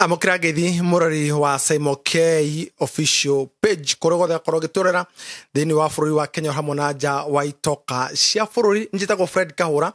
Amũkĩra ngeithi mũrori wa Simon K Official page kũrĩa guothe akorwo ũgĩtũrera thĩinĩ wa bũrũri wa Kenya hamwe na nja wa itoka cia bũrũri. Njĩtagwo Fred Kahũra,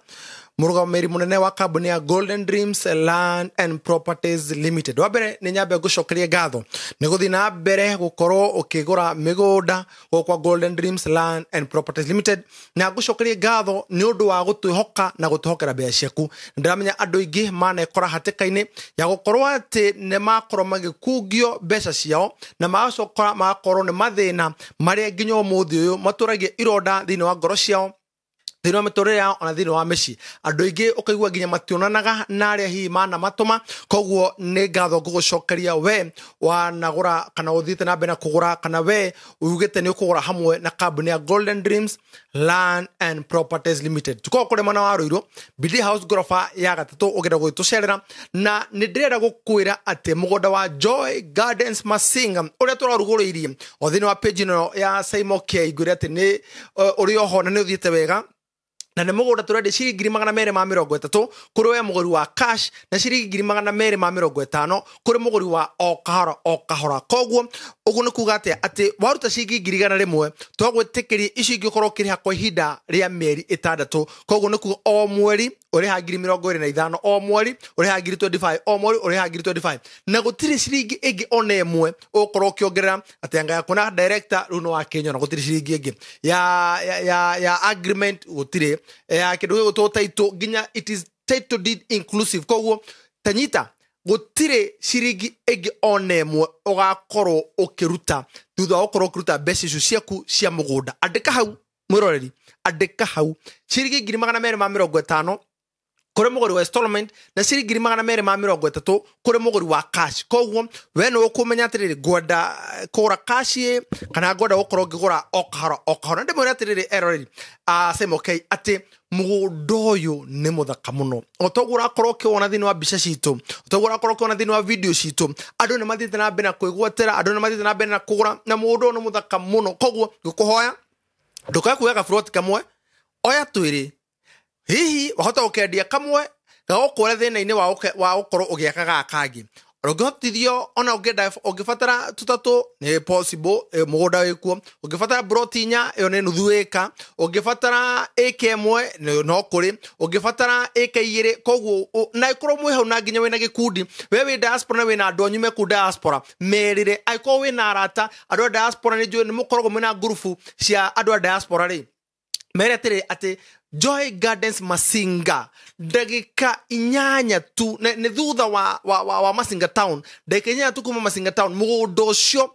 mũrũgamĩrĩri mũnene wa kambuni ya Golden Dreams Land and Properties Limited. Wa mbere nĩ nyambe ngũcokerie ngatho nĩ gũthiĩ na mbere gũkorwo ũkĩgũra mĩgũnda gũkũ kwa Golden Dreams Land and Properties Limited, na ngũcokerie ngatho nĩ ũndũ wa gũtwĩhoka na gũtwĩhokera mbeca ciaku. Ndĩramenya andũ aingĩ manekora hatĩka-inĩ ya gũkorwo atĩ nĩ makorwo magĩkungio mbeca ciao na magacoka magakorwo nĩ mathĩna marĩa nginya ũmũthĩ ũyũ matũragia ironda thĩinĩ wa ngoro ciao, thĩinĩ wa mĩtũrĩre yao, ona thĩinĩ wa mĩciĩ. Andũ aingĩ ũkaigua nginya mationanaga na arĩa hihi manamatũma. Koguo nĩ ngatho ngũgũcokeria we wanagũra kana ũthiĩte na mbere na kũgũra, kana we ugĩte nĩ ũkũgũra hamwe na kambuni ya Golden Dreams Land and Properties Limited. Tukoragwo kũrĩ mwena wa Ruiru, Bidii House ngoroba ya gatatũ, ũngĩenda gũgĩtũcerera. Na nĩ ndĩrenda gũkwĩra atĩ mũgũnda wa Joy Gardens Masinga ũrĩa tũrarugũrĩirie o thĩinĩ wa page ĩno ya Simon K, ngwĩre atĩ nĩ ũrĩ oho na nĩ ũthiĩte wega, na nĩ mũgũnda tũrendia ciringi 230,000 kũrĩ we mũgũri wa cash, na ciringi 250,000 kũrĩ mũgũri wa o kahora o kahora. Koguo ũguo nĩ kuga atĩa? Atĩ waruta ciringi 100,000, twagwĩtĩkĩria icio ingĩ ũkorwo ũkĩrĩha kwa ihinda rĩa mĩeri 6. Koguo nĩ kuga o mweri ũrĩha 25,000, o mweri ũrĩha 25,000, o mweri ũrĩha 25,000, na gũtirĩ ciringi ĩngĩ ona ĩmwe ũgũkorwo ũkĩongerera. Atĩ anga yaku na director rĩu nĩ wakĩnyona, gũtirĩ ciringi ĩngĩ ya agreement, gũtirĩ ya kĩndũ gĩgũtwo title, nginya it is title deed inclusive. Koguo tanyita, gũtirĩ ciringi ĩngĩ ona ĩmwe ũgakorwo ũkĩruta thutha wa gũkorwo ũkĩruta mbeca icio ciaku cia mũgũnda. Andĩka hau mwĩroreri, andĩka hau, ciringi 250,000 kũrĩ mũgũri wa installment na ciringi 230,000 kũrĩ mũgũri wa cash. Koguo we nĩ ũkũmenya atĩrĩrĩ, ngwenda kũgũra cash ĩ kana ngwenda gũkorwo ngĩgũra o kahora o kahora. Ndĩmwĩre atĩrĩrĩ eroreri a Simon K atĩ mũgũnda ũyũ nĩ mũthaka mũno, o toguo ũrakorwo ũkĩwona thĩinĩ wa mbica citũ, o toguo ũrakorwo ũkĩwona thĩinĩ wa video citũ. Andũ nĩ mathiĩte na mbere na kwĩgwatĩra, andũ nĩ mathiĩte na mbere na kũgũra, na mũgũnda ũyũ nĩ mũthaka mũno. Koguo ngũkũhoya ndũkae kuoya gaburoti kamwe, oya twĩrĩ, hihi wahota gũkendia kamwe gagũkũre thĩna-inĩ wa gũkorwo ũgĩaka gaka kangĩ. Ũngĩhotithio ona ũngĩenda, ũngĩbatara tũtatũ nĩ possible, mũgũnda wĩkuo. Ũngĩbatara broti 4, ĩyo nĩ nuthu ĩka. Ũngĩbatara ĩka 1, no kũrĩ. Ũngĩbatara ĩka 2. Koguo na ĩkorwo mwĩ hau na nginya wĩna gĩkundi, we wĩ diaspora na wĩna andũ anyu me kũu diaspora, merĩre. Angĩkorwo wĩna arata andũ a diaspora, nĩ njũĩ nĩ mũkoragwo mwĩna ngurubu cia andũ a diaspora rĩ, mere atĩrĩ atĩ Joy Gardens Masinga ndagĩka 8 tu nĩ thutha wa Masinga town, ndagĩka 8 tu kuma Masinga town. Mũgũnda ũcio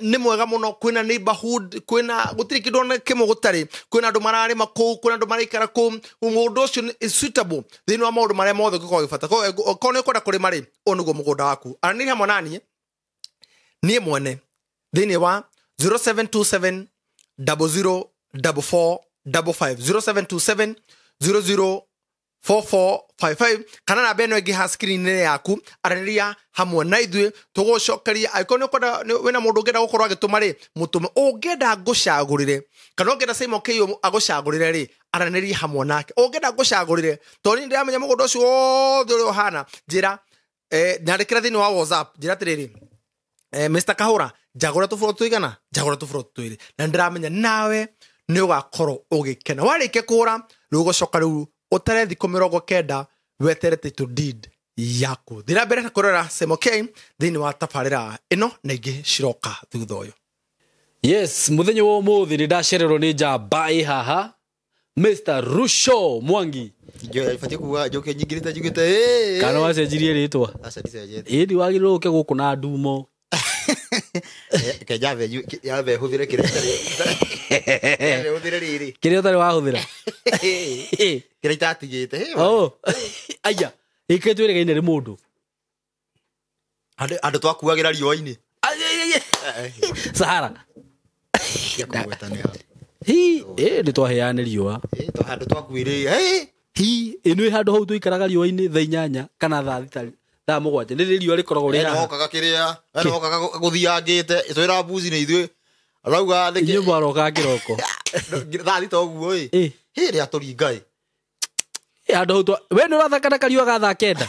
nĩ mwega mũno, kwĩna neighborhood, kwĩna gũtirĩ kĩndũ ona kĩmwe gũtarĩ, kwĩna andũ mararĩma kũu, kwĩna andũ maraikara kũu. Mũgũnda ũcio is suitable thĩinĩ wa maũndũ marĩa mothe ũngĩkorwo ũgĩbata. Koguo okorwo nĩ ũkwenda kũrĩma rĩ, ũyũ nĩguo mũgũnda waku. Aranĩria hamwe na niĩ, niĩ mwene, thĩinĩ wa 0727 00 44 55, 0727 00 4455, kana namba ĩno ĩngĩ ha screen-inĩ yaku. Aranĩria hamwe na ithuĩ, tũgũcokeria. Angĩkorwo nĩ ũkwenda, wĩna mũndũ ũngĩenda gũkorwo agĩtũma rĩ, mũtũme. Ũngĩenda ngũcagũrĩre kana ũngĩenda Simon K agũcagũrĩre rĩ, aranĩria hamwe nake. Ũngĩenda ngũcagũrĩre, tondũ niĩ ndĩramenya mũgũnda ũcio wothe ũrĩa ũhana, njĩra, nyandĩkĩra thĩinĩ wa WhatsApp, njĩra atĩrĩrĩ, Mr Kahũra, njagũra tũbũrũ tũigana, njagũra tũbũrũ twĩrĩ, na ndĩramenya nawe nĩ ũgakorwo ũgĩkena. Warĩkia kũgũra rĩu, ũgũcoka rĩu ũtare thikũ 90 wetere title deed yaku. Thiĩ na mbere na kũrora Simon K thĩinĩ wa tabarĩra ĩno na ingĩ ciroka thutha ũyũ. Yes, muthenya wa umuthi nĩ ndacererwo nĩ njamba ĩ haha, Mr Rusho Mwangi. Ibatiĩ kuga njoke nyingĩrĩte njugĩte "Ĩ, Kana ĩ." wacenjirie rĩtwa? Aca, ndicenjetie. Ĩni wagĩrĩirwo ũke gũkũ na ndumo. Reke nyambe hũthĩre kĩrĩa nyambe hũthĩre rĩrĩ. Kĩrĩa ũtarĩ wahũthĩra. Kĩrĩa itatigĩte. Hey, Oh, aya ĩke twĩrĩgaine nĩ mũndũ. Andũ twakuagĩra riũa-inĩ. Ai, ai, ai, ai. Sahara. Cia kũgwetania. Hi, ĩ nĩ twaheane riũa. Handũ twakuĩrĩire. Hey! Hi, ĩ nĩ handũ hau tũikaraga riũa-inĩ thaa 8 kana thaa 6, thaa 7, nĩ riũa rĩkoragwo rĩ We haha. nĩwokaga kĩrĩa, we nĩwokaga gũthiangĩte twĩra mbuzi nĩ ithuĩ arauga Inyuĩ mwarokaga kĩroko. Thaa 6 ũguo ĩ. Ĩ. Hĩ rĩa tũringa ĩ. Ĩ, handũ hau we nĩ ũrathaka na kariũa ga thaa 9.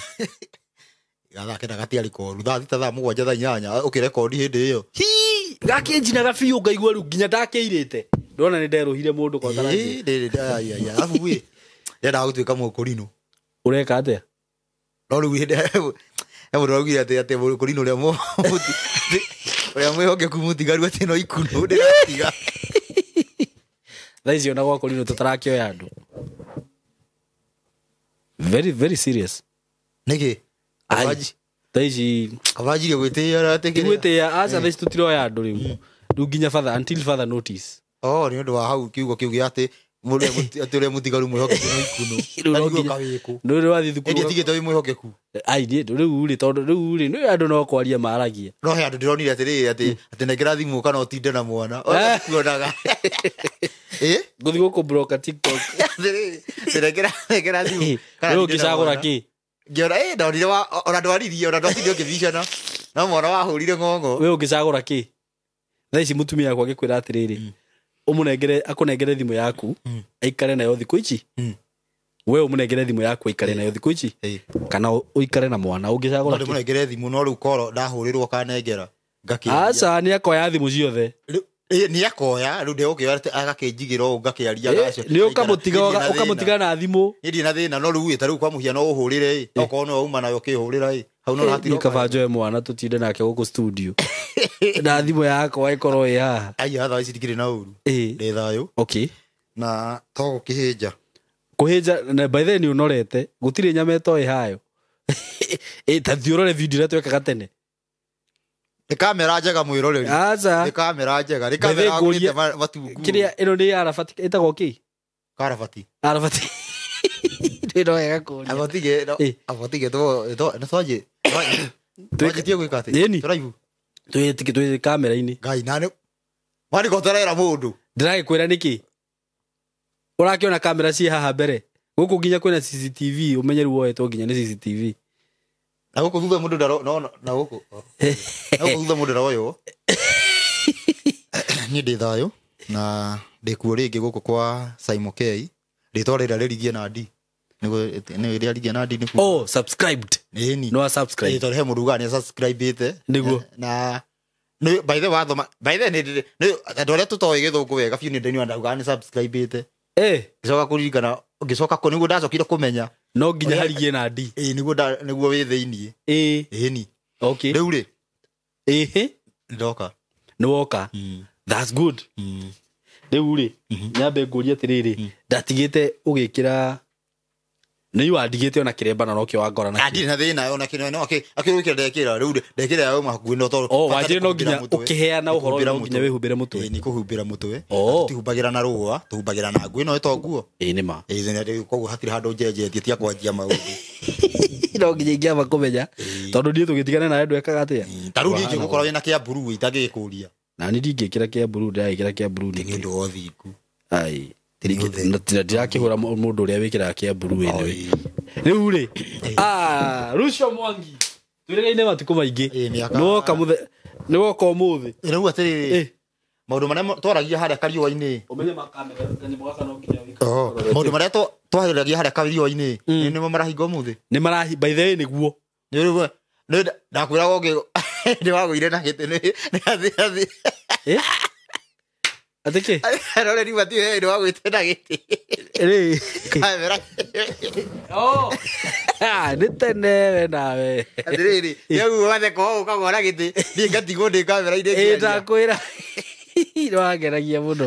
Thaa 9 gatiarĩ koru. Thaa 6 thaa 7 thaa 8 ũkĩrekondi hĩndĩ ĩyo. Hi, gakĩnjinaga biũ ngaigua rĩu nginya ndakĩirĩte. Ndona nĩ nderũhire mũndũ kwa tarajia. Ĩĩ, arabu ĩ ndendaga gũtuĩka mũkũrinũ. Ũreka atĩa? No rĩu hĩndĩ he mũndũ araugire atĩ mũkũrinũ ũrĩa ũrĩa mwĩhokeku mũtigaru atĩ no ikunũ ndĩratiga. Thaa ici ona gwa kũrinũ tũtarakĩoya andũ. Very very serious. Nĩkĩ? Ai, thaa ici Kabanjirie gwĩtĩĩa atĩ kĩrĩa? gwĩtĩĩa aca thaa ici tũtiroya andũ rĩu. Rĩu nginya father until father notice. Oh, nĩ ũndũ wa hau kiugo kĩu gĩa atĩ atĩ ũrĩa mũtigaru mwĩhokeku no ikunũ. Rĩu no Na nĩguo nginya- kawĩkũ. Nĩ rĩ wathiĩ thukuru. Ĩndĩ atigĩte wĩ mwĩhokeku. Ai, niĩ rĩu rĩ tondũ rĩu rĩ nĩ andũ no kwaria maragia. No he andũ ndĩronire atĩrĩrĩ atĩ nengera thimũ kana ũtinde na mwana. Ona kuonaga. Ĩ? Ngũthiĩ gũkũ TikTok. Atĩrĩrĩ, nengera thimũ kana Rĩu ũtinde na ũngĩcagũra mwana. kĩ? Ngĩona ĩ ndonire ona ndwaririe ona ndwatinde ũkĩbicana. No mwana wahũrire ng'ong'o. We ũngĩcagũra kĩ? Thaa ici mũtumia wakwa agĩkwĩra atĩrĩrĩ, ũmũnengere akũnengere thimũ yaku aikare nayo thikũ ici. We ũmũnengere thimũ yaku aikare nayo thikũ ici kana ũikare na mwana ũngĩcagũra No kĩ? ndĩmũnengere thimũ no rĩu koro ndahũrĩrwo kanengera. Ngakĩaria. Aca nĩ akoya thimũ ciothe. Nĩ akoya rĩu ndegũkĩoya atĩ agakĩnjigĩra ũũ ngakĩaria gacio. Nĩ ũkamũtiga ũkamũtiga na thimũ. Niĩ ndirĩ na thĩna no rĩu ĩ ta rĩu kwa mũhiano ũhũrĩre ĩ okorwo nĩwe uma nayo ũkĩhũrĩra ĩ hau no Niĩ hatirĩ kaba njoe mwana tũtinde nake gũkũ studio. Na thimũ yakwa ĩkorwo ĩ haha. Ai thaa ici ndikĩrĩ na ũru. Ĩ. Ndĩ thayũ. Okay. Na to gũkĩhĩnja. Kũhĩnja na by the way nĩ ũnorete gũtirĩ nyama ĩtoĩ hayo. Ĩ ta thiĩ ũrore video ĩrĩa twekaga tene. Nĩ kamera njega mwĩroreri. Aca. Nĩ kamera njega. Nĩ By the way, kamera ngũrie- agũrĩte matungu. Kĩrĩa ĩno nĩ arabati ĩtagwo kĩ? Karabati. Arabati. Nĩ no wega kũria. Abotige Ĩ. abotige to nĩ twanjie. Twanjĩtie gwĩka atĩ. Ĩni. Tũraihu. Twĩ kamera-inĩ. Ngai na nĩ Mariko tũrera mũndũ. Ndĩragĩkwĩra nĩkĩ? Ũrakĩona kamera ciĩ haha mbere. Gũkũ nginya kwĩna CCTV ũmenye rĩu woetwo nginya nĩ CCTV. Na gũkũ thutha mũndũ ndaro no na gũkũ. Na gũkũ thutha mũndũ ndaroywo. Niĩ ndĩ thayũ na ndĩkuo rĩngĩ gũkũ kwa Simon K. Rĩtwa rĩrĩa rĩrigie na D. Nĩguo nĩ rĩrĩa rigie na D nĩkuo. Oh, subscribed. Ĩni. No a subscribe. Ĩ tondũ he mũndũ ugaga nĩ subscribe-ĩte. Nĩguo. Na nĩ by the way wathoma by the way nĩ andũ arĩa tũtoĩ gĩthũngũ wega biũ nĩ ndĩniwa ndaugaga nĩ subscribe-ĩte. Eh, Ngĩcoka kũririkana ngĩcoka nĩguo ndacokire kũmenya. no nginya harigie na D. Ĩ nĩguo nĩguo wĩ thĩiniĩ. Ĩ. Ĩni. Okay. Rĩu rĩ Ĩhĩ. ndoka. Nĩ woka. That's good. Rĩu rĩ, nyambe ngũrie atĩrĩrĩ, ndatigĩte ũgĩkĩra nĩ wandigĩte ona kĩremba na nokĩo wangora nakĩo. Ndirĩ na thĩna ona kĩno no akĩrũkĩra ndekĩra rĩu ndekĩra yauma hakuhĩ no tondũ Oh, bata wanjĩre nĩ no nginya kũhumbĩra mũtwe. ũkĩheana Nĩ ũhoro kũhumbĩra no nginya mũtwe. wĩhumbĩre mũtwe. Ĩ, nĩ kũhumbĩra mũtwe. Oh. Tũtihumbagĩra na rũa tũhumbagĩra na nguo ĩno ĩto nguo. Ĩ nĩ ma. Ĩ, nĩ koguo hatirĩ handũ njenjetie tia kwanjia maũndũ. No nginya ingĩamba kũmenya tondũ niĩ tũgĩtigana nawe ndwekaga atĩa. Ta rĩu niĩ ingĩgũkora wĩna kĩa mburu itangĩgĩkũria. Na niĩ ndingĩkĩra kĩa mburu ndĩragĩkĩra kĩa mburu Nĩ nĩkĩ. ũndũ wa ũthingu. Ai. Nĩ ũtheru. Ndirakĩhũra mũndũ ũrĩa wĩkĩraga kĩa mburu anyway. Rĩu rĩ, Rucio Mwangi twĩrĩgaine matukũ maingĩ. Ĩ, mĩaka- Nĩwoka nĩwoka ũmũthĩ. Rĩu atĩrĩrĩ Ĩ. maũndũ marĩa twaragia harĩa kariũa-inĩ. Ũmenye makamera kanyamũ gaka no nginya wĩkĩre. Maũndũ marĩa twaragia harĩa kariũa-inĩ nĩmo marahinga ũmũthĩ. Nĩ marahi by the way nĩguo. Nĩ nĩ ndakwĩraga ũngĩ nĩ wagũire na gĩtĩ nĩ athi Ĩ? Atĩ kĩ? aroreri matiũĩ nĩ wagũite na gĩtĩ. Rĩ. Kamera. Oh. Ah, nĩ tene we nawe. Atĩrĩrĩ nĩaguo watheka ũũ ũkagwa na gĩtĩ niĩ ngatigwo ndĩ kamera-inĩ Ĩ ngĩaria. ndakwĩra. Nĩ wangeragia mũno.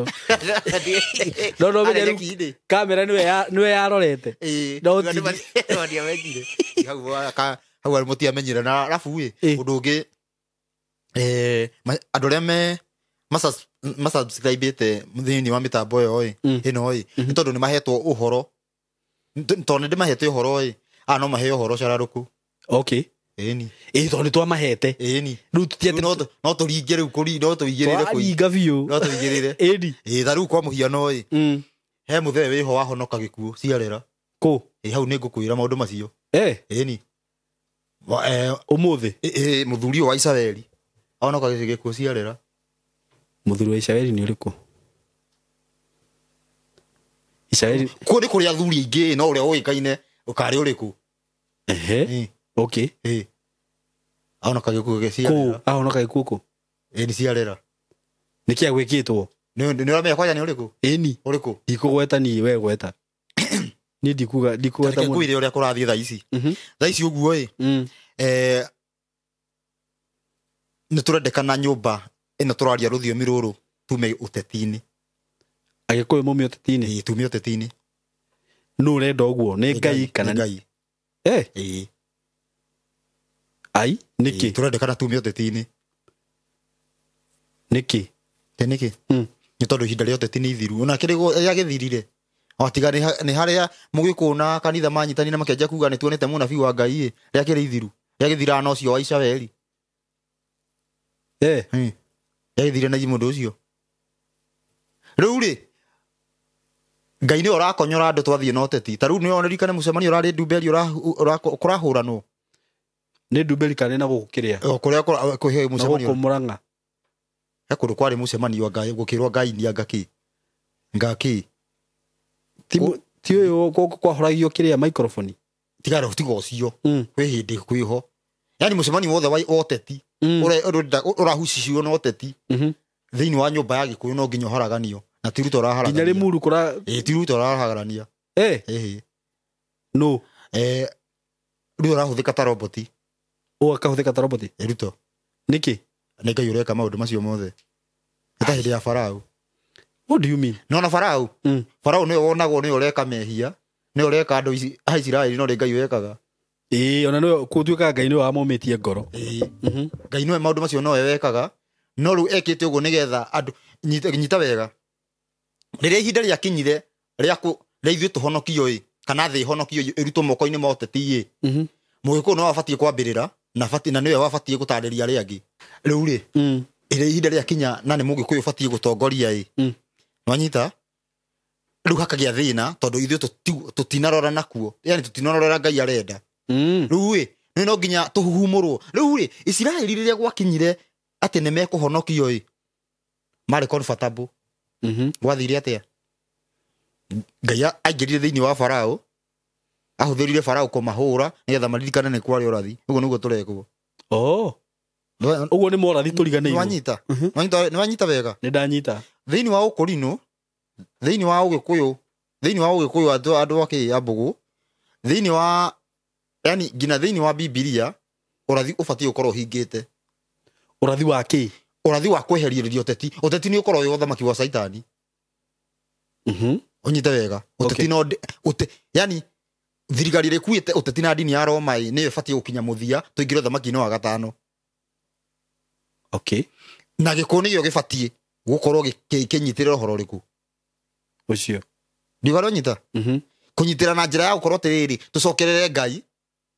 No no menye Harĩa rĩu nyeki-inĩ. kamera nĩwe yarorete. Ĩ, No andũ ti- matiamenyire. Hau hau mũtiamenyire na arabu ĩ Ĩ. ũndũ ũngĩ andũ arĩa me masubscribe-ĩte thĩinĩ wa mĩtambo ĩyo ĩ ĩno ĩ nĩ tondũ nĩ mahetwo ũhoro tondũ nĩ ndĩmahete ũhoro ĩ aya no maheo ũhoro cararũkũ. Okay. Ĩni. Ĩ tondũ nĩ twamahete. Ĩni. Rĩu Rĩu no tũringe rĩu kũri no tũigĩrĩre kũi twaringa biũ. no tũigĩrĩre. Ĩni. Ĩ ta rĩu kwa mũhiano ĩ he mũthee wĩho wahonoka gĩkuũ ciarera. Kũ? Ĩ hau nĩ ngũkwĩra maũndũ macio. Eh, Ĩni. ũmũthĩ. Mũthuri ũyũ wa Isiraeli ahonoka gĩkuũ ciarera. Mũthuri wa Isiraeli nĩ ũrĩkũ? Isiraeli. Kũu nĩ kũrĩ athuri aingĩ no ũrĩa ũĩkaine ũkarĩ ũrĩkũ. Ehe. Ĩ, Okay. ĩ. Ahonoka gĩkuũ gĩciarera. Kũ ahonoka gĩkuũ kũ? Ĩni ciarera. Nĩkĩ agwĩkĩtwo? Nĩ ũramenya kwanja nĩ ũrĩkũ? Ĩni. Ũrĩkũ? Ndikũgweta niĩ, we gweta. Niĩ ndikuga ndikũgweta Reke ngwĩre ũrĩa kũrathiĩ thaa ici. Thaa ici ũguo ĩ. Nĩ tũrendekana nyũmba ĩno tũraria rũthiomi rũrũ tume ũteti-inĩ. Agĩkũyũ maume ũteti-inĩ? Ĩĩ, tume ũteti-inĩ. Nũ ũrenda ũguo? Nĩ Ngai kana nĩ Ngai? Ĩĩ. Ai, nĩkĩ? Tũrendekana tume ũteti-inĩ. Nĩkĩ? Te nĩkĩ? Nĩ tondũ ihinda rĩa ũteti nĩ ithiru. Ona kĩrĩ rĩagĩthirire. O tiga nĩ harĩa mũgĩkũyũ na kanitha manyitanire makĩanjia kuga nĩ tuonete mũnabii wa Ngai ĩ, rĩakĩrĩ ithiru. Rĩagĩthiraga na ũcio wa Isiraeli. Rĩagĩthire na mũndũ ũcio. Rĩu rĩ, Ngai nĩwe ũrakonyora andũ twathiĩ na ũteti. Ta rĩu nĩwe ũririkane mũcemanio ũrarĩ Ndumberi kũrahũranwo. Nĩ Ndumberi kana na gũkũ kĩrĩa? O, kũrĩa kũhe mũcemanio. Na gũkũ Mũrang'a. He kũndũ kwarĩ mũcemanio Ngai, gũkĩrwo Ngai nĩ anga kĩ. Nga kĩ. Ti ũyũ gũkũ kwahoragio kĩrĩa microphone. Tiga rĩu, tiga ũcio. Kwĩ hĩndĩ kwĩho. Yaani mũcemanio wothe wa ũteti. Ũrĩa ũrahucicirwo na ũteti. Thĩinĩ wa nyũmba ya Gĩkũyũ no nginya ũharaganio. Na ti Ruto ũraharagania. Nginya Limuru kũra Ĩĩ, ti Ruto ũraharagania. Ĩĩ. No. Ruto ũrahũthĩka ta roboti. Ũ akahũthĩka ta roboti? Ĩĩ, Ruto. Nĩkĩ? Nĩ Ngai ũreka maũndũ macio mothe. Nĩ ta hĩndĩ ya Farao. What do you mean? No na Farao. Farao nĩwe wonagwo nĩwe ũreka mehia, nĩwe ũreka andũ a Isiraeli, no nĩ Ngai wekaga. Ĩĩ, ona nĩwe gũtuĩkaga Ngai nĩwe wamomĩtie ngoro. Ĩĩ. Ngai nĩwe maũndũ macio nowe wekaga, no rĩu ekĩte ũguo nĩgetha andũ nyita wega. Rĩrĩa ihinda rĩakinyire rĩa ithuĩ tũhonokio ĩ, kana thĩ ĩhonokio ĩrutwo moko-inĩ ma ũteti ĩ. Mũgĩkũyũ no abatiĩ kwambĩrĩra na batiĩ na nĩwe wabatiĩ gũtarĩria arĩa angĩ. Rĩu rĩ, rĩrĩa ihinda rĩakinya na nĩ mũgĩkũyũ ũbatiĩ gũtongoria ĩ. Nwanyita? Rĩu hakagĩa thĩna tondũ ithuĩ tũtinarora nakuo. Yaani tũtinarora Ngai arenda. Rĩu ĩ, nĩ no nginya tũhuhumũrwo. Rĩu rĩ, Isiraeli rĩrĩa gwakinyire atĩ nĩ mekũhonokio ĩ, marĩ comfortable. Gwathire atĩa? Ngai aingĩrire thĩinĩ wa Farao, ahũthĩrire Farao kũmahũra nĩgetha maririkane nĩ kwarĩ ũrathi. Ũguo nĩguo tũrekwo. Ũguo nĩ morathi tũriganĩirwo. Nwanyita? Nwanyita wega? Nĩ ndanyita. Thĩinĩ wa Ũkũrinũ, thĩinĩ wa Ũgĩkũyũ, thĩinĩ wa Ũgĩkũyũ andũ a kĩ, a Mbũgũ, thĩinĩ wa, yani nginya thĩinĩ wa Bibilia, ũrathi ũbatiĩ gũkorwo ũhingĩte. Ũrathi wa kĩ? Ũrathi wa kweheria ũteti. Ũteti nĩ ũkorwo wĩ ũthamaki wa Caitani. Ũnyite wega. Ũteti no yani thirikari ĩrĩa ĩkuĩte ũteti na ndini ya Roma ĩ, nĩyo ĩbatiĩ gũkinya mũthia tũingĩre ũthamaki-inĩ wa gatano. Na gĩkũyũ nĩkĩo gĩbatiĩ gũkorwo kĩnyitĩrĩra ũhoro ũrĩkũ? Ũcio. Ndiuga ũranyita? Kũnyitĩra na njĩra ya gũkorwo atĩrĩrĩ, tũcokerere Ngai,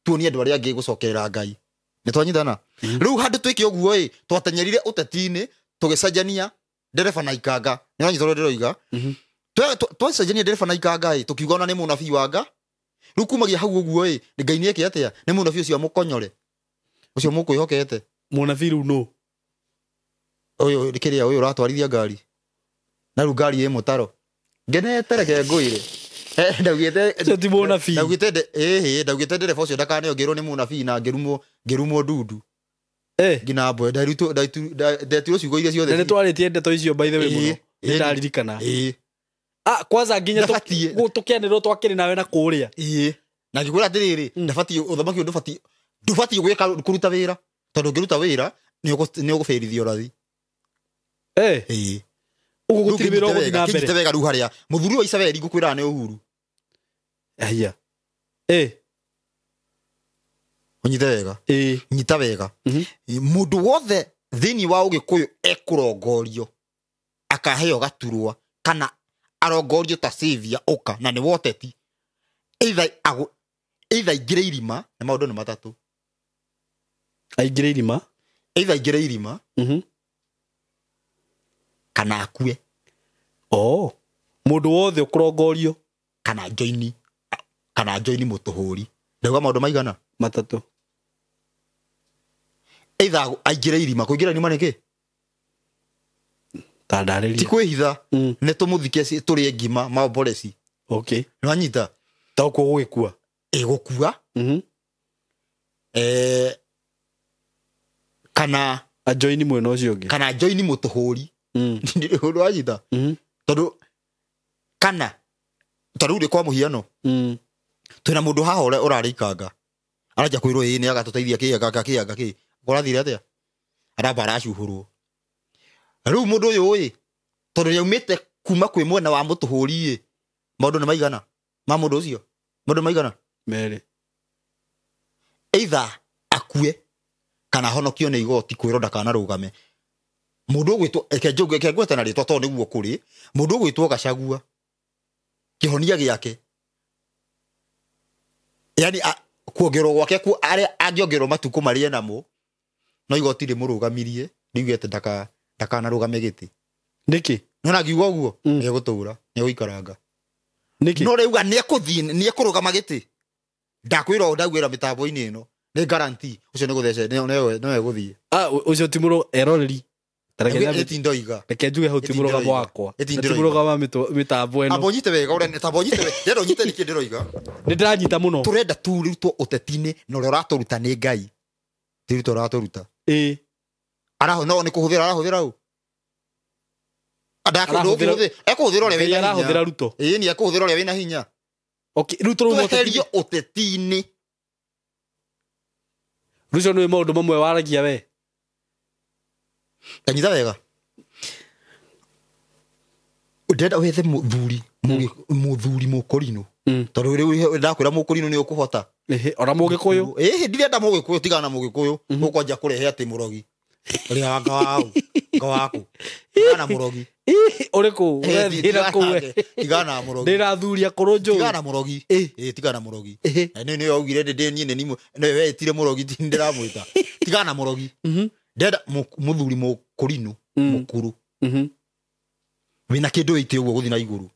tuonie andũ arĩa angĩ gũcokerera Ngai. Nĩ twanyitana? Rĩu handũ twĩke ũguo ĩ, twatenyerire ũteti-inĩ, tũgĩcenjania ndereba na ikanga. Nĩ ũranyita ũrĩa ndĩroiga? Twacenjania ndereba na ikanga ĩ, tũkiuga ona nĩ mũnabii wa Nga. Rĩu kumagia hau ũguo ĩ, Ngai nĩ eke atĩa? Nĩ mũnabii ũcio amũkonyore. Ũcio mũkwĩhokete. Mũnabii rĩu nũ? Ũyũ kĩrĩa ũyũ ũratwarithia ngari. Na rĩu ngari ĩ mũtaro. Ngenete reke ngũire. Ũcio ti mũnabii. Ndaugĩte ndereba ũcio ndakane ngĩrwo nĩ mũnabii na ngĩrumwo ndundu. Nginya mbwe, ndetirwo ciugo iria ciothe. Na nĩtwarĩtie ndeto icio by the way mũno. Nĩ ndaririkana. Kwanza nginya tũkĩanĩrwo twakĩrĩ nawe na kũrĩa. Na ngĩkwĩra atĩrĩrĩ, ndabatiĩ ũthamaki ũyũ ndũbatiĩ gwĩka kũruta wĩra. Tondũ ũngĩruta wĩra, nĩ ũgũbĩrithia ũrathi. Ũguo gũtirĩ wĩra ũgũthiĩ na mbere. Kĩnyite wega rĩu harĩa. Mũthuri wa Isiraeli ngũkwĩra nĩ Uhuru. Aya. Ũnyite wega. Nyita wega. Mũndũ wothe thĩinĩ wa Ũgĩkũyũ ekũrongorio akaheo gaturwa kana arongorio ta savior ũka na nĩ woteti. Either aingĩre irima, na maũndũ nĩ matatũ. Aingĩre irima? Either aingĩre irima, kana akue. Mũndũ wothe ũkũrongorio kana joini mũtũhũri. Ndauga maũndũ maigana? Matatũ. Either aingĩre irima, kũingĩra irima nĩ kĩ? Ta ndarĩria. Ti kwĩhitha, nĩ tũmũthike tũrĩe ngima maomboreci. Nĩwanyita? Ta ũguo gũgĩkua. Ĩ, gũkua. Kana ajoini mwena ũcio ũngĩ. Kana joini mũtũhũri. Ũndũ wanyita. Tondũ kana ta rĩu rĩ kwa mũhiano. Twĩna mũndũ haha ũrĩa ũrarĩ ikanga. Aranja kwĩrwo ĩĩ nĩ agatũteithia kĩ anga kĩ anga kĩ. Kũrathire atĩa? Aramba aracuhũrwo. Rĩu mũndũ ũyũ ĩ tondũ nĩaumĩte kuma kwĩ mwena wa mũtũhũri ĩ maũndũ nĩ maigana ma mũndũ ũcio. Maũndũ maigana? Merĩ. Either akue kana honokio nĩ igoti kwĩrwo ndakanarũgame. Mũndũ ũgwĩtwo reke ngwete na rĩtwa tondũ nĩguo kũrĩ. Mũndũ ũgwĩtwo Gachagua kĩhonia gĩake yani kuongerwo gwake arĩa angĩongerwo matukũ marĩa namo no igoti rĩmũrũgamirie riuge atĩ ndakanarũgame gĩtĩ. Nĩkĩ? Nĩwona ngiuga ũguo nĩegũtũra nĩegũikaranga. Nĩkĩ? No rĩuga nĩekũthiĩ nĩekũrũgama gĩtĩ. Ndakwĩra ũũ ndaugĩra mĩtambo-inĩ ĩno nĩ guarantee ũcio nĩ gũthece no egũthiĩ. Ũcio ti mũrũ eroreri. Ĩtindoiga. Reke njuge hau ti mũrũgamo wakwa. Ti mũrũgamo wa mĩtambo ĩno. Amba ũnyite wega ũrĩa tamba ũnyite wega. Ndĩrenda ũnyite nĩkĩ ndĩroiga. Nĩ ndĩranyita mũno. Tũrenda turutwo ũteti-inĩ na ũrĩa ũratũruta nĩ Ngai. Ti Ruto ũratũruta. Ĩĩ. Araho no nĩ kũhũthĩra arahũthĩra ũ? Ekũhũthĩra ũrĩa wĩna hinya. Arahũthĩra Ruto. Ĩĩ nĩ ekũhũthĩra ũrĩa wĩna hinya. Okay, Ruto rĩu tweherio ũteti-inĩ. Ruto nĩ maũndũ mamwe waragia we. Tanyita wega. Ndĩrenda wethe mũthuri, mũthuri mũkorino. Tondũ rĩu ndakwĩra mũkorino nĩ ũkũhota. Ehe, ona mũgĩkũyũ. Ĩĩ, ndirenda mũgĩkũyũ, tigana na mũgĩkũyũ. Ũkwanja kũrehe atĩ mũrogi. Ũrĩa wanga wau, nga waku. Tigana na mũrogi. Ũrĩkũ? Ũrethiĩra kũu. Tigana na mũrogi. Ndĩrathuria kũrũ njũĩ. Tigana na mũrogi. Ĩĩ, tigana na mũrogi. Na nĩ waugire ndĩ niĩ nĩ nĩ wetire mũrogi ti ndĩramwĩta. Tigana na mũrogi. Ndĩrenda mũthuri mũkũrinũ mũkũrũ. Wĩna kĩndũ ĩte ũguo gũthiĩ na igũrũ.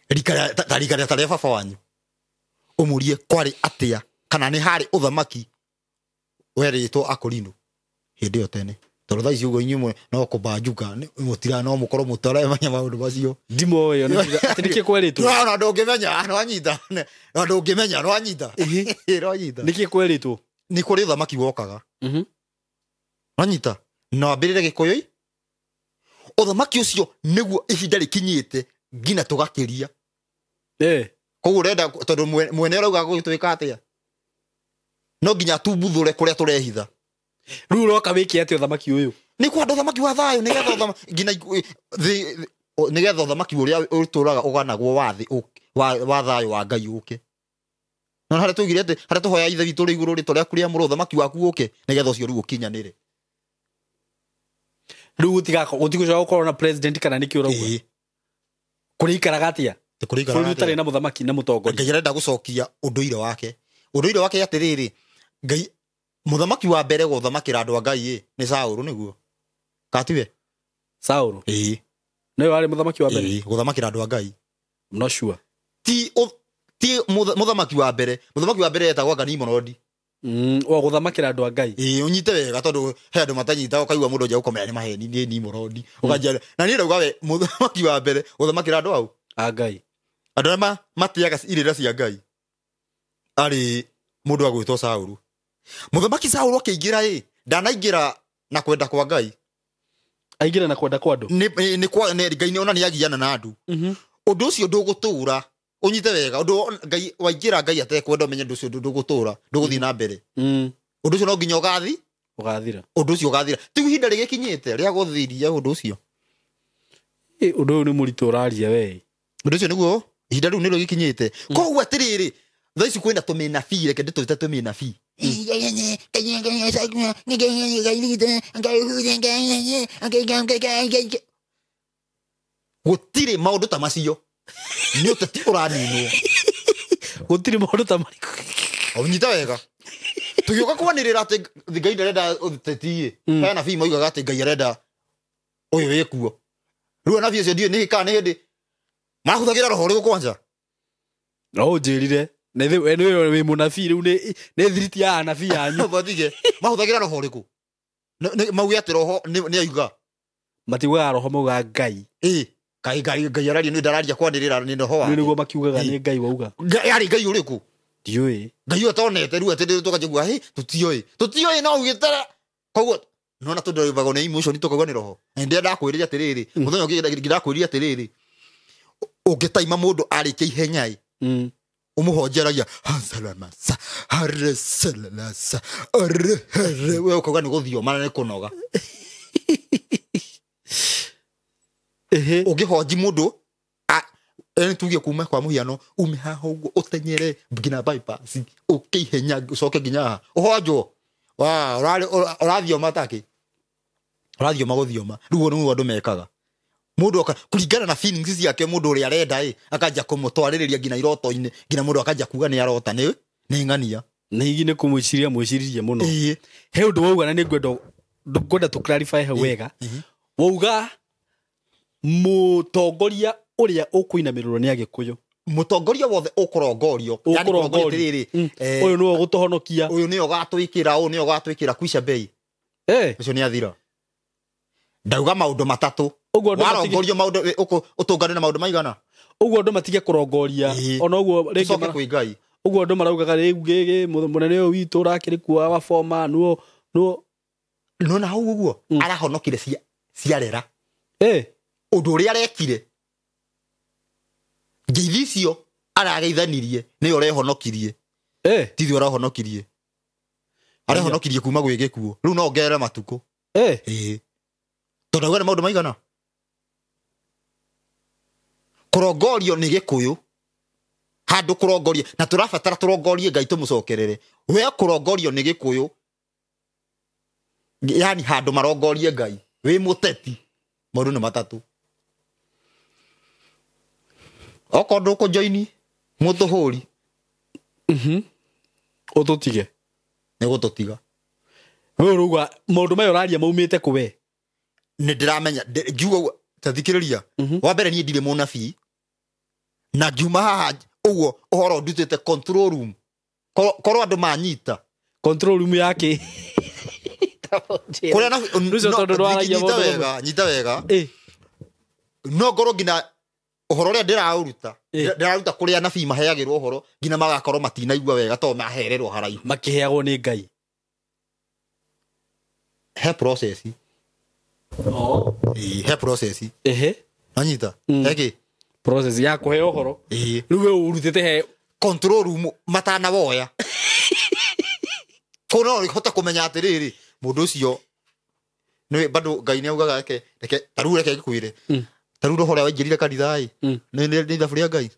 Rika ta rika rĩa baba wanyu. Ũmũrie kwarĩ atĩa kana nĩ harĩ ũthamaki werĩtwo akũrinũ hĩndĩ ĩyo tene. Tondũ thaa ici ũguo inyuĩ no kũbanjuka mũtira no mũkorwo mũtaramenya maũndũ macio. Ndimoĩ ona atĩ nĩkĩ kwerĩtwo. No ona ndũngĩmenya no anyita. No ndũngĩmenya no anyita. No anyita. Nĩkĩ kwerĩtwo? Nĩ kũrĩ ũthamaki wokaga. Wanyita no ambĩrĩre gĩkũyũ. Ũthamaki ũcio nĩguo ihinda rĩkinyĩte nginya tũgakĩria. Koguo ũrenda tondũ mwene ũrauga gũgĩtwĩka atĩa? No nginya tumbuthũre kũrĩa tũrehitha. Rĩu ũroka wĩke atĩa ũthamaki ũyũ? Nĩ kwenda ũthamaki wa thayũ nĩgetha nginya nĩgetha ũthamaki ũrĩa ũtũraga ũganagwo wa thĩ wa thayũ wa Ngai ũke. No harĩa tugire atĩ harĩa tũhoya ithe witũ ũrĩ igũrũ rĩtwa rĩaku rĩamũrwo ũthamaki waku ũke nĩgetha ũcio rĩu ũkinyanĩre. Rĩu gũtigũcoka gũkorwo na president kana nĩkĩ ũrauga? Kũrĩ ikaraga atĩa? Bũrũri ũtarĩ na mũthamaki na mũtongoria. Ngai arenda gũcokia ũndũire wake. Ũndũire wake atĩrĩrĩ, Ngai mũthamaki wa mbere gũthamakĩra andũ a Ngai ĩ nĩ Saũlũ nĩguo. Katiwe? Saũlũ? Ĩĩ. Nĩwe warĩ mũthamaki wa mbere? Ĩĩ, gũthamakĩra andũ a Ngai. I'm not sure. Ti mũthamaki wa mbere. Mũthamaki wa mbere etagwo anga Nimrodi. Wa gũthamakĩra andũ a Ngai. Ĩĩ, ũnyite wega tondũ he andũ matanyita ũkaigua mũndũ nja gũkomera nĩ maheni nĩ Nimrodi. Ũkanjia na niĩ ndauga we mũthamaki wa mbere gũthamakĩra andũ au? A Ngai. Andũ arĩa matĩaga irĩra cia Ngai arĩ mũndũ agwĩtwo Saũlũ. Mũthamaki Saũlũ akĩingĩra ĩ ndanaingĩra na kwenda kwa Ngai. Aingĩra na kwenda kwa andũ. Nĩ Ngai nĩ ona nĩ agiana na andũ. Ũndũ ũcio ndũgũtũra. Ũnyite wega ũndũ Ngai waingĩra Ngai atekwenda ũmenye ũndũ ũcio ndũgũtũra ndũgũthiĩ na mbere. Ũndũ ũcio no nginya ũgathi ũgathira. Ũndũ ũcio ũgathira. Ti ihinda rĩgĩkinyĩte rĩa gũthiria ũndũ ũcio. Ũndũ ũyũ nĩ mũritũ ũraria we. Ũndũ ũcio nĩguo ihinda rĩu nĩrĩo gĩkinyĩte. Koguo atĩrĩrĩ thaa ici kwĩna tũmĩnabii reke ndĩtwĩte tũmĩnabii. Gũtirĩ maũndũ ta macio. Nĩ ũteti ũraninwo. Gũtirĩ maũndũ ta marĩkũ. Ũnyita wega. Tũgĩũka kwanĩrĩra atĩ Ngai ndarenda ũteti ĩ. He anabii moigaga atĩ Ngai arenda ũyũ wĩ kuo. Rĩu anabii acio ndiũĩ nĩ kana nĩ hĩndĩ marahũthagĩra roho ũrĩkũ kwanja? No ũnjĩrire. Na ithe nĩwe wĩ mũnabii rĩu nĩ thiriti ya anabii anyu. Matige mahũthagĩra roho ũrĩkũ? Mauge atĩ roho nĩ auga. Matiugaga roho maugaga Ngai. Ĩ. Ngai Ngai Ngai araria nĩ ndararia kwanĩrĩra nĩ roho wake. Nĩguo makiugaga nĩ Ngai wauga. Ngai arĩ Ngai ũrĩkũ? Ndiũĩ. Ngai ũyũ atonete rĩu atĩ tũkanjigua hĩ tũtiũĩ. Tũtiũĩ no ugĩte Koguo nona tũndorivagwo nĩ emotion tũkaigua nĩ roho. Na ndĩrenda ndakwĩrire atĩrĩrĩ, mũthenya ũngĩ ndakwĩrire atĩrĩrĩ, ũngĩtaima mũndũ arĩkia ihenya ĩ, ũmũhonjeragia hasalamasa haresalalasa arehere, we ũkauga nĩ gũthioma na nĩ kũnoga. Ũngĩhonji mũndũ yani tuge kuma kwa muhiano ume haha ũguo ũtenyere nginya bypass ũke ihenya ũcoke nginya haha ũhonjwo wa ũrathioma takĩ ũrathioma gũthioma. Rĩu ũguo nĩguo andũ mekaga. Mũndũ oka kũringana na feelings ciake mũndũ ũrĩa arenda ĩ akanja kũmũtwarĩrĩria nginya iroto-inĩ nginya mũndũ akanja kuga nĩ arota nĩ ng'ania. Nĩ hihi nĩ kũmwĩciria mwĩciririe mũno. He ũndũ wauga na nĩ ngwenda tũ clarify hau wega. Wauga mũtongoria ũrĩa ũkũinamĩrĩrwo nĩ Agĩkũyũ. Mũtongoria wothe ũkũrongorio. Yani kũrongorio atĩrĩrĩ, Ũyũ nĩwe ũgũtũhonokia. Ũyũ nĩwe ũgatwĩkĩra, ũyũ nĩwe ũgatwĩkĩra kwisha bei. Ũcio nĩ athira. Ndauga maũndũ matatũ. Warongorio maũndũ ũtũngane na maũndũ maigana. Ũguo andũ matige kũrongoria. Ona ũguo rĩngĩ tũcoke kwĩ Ngai. Ũguo andũ maraugaga rĩu gĩgĩ mũnene ũyũ witũ ũrakĩrĩ kuo wa former nuo nuo nona hau ũguo arahonokire ciarera. Ũndũ ũrĩa arekire ngeithi icio arageithanirie nĩyo ũrehonokirie. Ti ithuĩ ũrahonokirie. Arehonokirie kuma gwĩ gĩkuũ. Rĩu no ongerere matukũ. Tondũ auga nĩ maũndũ maigana. Kũrongorio nĩ Gĩkũyũ. Handũ kũrongoria na tũrabatara tũrongorie Ngai tũmũcokerere. We kũrongorio nĩ Gĩkũyũ. Yani handũ marongorie Ngai. Wĩ mũteti. Maũndũ nĩ matatũ. Okorwo ndũkũjoini mũtũhũri. Ũtũtige. Nĩ gũtũtiga. We ũrauga maũndũ maya ũraria maumĩte kũ we? Nĩ ndĩramenya ngiuga ũguo, ta thikĩrĩria. Wa mbere niĩ ndirĩ mũnabii. Na ngiuma haha ũguo ũhoro ndutĩte control room. Korwo andũ manyita. Control room yake. Kũrĩa nyita wega, nyita wega. No ngorwo nginya ũhoro ũrĩa ndĩraũruta, ndĩraruta kũrĩa anabii maheagĩrwo ũhoro nginya magakorwo matinaigua wega tondũ mahererwo haraihu. Makĩheagwo nĩ Ngai. He process. He process. Nanyita. He process ya kũheo ũhoro. Rĩu we ũrutĩte he control room matanawoya. Kũu no ũhote kũmenya atĩrĩrĩ mũndũ ũcio nĩ bado Ngai nĩ augaga reke reke ta rĩu reke ngĩkwĩre. Ta rĩu roho ũrĩa waingĩrire kanitha ĩ nĩ ithabu rĩa Ngai.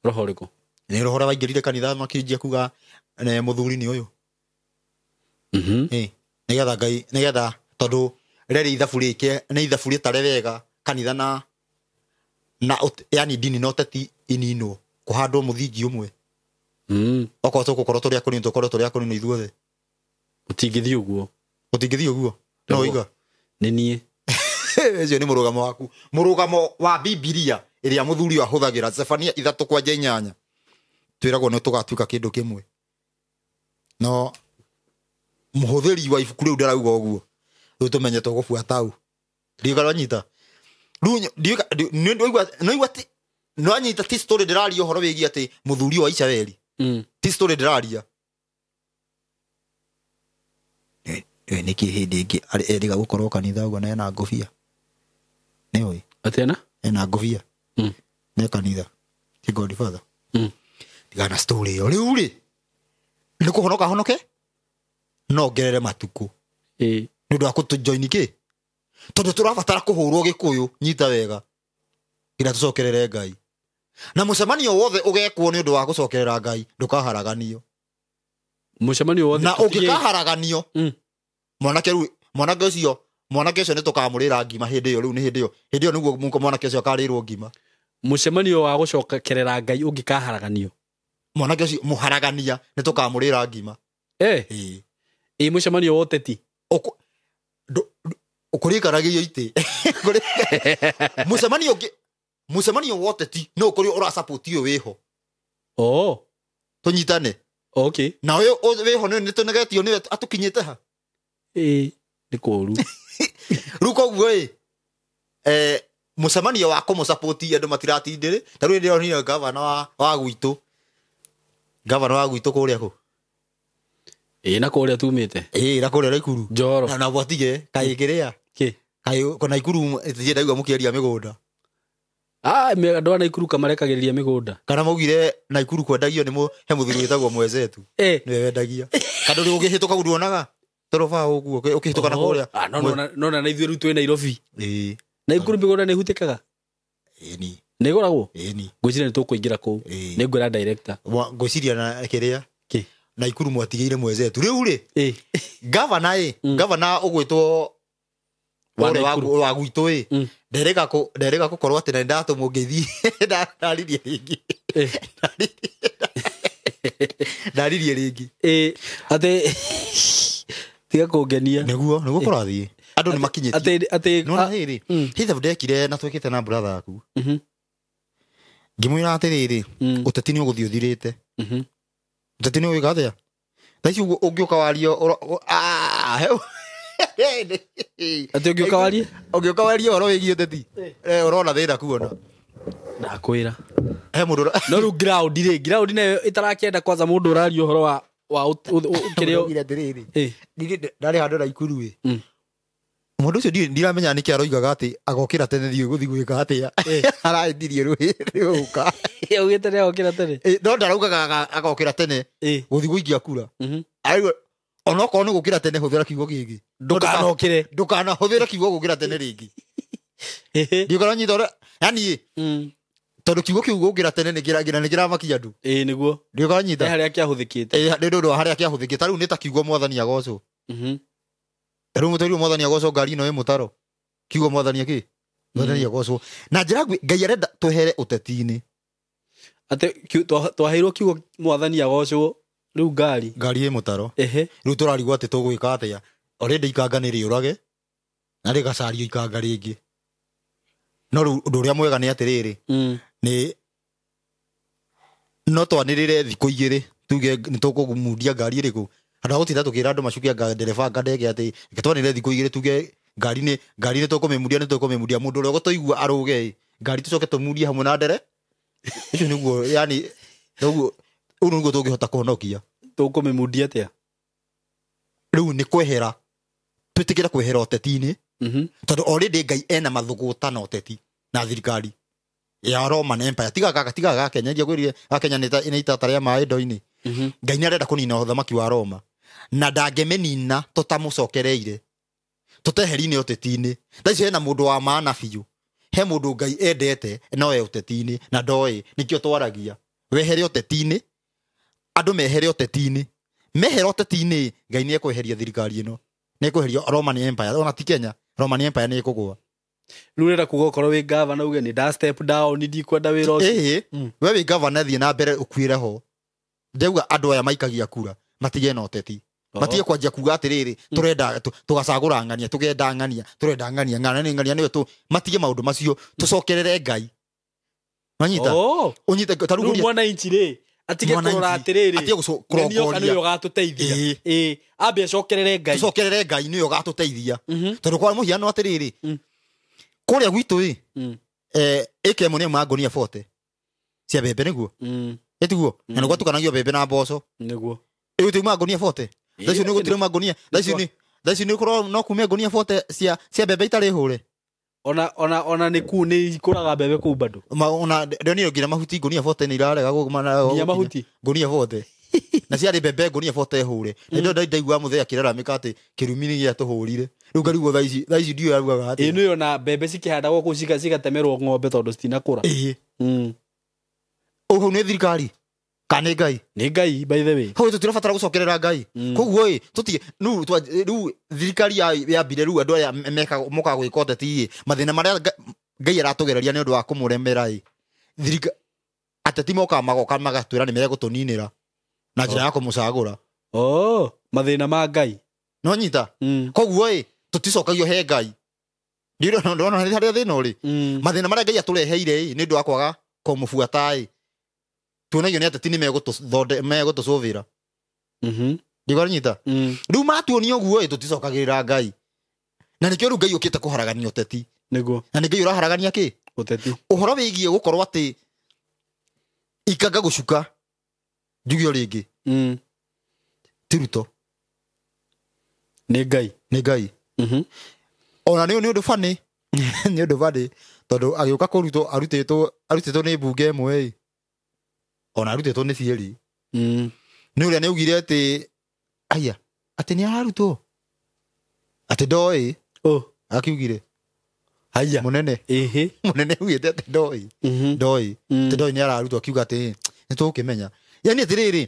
Roho ũrĩkũ? Nĩ roho ũrĩa waingĩrire kanitha makĩnjia kuga mũthuri nĩ ũyũ. Nĩgetha Ngai nĩgetha tondũ rĩrĩ ithabu rĩke nĩ ithabu rĩtare wega kanitha na yani dini na ũteti ininwo kũhandwo mũthingi ũmwe. Okorwo tũgũkorwo tũrĩ akũrinũ tũkorwo tũrĩ akũrinũ ithuothe. Ũtingĩthiĩ ũguo. Ũtingĩthiĩ ũguo. No ũiga. Nĩ niĩ. Ũcio nĩ mũrũgamo waku. Mũrũgamo wa Bibilia ĩrĩa mũthuri ũyũ ahũthagĩra Zefania 3:8. Twĩragwo nĩ tũgatuĩka kĩndũ kĩmwe. No mũhũthĩri wa ibuku rĩu ndarauga ũguo. Rĩu tũmenye tũgũbuata au. Ndiũĩ wanyita. Rĩu ndiũĩ no anyita ti story ndĩraria ũhoro wĩgiĩ atĩ mũthuri wa Isiraeli. Ti story ndĩraria. Nĩkĩ hĩndĩ ĩngĩ erĩga gũkorwo kanitha ũguo na ena ngũbia. Nĩũĩ? Atĩ ena ngũbia. Nĩ kanitha. Ti Godfather. Tigana story ĩyo. Rĩu rĩ nĩ kũhonoka honoke no ngerere matukũ. Nĩ ũndũ wa kũtũjoini kĩ? Tondũ tũrabatara kũhũrwo Gĩkũyũ nyita wega nginya tũcokerere Ngai. Na mũcemanio wothe ũgekwo nĩ ũndũ wa gũcokerera Ngai ndũkaharaganio. Mũcemanio wothe na ũngĩkaharaganio mwanake ũcio nĩ tũkamũrĩra ngima hĩndĩ ĩyo. Rĩu nĩ hĩndĩ ĩyo. Hĩndĩ ĩyo nĩguo mwanake ũcio akarĩrwo ngima. Mũcemanio wa gũcokerera Ngai ũngĩkaharaganio. Mwanake ũcio mũharagania nĩ tũkamũrĩra ngima. Ĩ mũcemanio wa ũteti. Ũkũrĩkaragĩrio itĩ. Mũcemanio ũngĩ mũcemanio wa ũteti no ũkorwo ũrasupport ũyũ wĩho. Tũnyitane. Okay. Na ũyũ wĩho nĩ tũnegetio nĩwe atũkinyĩte ha. Nĩ kũũru. Rĩu koguo ĩ mũcemanio wa kũmũsupport andũ matiratindĩrĩ. Ta rĩu ndĩronire gavana wa gwitũ. Gavana wa gwitũ kũrĩa kũ? Ĩ na kũrĩa tumĩte. Ĩ na kũrĩa Naikuru. Njoro. Na bwatige kaĩ kĩrĩa. Kĩ? Kaĩ ko Naikuru ĩthiĩ ndaigua mũkĩaria mĩgũnda. Ah, andũ a Naikuru kamarekagĩrĩria mĩgũnda. Kana maugire Naikuru kwendagio nĩ he mũthuri wĩtagwo Mwezetu. Nĩwe wendagia. Kana ndũrĩ ũngĩhĩtũka kũu nduonaga? Toroba ũguo ũkĩhĩtũka na kũrĩa. Ah, no na ithuĩ rĩu twĩ Nairobi. Ĩ. Naikuru mĩgũnda nĩ ĩhutĩkaga? Ĩni. Nĩ ĩgũragwo? Ĩni. Ngwĩciria nĩ tũkũingĩra kũu. Nĩ ngwĩra director. Ngwĩciria na kĩrĩa? Kĩ? Naikuru mwatigĩire Mwezetu. Rĩu rĩ? Ĩ. Gavana ĩ, gavana ũgwĩtwo wa gwitũ ĩ. Nderĩga gũkorwo atĩ na ndatũmwo ngĩthiĩ ndaririe rĩngĩ. Ndaririe rĩngĩ. Ĩ, atĩ tiga kũngenia. Nĩguo kũrathiĩ. Andũ nĩ makinyĩtie. Atĩ no na rĩrĩ, hitha ndekire na twĩkĩte na brother yaku. Ngĩmwĩra atĩrĩrĩ, ũteti nĩ ũgũthiĩ ũthirĩte. Ũteti nĩ ũgwĩka atĩa? Thaa ici ũngĩũka warie atĩ ũngĩũka warie? Ũngĩũka warie ũhoro wĩgiĩ ũteti. Ũrona thĩna kuona. Ndakwĩra. He mũndũ no rĩu ground rĩ, ground nayo ĩtarakĩenda kwanza mũndũ ũraria ũhoro wa kĩrĩa ũgire atĩrĩrĩ. Ndarĩ handũ Naikuru ĩ. Mũndũ ũcio ndiramenya nĩkĩ aroigaga atĩ agokĩra tene thiĩ gũthiĩ gwĩka atĩa. Araendirie rũĩ ũka. Augĩte nĩ agokĩra tene. No ndaraugaga agokĩra tene gũthiĩ gũikia kura. Arauga onokorwo nĩ gũkĩra tene hũthĩra kiugo gĩkĩ. Ndũkanokĩre. Ndũkanahũthĩre kiugo gũkĩra tene rĩngĩ. Ndiũkora nyita ũrĩa yani tondũ kiugo kĩu gũkĩra tene nĩ kĩramakia andũ. Ĩ nĩguo. Ndiũkora nyita. Harĩa kĩahũthĩkĩte. Nĩ ũndũ wa harĩa kĩahũthĩkĩte. Rĩu nĩ ta kiugo mwathani agocwo. Rĩu mũtũrirũ mwathani agocwo ngari ĩno ĩ mũtaro. Kiugo mwathani akĩ? Mwathani agocwo. Na njĩra Ngai arenda twehere ũteti-inĩ. Atĩ twaheirwo kiugo mwathani agocwo rĩu ngari. Ngari ĩ mũtaro. Ehe. Rĩu tũrarigwo atĩ tũgwĩka atĩa. Already ikanga nĩ rĩũrage na rĩgacario ikanga rĩngĩ. No rĩu ũndũ ũrĩa mwega nĩ atĩrĩrĩ. Nĩ no twanĩrĩre thikũ igĩrĩ tuge nĩ tũkũmundia ngari ĩrĩkũ. Andũ a gũtinda tũkĩra andũ macuke anga ndereba anga ndege atĩ reke twanĩrĩre thikũ igĩrĩ tuge ngari nĩ tũkũmĩmundia nĩ tũkũmĩmundia mũndũ ũrĩa ũgũtũigua arũge ĩ ngari tũcoke tũmundie hamwe na ndere. Ũcio nĩguo yani ũguo ũũ nĩguo tũngĩhota kũhonokia. Tũkũmĩmundia atĩa? Rĩu nĩ kwehera twĩtĩkĩre kwehera ũteti-inĩ. Tondũ already Ngai ena mathũgũta na ũteti na thirikari ya Roman Empire. Tiga ga Kenya ndia kwĩrire ga Kenya nĩ itata rĩa maĩ ndo-inĩ. Ngai nĩ arenda kũnina ũthamaki wa Roma na ndangĩmĩnina tũtamũcokereire tũteherine ũteti-inĩ. Thaa ici hena mũndũ wa maana biũ, he mũndũ Ngai endete no e ũteti-inĩ na ndoĩ nĩkĩo twaragia. Wehere ũteti-inĩ, andũ mehere ũteti-inĩ, mehere ũteti-inĩ Ngai nĩ ekweheria thirikari ĩno, nĩ ekweheria Roman Empire. Ona ti Kenya, Roman Empire nĩ ĩkũgũa. Rĩu ũrenda kuga okorwo wĩ gavana uge nĩ nda step down ndikwenda wĩra ũcio. Ĩĩ, we wĩ gavana thiĩ na mbere ũkuĩre ho. Ndauga andũ aya maikagia kura matige na ũteti. Matige kwanjia kuga atĩrĩrĩ tũrenda tũgacagũra ng'ania tũgenda ng'ania tũrenda ng'ania ng'ania nĩ ng'ania nĩwe tũ matige maũndũ macio tũcokerere Ngai. Manyita. Ũnyite ta rĩu mwananchi rĩ atige kũrora atĩrĩrĩ atige kũrongoria nĩwe ũgatũteithia. Ĩ ambe acokerere Ngai. Tũcokerere Ngai nĩwe ũgatũteithia. Tondũ kwa mũhiano atĩrĩrĩ kũrĩa gwitũ ĩ ĩka ĩmwe nĩ ma ngonia 40 cia mbembe nĩguo. Ĩtiguo na nĩguo tukanagio mbembe na mboco nĩguo. Ĩu tiuma ngonia 40. Thaa icio nĩ gũtirĩ ngonia. Thaa ici nĩ ũkorwo no kume ngonia 40 cia mbembe itarĩ hũre. Ona nĩ kuu nĩ ikũraga mbembe kũu bado. Ona ndionire nginya mahuti ngonia 40 nĩ irarega gũkũmana nginya mahuti ngonia 40. Na ciarĩ mbembe ngonia 40 hũre. Na ndio ndaigua mũthee akĩraramĩka atĩ kĩrumi nĩ gĩatũhũrire. Rĩu ngarigwo thaa ici ndiũĩ arugaga atĩa. Ĩ nĩyo na mbembe cikĩhandagwo kũu cigatemerwo ng'ombe tondũ citinakũra. Ĩ. Ũũ nĩ thirikari kana nĩ Ngai? Nĩ Ngai by the way. Hau tũtirabatara gũcokerera Ngai. Koguo ĩ tũtige rĩu rĩu thirikari yambire rĩu andũ aya mekaga mokaga gwĩka ũteti ĩ mathĩna marĩa Ngai aratũgereria nĩ ũndũ wa kũmũremera ĩ ateti mokaga magoka magatwĩra nĩ megũtũninĩra na njĩra ya kũmũcagũra. Oh, mathĩna ma Ngai. No nyita. Koguo ĩ tũticokagio he Ngai. Ndĩrona harĩa thĩna ũrĩ. Mathĩna marĩa Ngai atũreheire ĩ nĩ ũndũ wa kwaga kũmũbuata ĩ tuonagio nĩ ateti nĩ megũtũcũvĩra. Ndikũranyita. Rĩu matuonia ũguo ĩ tũticokagĩrĩra Ngai. Na nĩkĩo rĩu Ngai ũkĩte kũharagania ũteti. Nĩguo. Na nĩ Ngai ũraharagania kĩ? Ũteti. Ũhoro wĩgiĩ gũkorwo atĩ ikanga gũcuka njuge o rĩngĩ. Ti Ruto. Nĩ Ngai. Nĩ Ngai. Ona nĩ ũndũ funny, nĩ ũndũ funny tondũ agĩũka kũrutwo arutĩtwo nĩ mbunge ĩmwe ĩ, ona arutĩtwo nĩ cieri. Nĩ ũrĩa nĩ augire atĩ aya atĩ nĩ ararutwo atĩ ndoĩ. Akiugire Haya. Mũnene. Ĩhĩ. Mũnene augĩte atĩ ndoĩ. Ndoĩ. Atĩ ndoĩ nĩ ararutwo, akiuga atĩ nĩ tũgũkĩmenya. Yani atĩrĩrĩ,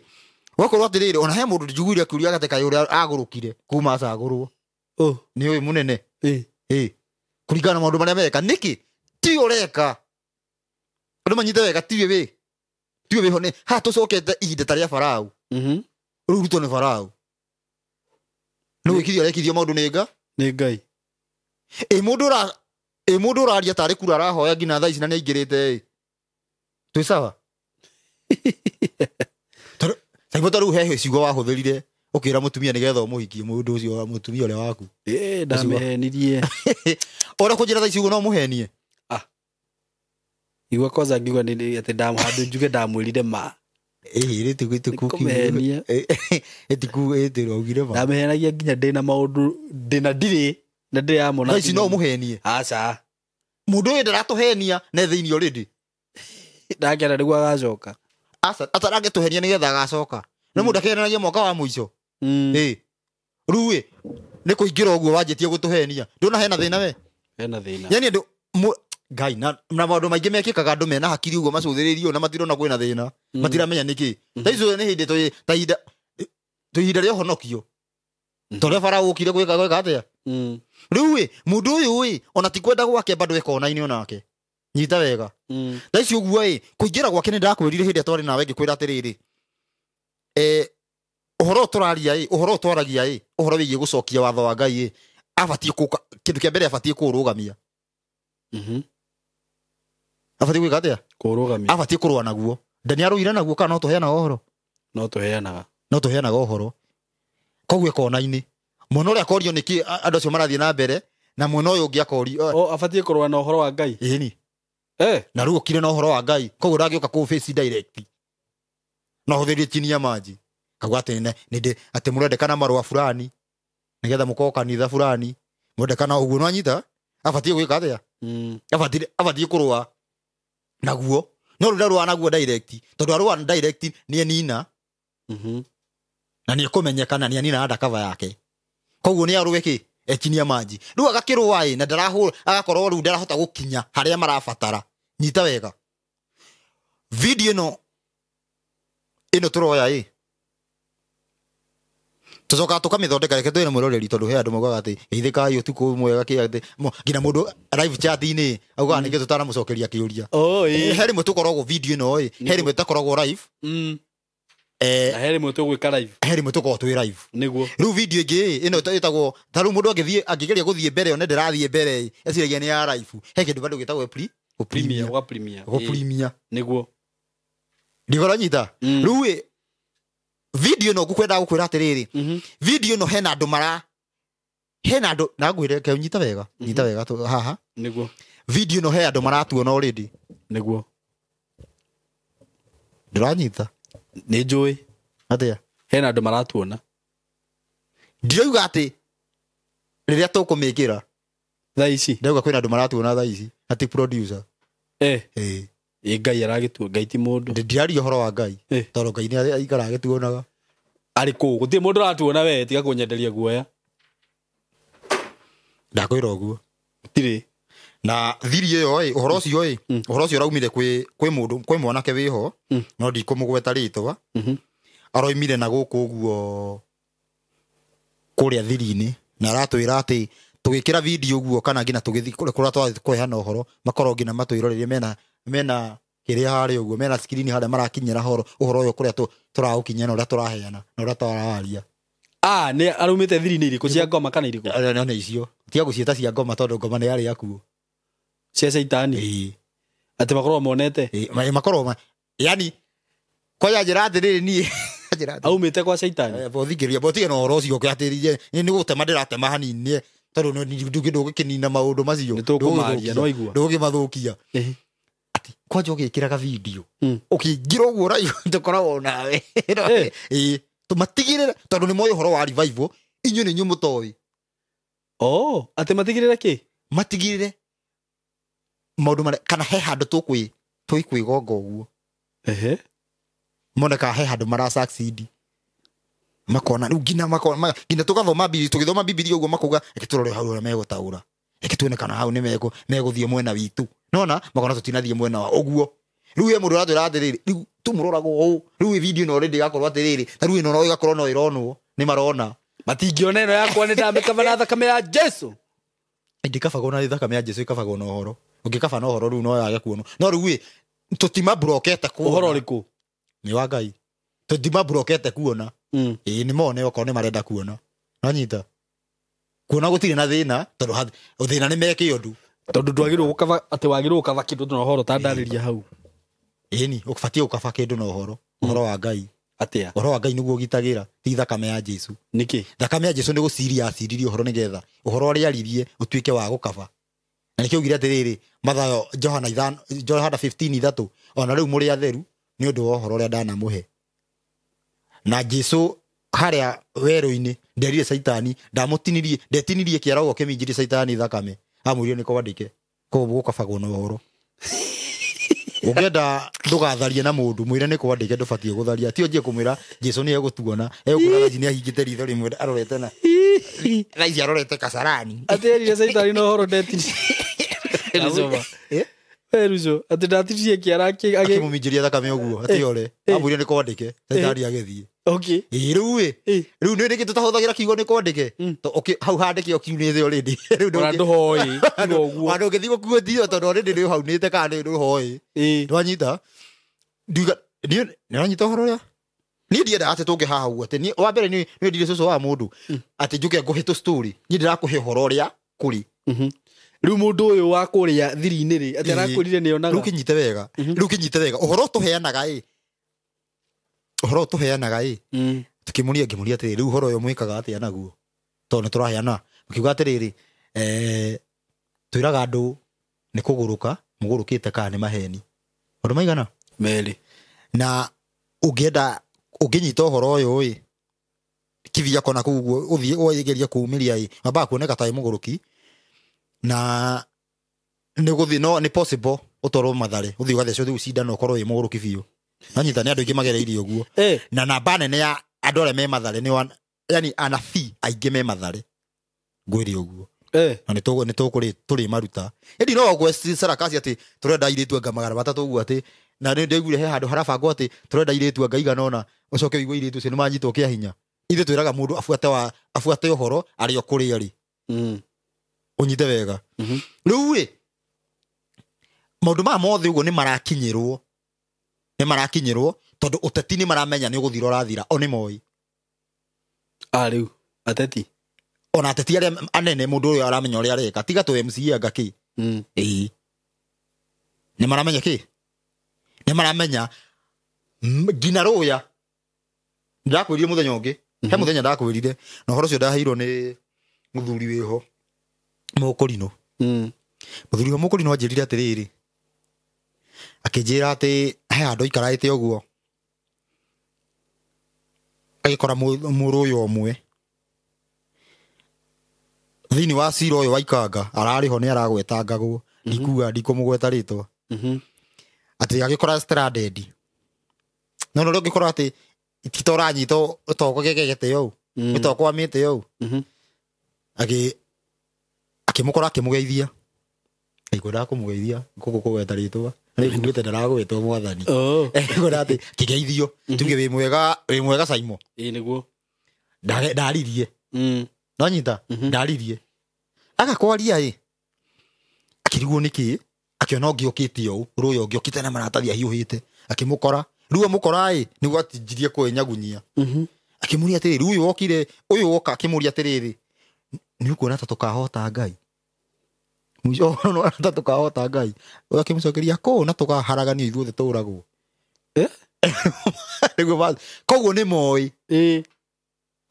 gwakorwo atĩrĩrĩ, ona he mũndũ njiguire akiuria atĩ kaĩ ũrĩa agũrũkire kuma acagũrwo. Nĩ ũyũ mũnene. Ĩ. Kũringana na maũndũ marĩa meka. Nĩkĩ? Ti ũreka. Andũ manyite wega, tiwe wĩ. Tiwe wĩho nĩ haha tũcokete ihinda ta rĩa Farao. Rĩu Ruto nĩ Farao. Nĩ gwĩkithio arekithio maũndũ nĩ nga? Nĩ Ngai. Ĩ mũndũ ũraria tarĩ kura arahoya nginya thaa ici na nĩaingĩrĩte ĩ. Twĩ sawa? Tondũ ta rĩu he ciugo wahũthĩrire ũkĩra mũtumia nĩgetha ũmũhikie mũndũ ũcio wa mũtumia ũrĩa waku. Ĩ, ndamĩhenirie. Ora kũnjĩra thaa ici ũguo no mũhenie? Igua kwanza ngiuga nĩ atĩ handũ njuge ndamwĩrire ma. Ĩ, Nĩkũmĩhenia. ĩtiraugire ma. Ndamĩhenagia nginya ndĩna maũndũ ndĩna ndirĩ na ndĩrĩ yamona. Thaa ici no ũmũhenie? Aca. Mũndũ ũyũ ndaratũhenia na thĩinĩ already. Ndakena nĩguo agacoka. Aca, atarangĩtũhenia nĩgetha agacoka. Nĩ mũndũ akĩhenagia mwaka wa mũico. Ĩ. Rĩu ĩ, nĩ kũingĩra ũguo wanjĩtie gũtũhenia. Ndũna hena thĩna we? Hena thĩna. Yani andũ Ngai, na maũndũ maingĩ mekĩkaga andũ mena hakiri ũguo macũthĩrĩirio na matirona kwĩna thĩna. Matiramenya nĩkĩ. Thaa icio nĩ hĩndĩ twĩ ta ihinda twĩ ihinda rĩa ũhonokio. Tondũ Farao ũkire gwĩka atĩa? Rĩu ĩ, mũndũ ũyũ ĩ, ona ti kwenda gwake bado ekona-inĩ onake. Nyita wega. Thaa ici ũguo ĩ, kũingĩra gwake nĩ ndakwĩrire hĩndĩ ĩrĩa twarĩ nawe ngĩkwĩra atĩrĩrĩ. Ũhoro ũyũ tũraria ĩ, ũhoro ũyũ twaragia ĩ, ũhoro wĩgiĩ gũcokia watho wa Ngai ĩ, abatiĩ kũka, kĩndũ kĩa mbere abatiĩ kũũrũgamia. Abatiĩ gwĩka atĩa? Kũũrũgamia. Abatiĩ kũrũa naguo. Nda nĩ arũire naguo kana no tũheanaga ũhoro? No tũheanaga. No tũheanaga ũhoro. Koguo ekona-inĩ. Mwena ũrĩa akorio nĩkĩ andũ acio marathiĩ na mbere, na mwena ũyũ ũngĩ akorio. O, abatiĩ kũrũa na ũhoro wa Ngai? Ĩni. Na rĩu okire na ũhoro wa Ngai. Koguo ndangĩũka kũũ face direct. No ahũthĩrie chini ya maji. Kauga atĩ nĩ atĩ mũrendekana marũa fulani nĩgetha mũkorwo kanitha fulani. Mũrendekana ũguo no anyita? Abatiĩ gwĩka atĩa? Abatiĩ kũrũa naguo. No rĩu ndarũa naguo direct. Tondũ arũa direct nĩ enina. Na nĩ ekũmenyekana nĩ anina undercover yake. Koguo nĩ arũe kĩ? Ekinia maji. Rĩu agakĩrũa ĩ, na ndarahũra, agakorwo rĩu ndarahota gũkinya harĩa marabatara. Nyita wega. Video ĩno tũroya ĩ, tũcokaga tũkamĩthondeka. Reke twĩre mwĩroreri tondũ he andũ maugaga atĩ geithĩkai ũtukũ mwega kĩ atĩ nginya mũndũ live chat-inĩ augaga nĩkĩ tũtanamũcokeria kĩũria. He rĩmwe tũkoragwo video ĩno ĩ, he rĩmwe tũtakoragwo live. Na he rĩmwe tũgwĩka live. He rĩmwe tũkoragwo twĩ live. Nĩguo. Rĩu video ĩngĩ ĩ, ĩno ĩtagwo, ta rĩu mũndũ angĩgeria gũthiĩ mbere one ndĩrathiĩ mbere ĩ, eciragia nĩ ya live. He kĩndũ bado gĩtagwo Premier, ũga premier. Gũ premier. Nĩguo. Ndigoranyita. Rĩu ĩ, video ĩno ngũkwendaga gũkwĩra atĩrĩrĩ, video ĩno hena andũ mara, hena andũ, na ngwĩre, reke ũnyite wega, nyita wega tũ, haha. Nĩguo. Video ĩno he andũ maratuona already. Nĩguo. Ndĩranyita. Nĩ njũĩ. Atĩa? Hena andũ maratuona. Ndirauga atĩ rĩrĩa tũkũmĩkĩra thaa ici. Ndauga kwĩna andũ maratuona thaa ici, atĩ producer. Ĩ Ngai aragĩtua, Ngai ti mũndũ. Ndiraria ũhoro wa Ngai. Tondũ Ngai nĩ aikaraga agĩtuonaga. Arĩ kũu, gũtirĩ mũndũ ũratuona we, tiga kũnyenderia guoya. Ndakwĩra ũguo. Gũtirĩ. Na thiri ĩyo ĩ, ũhoro ũcio ĩ, ũhoro ũcio ũraumire kwĩ mũndũ, kwĩ mwanake wĩho, no ndikũmũgweta rĩtwa. Aroimire na gũkũ ũguo kũrĩa thiri-inĩ, na aratwĩra atĩ tũgĩkĩra video ũguo kana nginya tũgĩthiĩ kũrĩa twathiĩ kũheana ũhoro, makorwo nginya matwĩroreire mena kĩrĩa harĩa ũguo, mena screen harĩa marakinyĩra ũhoro ũyũ kũrĩa tũraũkinyia na ũrĩa tũraheana na ũrĩa tũrawaria. Nĩ arumĩte thiri-inĩ irĩkũ, cia ngoma kana irĩkũ? Nĩ icio. Tiga gũciĩta cia ngoma tondũ ngoma nĩ yarĩ akuo. Cia caitani? Ĩĩ. Atĩ makorwo monete? Ĩĩ, makorwo yani, kwanja njĩra atĩrĩrĩ niĩ, njĩra atĩrĩrĩ. Aumĩte kwa caitani? Bothingĩria, botige na ũhoro ũcio ũke atĩrĩrie, nĩ gũtema ndĩratema hanini, nĩ, tondũ ndũgĩkĩnina maũndũ macio. Nĩ tũkũmaria, no igua. Ndũgĩmathũkia. Atĩ, kwanja ũgĩkĩraga video. Ũkĩingĩra ũguo ũraigua tũkoragwo nawe. Ĩĩ, tũmatigĩrĩre, tondũ nĩ moĩ ũhoro wa revival, inyuĩ nĩ inyuĩ mũtoĩ. Oh, atĩ matigĩrĩre kĩ? Matigĩrĩre maũndũ marĩa kana he handũ tũkwĩgonga ũguo. Ehe. Moneka he handũ mara succeed. Makona rĩu nginya makona nginya tũgathoma Bibilia, tũgĩthoma Bibilia ũguo makauga reke tũrore hau ũrĩa megũtaũra. Reke tuone kana hau nĩ megũthiĩ mwena witũ. Nona makona tũtinathiĩ mwena wa ũguo. Rĩu he mũndũ ũratwĩra atĩrĩrĩ, rĩu tũmũroraga ũũ, rĩu video ĩno already ĩgakorwo atĩrĩrĩ, ta rĩu ĩno no ĩgakorwo no ĩronwo, nĩ marona. Matingĩona ĩno yakwa nĩ ndamĩkaba na thakame ya Jesu. Ndĩkabagwo na thakame ya Jesu, ĩkabagwo na ũhoro. Ũngĩkaba na ũhoro rĩu no yage kuonwo. No rĩu ĩ, tũtimaburokete kuona. Ũhoro ũrĩkũ? Nĩ wa Ngai. Tũtimaburokete kuona. Ĩĩ nĩ mone okorwo nĩ marenda kuona. Nonyita. Kuona gũtirĩ na thĩna tondũ thĩna nĩ meke ũndũ. Tondũ ndwagĩrĩirwo gũkaba atĩ wagĩrĩirwo gũkaba kĩndũ na ũhoro ta ndarĩria hau. Ĩni, ũbatiĩ gũkaba kĩndũ na ũhoro. Ũhoro wa Ngai. Atĩa? Ũhoro wa Ngai nĩguo ũgitagĩra, ti thakame ya Jesu. Nĩkĩ? Thakame ya Jesu nĩ gũciria aciririe ũhoro nĩgetha ũhoro ũrĩa aririe ũtuĩke wa gũkaba. Na nĩkĩo augire atĩrĩrĩ, Mathayo Johana 15:3, ona rĩu mũrĩ atheru nĩ ũndũ wa ũhoro ũrĩa ndanamũhe. Na Jesu harĩa werũ-inĩ nderire Caitani, ndamũtinirie, ndetinirie kĩara ũguo kĩminjirie Caitani thakame. Amwĩrire nĩ kwandĩke, koguo gũkabagwo na ũhoro. Ũngĩenda ndũgatharie na mũndũ, mwĩre nĩ kwandĩke ndũbatiĩ gũtharia. Ti ũnjie kũmwĩra Jesu nĩ egũtuona, egũkwĩra thaa ici nĩ ahingĩte ritho rĩmwe arorete na thaa ici arorete kasarani. Atĩ erire Caitani na ũhoro ndetinirie. Eruco, atĩ ndatinirie kĩara akĩmũminjĩria thakame ũguo, atĩ ore. Amwĩrire nĩ kwandĩke, Caitani agĩthiĩ. Okay. Ĩ rĩu ĩ, rĩu nĩ nĩkĩ tũtahũthagĩra kiugo nĩ kwandĩke? Hau handĩke o kiunĩte already. Rĩu ndũhoĩ, kiugo ũguo. Ona ndũngĩthiĩ gũkuo tondũ already nĩ ũhaunĩte kana nĩ ũhoĩ. Ndwanyita? Ndiuga, nĩ ũranyita ũhoro ũrĩa? Niĩ ndiendaga atĩ tũke haha ũguo, atĩ niĩ wa mbere nĩ ndire cũcũ wa mũndũ, atĩ njũke ngũhe tũ story. Niĩ ndĩrakũhe ũhoro ũrĩa kũrĩ. Rĩu mũndũ ũyũ wa kũrĩa thiri-inĩ rĩ, atĩ arakwĩrire nĩ onaga. Rĩu kĩnyite wega. Rĩu kĩnyite wega. Ũhoro tũheanaga ĩ. Ũhoro tũheanaga ĩ. Tukĩmũria ngĩmũria atĩrĩrĩ, rĩu ũhoro ũyũ mwĩkaga atĩa naguo? Tondũ nĩ tũraheana. Mũkiuga atĩrĩrĩ, twĩraga andũ nĩ kũgũrũka, mũgũrũkĩte kana nĩ maheni. Maũndũ maigana? Merĩ. Na ũngĩenda ũngĩnyita ũhoro ũyũ ĩ, kivia kona kũu ũguo, ũthiĩ ũgerie kũũmĩria ĩ, wambaga kuoneka ta wĩ mũgũrũki. Na nĩ gũthiĩ, no nĩ possible ũtwarwo Mathare, ũthiĩ ũgathecwo rĩu cindano ũkorwo wĩ mũgũrũki biũ. Nanyita nĩ andũ aingĩ magereirie ũguo. Na namba nene ya andũ arĩa me Mathare nĩ yani anabii aingĩ me Mathare. Ngwĩre ũguo. Na nĩ tũrĩ maruta. Ĩndĩ no ũgwe sarakasi atĩ tũrenda airĩtu anga 300 ũguo atĩ, na nĩ ndaiguire he handũ harabangwo atĩ tũrenda airĩtu anga igana ũna, ũcoke ũigue airĩtu acio nĩ manyitwo kĩa hinya. Ithuĩ twĩraga mũndũ abuate ũhoro arĩ o kũrĩa arĩ. Ũnyite wega. Rĩu ĩ, maũndũ maya mothe ũguo nĩ marakinyĩrwo. Nĩ marakinyĩrwo tondũ ũteti nĩ maramenya nĩ ũgũthira ũrathira, o nĩ moĩ. Rĩu ateti. Ona ateti arĩa anene mũndũ ũyũ aramenya ũrĩa areka, tiga tũ MCA anga kĩ. Ĩĩ. Nĩ maramenya kĩ? Nĩ maramenya nginya rũya. Ndakwĩrire mũthenya ũngĩ. He mũthenya ndakwĩrire, na ũhoro ũcio ndaheirwo nĩ mũthuri wĩho Mũkũrinũ. Mũthuri wa Mũkũrinũ anjĩrire atĩrĩrĩ, akĩnjĩra atĩ he handũ aikarĩte ũguo, agĩkora mũrũ ũyũ ũmwe thĩinĩ wa cira ũyũ wa Ikanga, ararĩ ho nĩ aragwetangagwo, ndikuga ndikũmũgweta rĩtwa. Atĩ agĩkora stranded. No no ũngĩkora atĩ ti ta ũranyita ũtokũgegete ũũ, ũtokwamĩte ũũ. Akĩmũkora akĩmũgeithia. Aikwendaga kũmũgeithia, gũkũ kũgweta rĩtwa. Nĩ ngugĩte ndaragwetwo mwathani. Ekwenda atĩ kĩgeithio, tuge wĩ mwega, wĩ mwega Saimo. Ĩĩ nĩguo. Ndaririe. Nonyita, ndaririe. Agakwaria ĩ. Akĩrigwo nĩkĩ, akĩona ũngĩ ũkĩte ũũ, rũya ũngĩ ũkĩte na maratathi ahiũhĩte. Akĩmũkora. Rĩu amũkora ĩ, nĩguo atinjirie kwĩnyagunyia. Akĩmũria atĩrĩrĩ, rĩu ũyũ wokire, ũyũ woka akĩmũria atĩrĩrĩ, nĩ ũkuona ta tũkahota Ngai? Mũico no ta tũkahota Ngai. Ũyũ akĩmũcokeria, kũ na tũkaharaganio ithuothe tũragwo. Nĩguo koguo nĩ moĩ.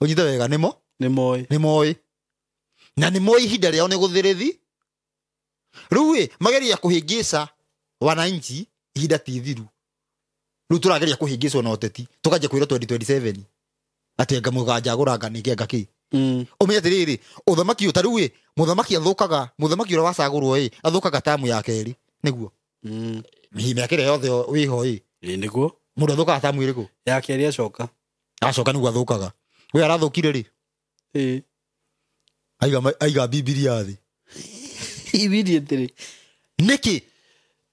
Ũnyite wega, nĩ mo? Nĩ moĩ. Nĩ moĩ. Na nĩ moĩ ihinda rĩao nĩ gũthĩrĩthi. Rĩu ĩ, mageria kũhĩngĩca wananchi ihinda ti ithiru. Rĩu tũrageria kũhĩngĩcwo na ũteti, tũkanjia kwĩrwo 2027. Atĩ anga mũganjagũranga nĩ kĩ anga kĩ. Ũmenye atĩrĩrĩ, ũthamaki ũyũ ta rĩu ĩ, Mũthamaki athũkaga, mũthamaki ũrĩa wacagũrwo ĩ, athũkaga tamu ya kerĩ, nĩguo. Mĩaka ĩrĩa yothe wĩho ĩ. Ĩ nĩguo. Mũndũ athũkaga tamu ĩrĩkũ? Ya kerĩ acoka. Acoka nĩguo athũkaga. We arathũkire rĩ? Ĩ. Aiga Bibilia thĩ. Immediately. Nĩkĩ?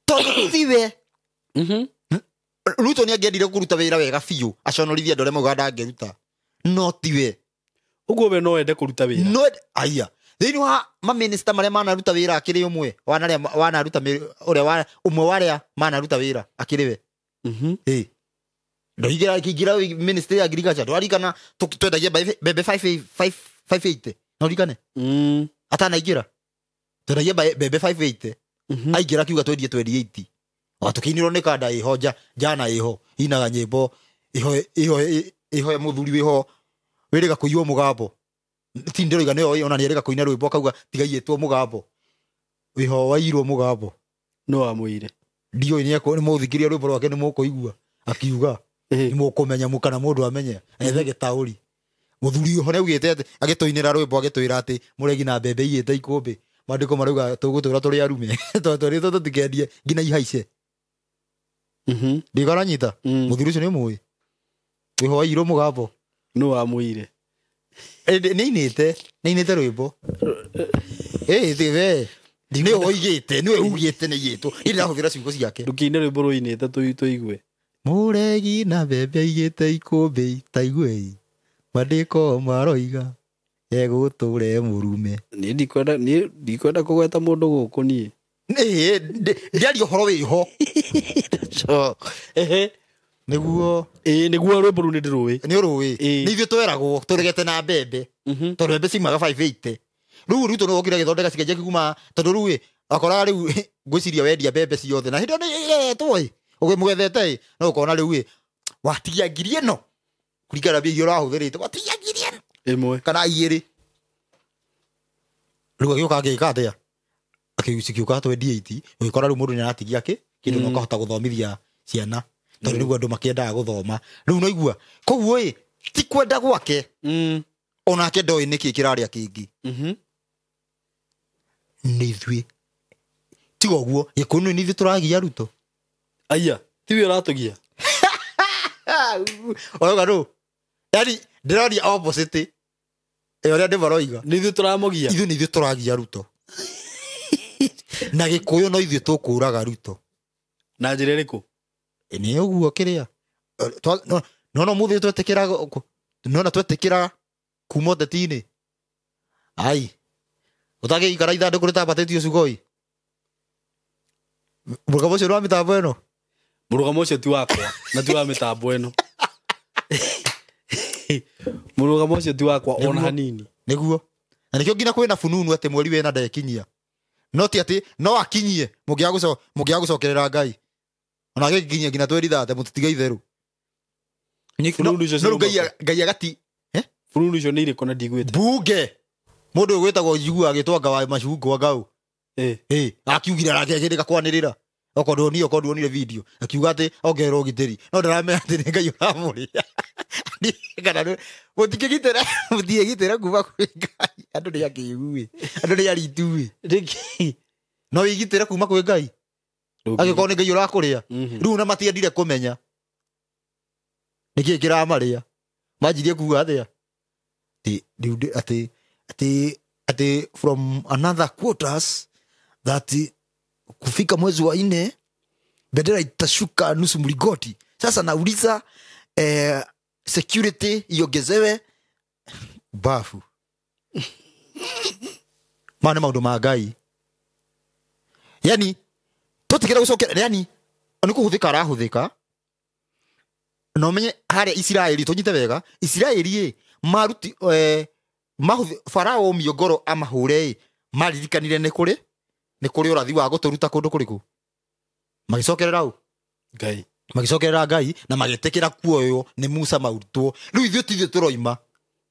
Tondũ tiwe. Ruto nĩ angĩendire kũruta wĩra wega biũ, aconorithie andũ arĩa maugaga ndangĩruta. No tiwe. Ũguo we no ende kũruta wĩra. No aya. Thĩinĩ wa maminista marĩa manaruta wĩra akĩrĩ ũmwe, wanaruta ũrĩa ũmwe wa arĩa manaruta wĩra akĩrĩ we. Ĩ. Ndoigĩra kĩingĩra ministry ya agriculture, ndwarikana twendagia mbembe 580. No ririkane? Atanaingĩra. Twendagia mbembe 580. Aingĩra akiuga twendie 2080. Watũkĩinĩrwo nĩ kanda ĩho njana ĩho inaga nyĩmbo ĩho ĩho ĩho mũthuri wĩho wĩrĩga kũiywo mũgambo. Ti ndĩroiga nĩyo ona nĩerĩga kũina rwĩmbo akauga tiga iyĩtwo mũgambo. Wĩho wairwo mũgambo. No amũire. Ndiũĩ nĩ mũthikĩria rwĩmbo rwake nĩ mũkũigua akiuga nĩ mũkũmenya kana mũndũ amenye ethe gĩtaũri. Mũthuri ũho nĩaugĩte atĩ agĩtũinĩra rwĩmbo agĩtwĩra atĩ mũregi na mbembe iyĩte ikũmbĩ. Maandĩko marauga tũgũtũra tũrĩ arume tondũ twerĩtwo tũtikendie nginya ihaice. Ndikaranyita. Mũthuri ũcio nĩ mũĩ. Wĩho wairwo mũgambo. No amũire. Nĩinĩte, nĩinĩte rwĩmbo. Ĩ we. Nĩwe oigĩte, nĩwe ugĩte nĩ iyĩtwo. Niĩ ndĩrahũthĩra ciugo ciake. Ndũkĩine rwĩmbo rũinĩte tũigue. Mũregi na mbembe igĩte ikũmbĩ taiguei. Maandĩko maroiga egũtũre mũrume. Niĩ ndikwenda kũgweta mũndũ gũkũ niĩ. Nĩ ndiaria ũhoro wĩho. Ehe. Nĩguo. Ĩ nĩguo rwĩmbo rũu nĩ ndĩrũĩ. Nĩ ũrũĩ. Nĩ ithuĩ tweragwo tũregete na mbembe. Tondũ mbembe ciumaga 580. Rĩu Ruto nĩ wokire agĩthondeka cikĩanjia kuma tondũ rĩu ĩ akoraga rĩu ngwĩciria wendia mbembe ciothe na hĩndĩ ĩyo nĩ igetwo ĩ ũkĩmũgethete ĩ no ũkona rĩu ĩ watigia ngiri ĩno kũringana na mbia iria ũrahũthĩrĩte watigia ngiri ĩno ĩmwe kana igĩrĩ. Rĩu agĩũka agĩka atĩa? Akĩcikiuka twendie iti ũgĩkora rĩu mũndũ nĩaratigia kĩ kĩndũ na ũkahota gũthomithia ciana tondũ rĩu andũ makĩendaga gũthoma rĩu noigua koguo ĩ ti kwenda gwake onake ndoĩ nĩkĩ kĩrarĩa kĩngĩ. Nĩ ithuĩ tiga ũguo Gĩkũyũ nĩ ithuĩ tũragia Ruto. Aya tiwe ũratũgia. Ũrauga nũ? Yani ndĩroria opposite ĩ ũrĩa ndĩmaroiga. Nĩ ithuĩ tũramũgia. Ithuĩ nĩ ithuĩ tũragia Ruto. Na Gĩkũyũ no ithuĩ tũkũraga Ruto. Na njĩra ĩrĩkũ? Nĩ ũguo kĩrĩa. No no mũthĩ twetĩkĩra nona twetĩkĩra kuma ũteti-inĩ. Ai. Ũtagĩikara ithandũkũ rĩtambatĩtio Sugoi. Mũrũgamo ũcio nĩ wa mĩtambo ĩno? Mũrũgamo ũcio ti wakwa na ti wa mĩtambo ĩno. Mũrũgamo ũcio ti wakwa ona hanini. Nĩguo. Na nĩkĩo nginya kwĩna fununu atĩ mweri wena ndekinyia. No ti atĩ no akinyie mũngĩaga gũcokerera Ngai. Ona agĩkinyia nginya twerithate mũtitiga itherũ. Fununu icio No Ngai agati. Fununu icio nĩ irĩkũ na ndigwĩte? Bunge. Mũndũ ũyũ wĩtagwo Njugua agĩtwo anga wa macungwa ngau. Ĩ akiugire arakĩrĩka kwanĩrĩra. Okorwo ndio okorwo ndio video akiuga atĩ ongererwo ũgitĩri no ndaramenya atĩ nĩ Ngai ũramũrĩa. Kana mũtingĩgitĩra mũtingĩgitĩra kuma kwĩ Ngai. Andũ nĩ akĩgu ĩ. Andũ nĩ aritu ĩ. No wĩgitĩre kuma kwĩ Ngai. Angĩkorwo nĩ Ngai ũrakũrĩa. Rĩu na matiendire kũmenya. Nĩkĩ kĩramarĩa? Manjirie kuga atĩa? Atĩ atĩ atĩ from another quarters that kufika mwezi wa 4 bendera itashuka nusu mlingoti. Sasa nauliza security iongezewe bafu. Maana maundu ma Ngai. Yani tutikira gucokera yani ni kuhuthika arahuthika. No menye haria Isiraeli tunyite wega Isiraeli ĩ maruti Farao miongoro amahure maririkanire nĩ kũrĩ nĩ kũrĩ ũrathi wa gũtũruta kũndũ kũrĩkũ magĩcokerera ũ Ngai magĩcokerera Ngai na magĩtĩkĩra kuoywo nĩ Musa maurutwo. Rĩu ithuĩ ti ithuĩ tũroima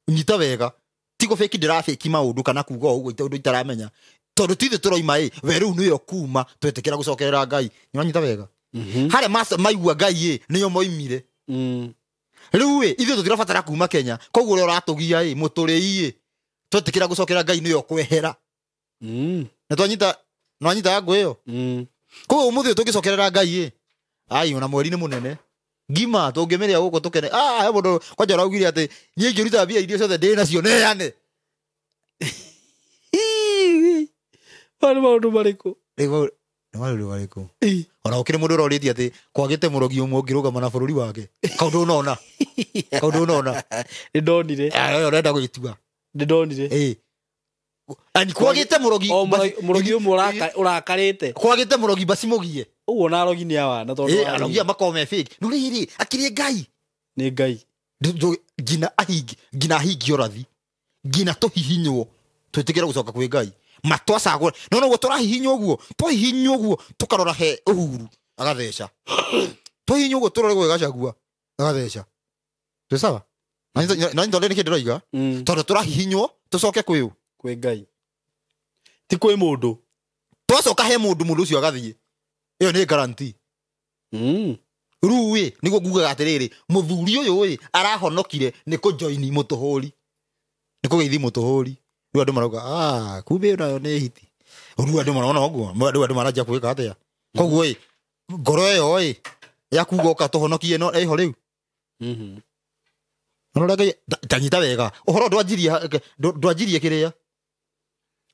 nyita wega ti gũbĩki ndĩrabĩki maũndũ kana kuga ũguo ũndũ itaramenya tondũ ti ithuĩ tũroima ĩ we rĩu nĩyo kuma twetĩkĩra gũcokerera Ngai. Nĩwanyita wega harĩa maigua Ngai ĩ nĩyo moimire. Rĩu ĩ ithuĩ tũtirabatara kuma Kenya koguo ũrĩa ũratũgia ĩ mũtũrĩi ĩ twetĩkĩra gũcokera Ngai nĩyo kwehera. Na twanyita nwanyita ngũ ĩyo. Koguo ũmũthĩ ũyũ tũngĩcokerera Ngai ĩ, ai ona mweri nĩ mũnene ngima tũngĩmĩrĩa gũkũ tũkene. He mũndũ kwanja ũraugire atĩ niĩ ingĩruta mbia iria ciothe ndĩ nacio neane. Maya nĩ maũndũ marĩkũ? Rĩu nĩ maũndũ marĩkũ? Ona gũkĩrĩ mũndũ ũrorĩtie atĩ kwagĩte mũrogi ũmwe ũngĩrũgama na bũrũri wake. Kaũndũ ũnona. Kaũndũ ũnona. Nĩ ndonire. Aya ũrenda gwĩtua. Nĩ ndonire. Ĩĩ. Ani kwagĩte mũrogi. Mũrogi ũmwe ũrakarĩte. Kwagĩte mũrogi basi mũgie. Ũguo na arogi nĩ awa na tondũ. Arogi makoragwo me fake. No rĩrĩ akĩrĩ Ngai. Nĩ Ngai. Nginya ahingi, nginya ahingi ũrathi. Nginya tũhihinywo twĩtĩkĩre gũcoka kwĩ Ngai. Matwacagũra. No noguo tũrahihinywo ũguo, twahihinywo ũguo tũkarora he Uhuru agatheca. Twahihinywo ũguo tũrore gwĩ Gachagua agatheca. Twĩ sawa? Na nĩ nĩkĩ ndĩroiga? Tondũ tũrahihinywo tũcoke kwĩ ũ? Kwĩ Ngai. Ti kwĩ mũndũ. Twacoka he mũndũ, mũndũ ũcio agathiĩ. Ĩyo nĩ guarantee. Rĩu ĩ nĩguo ngugaga atĩrĩrĩ, mũthuri ũyũ ĩ arahonokire nĩ kũjoini mũtũhũri. Nĩ kũgeithi mũtũhũri. Rĩu andũ marauga kumbe nayo nĩ hiti. Rĩu andũ marona ũguo, rĩu andũ maranjia gwĩka atĩa. Koguo ĩ ngoro ĩyo ĩ ya kuga ũka tũhonokie no ĩho rĩu. No rega tanyita wega. Ũhoro ndwanjirie kĩrĩa.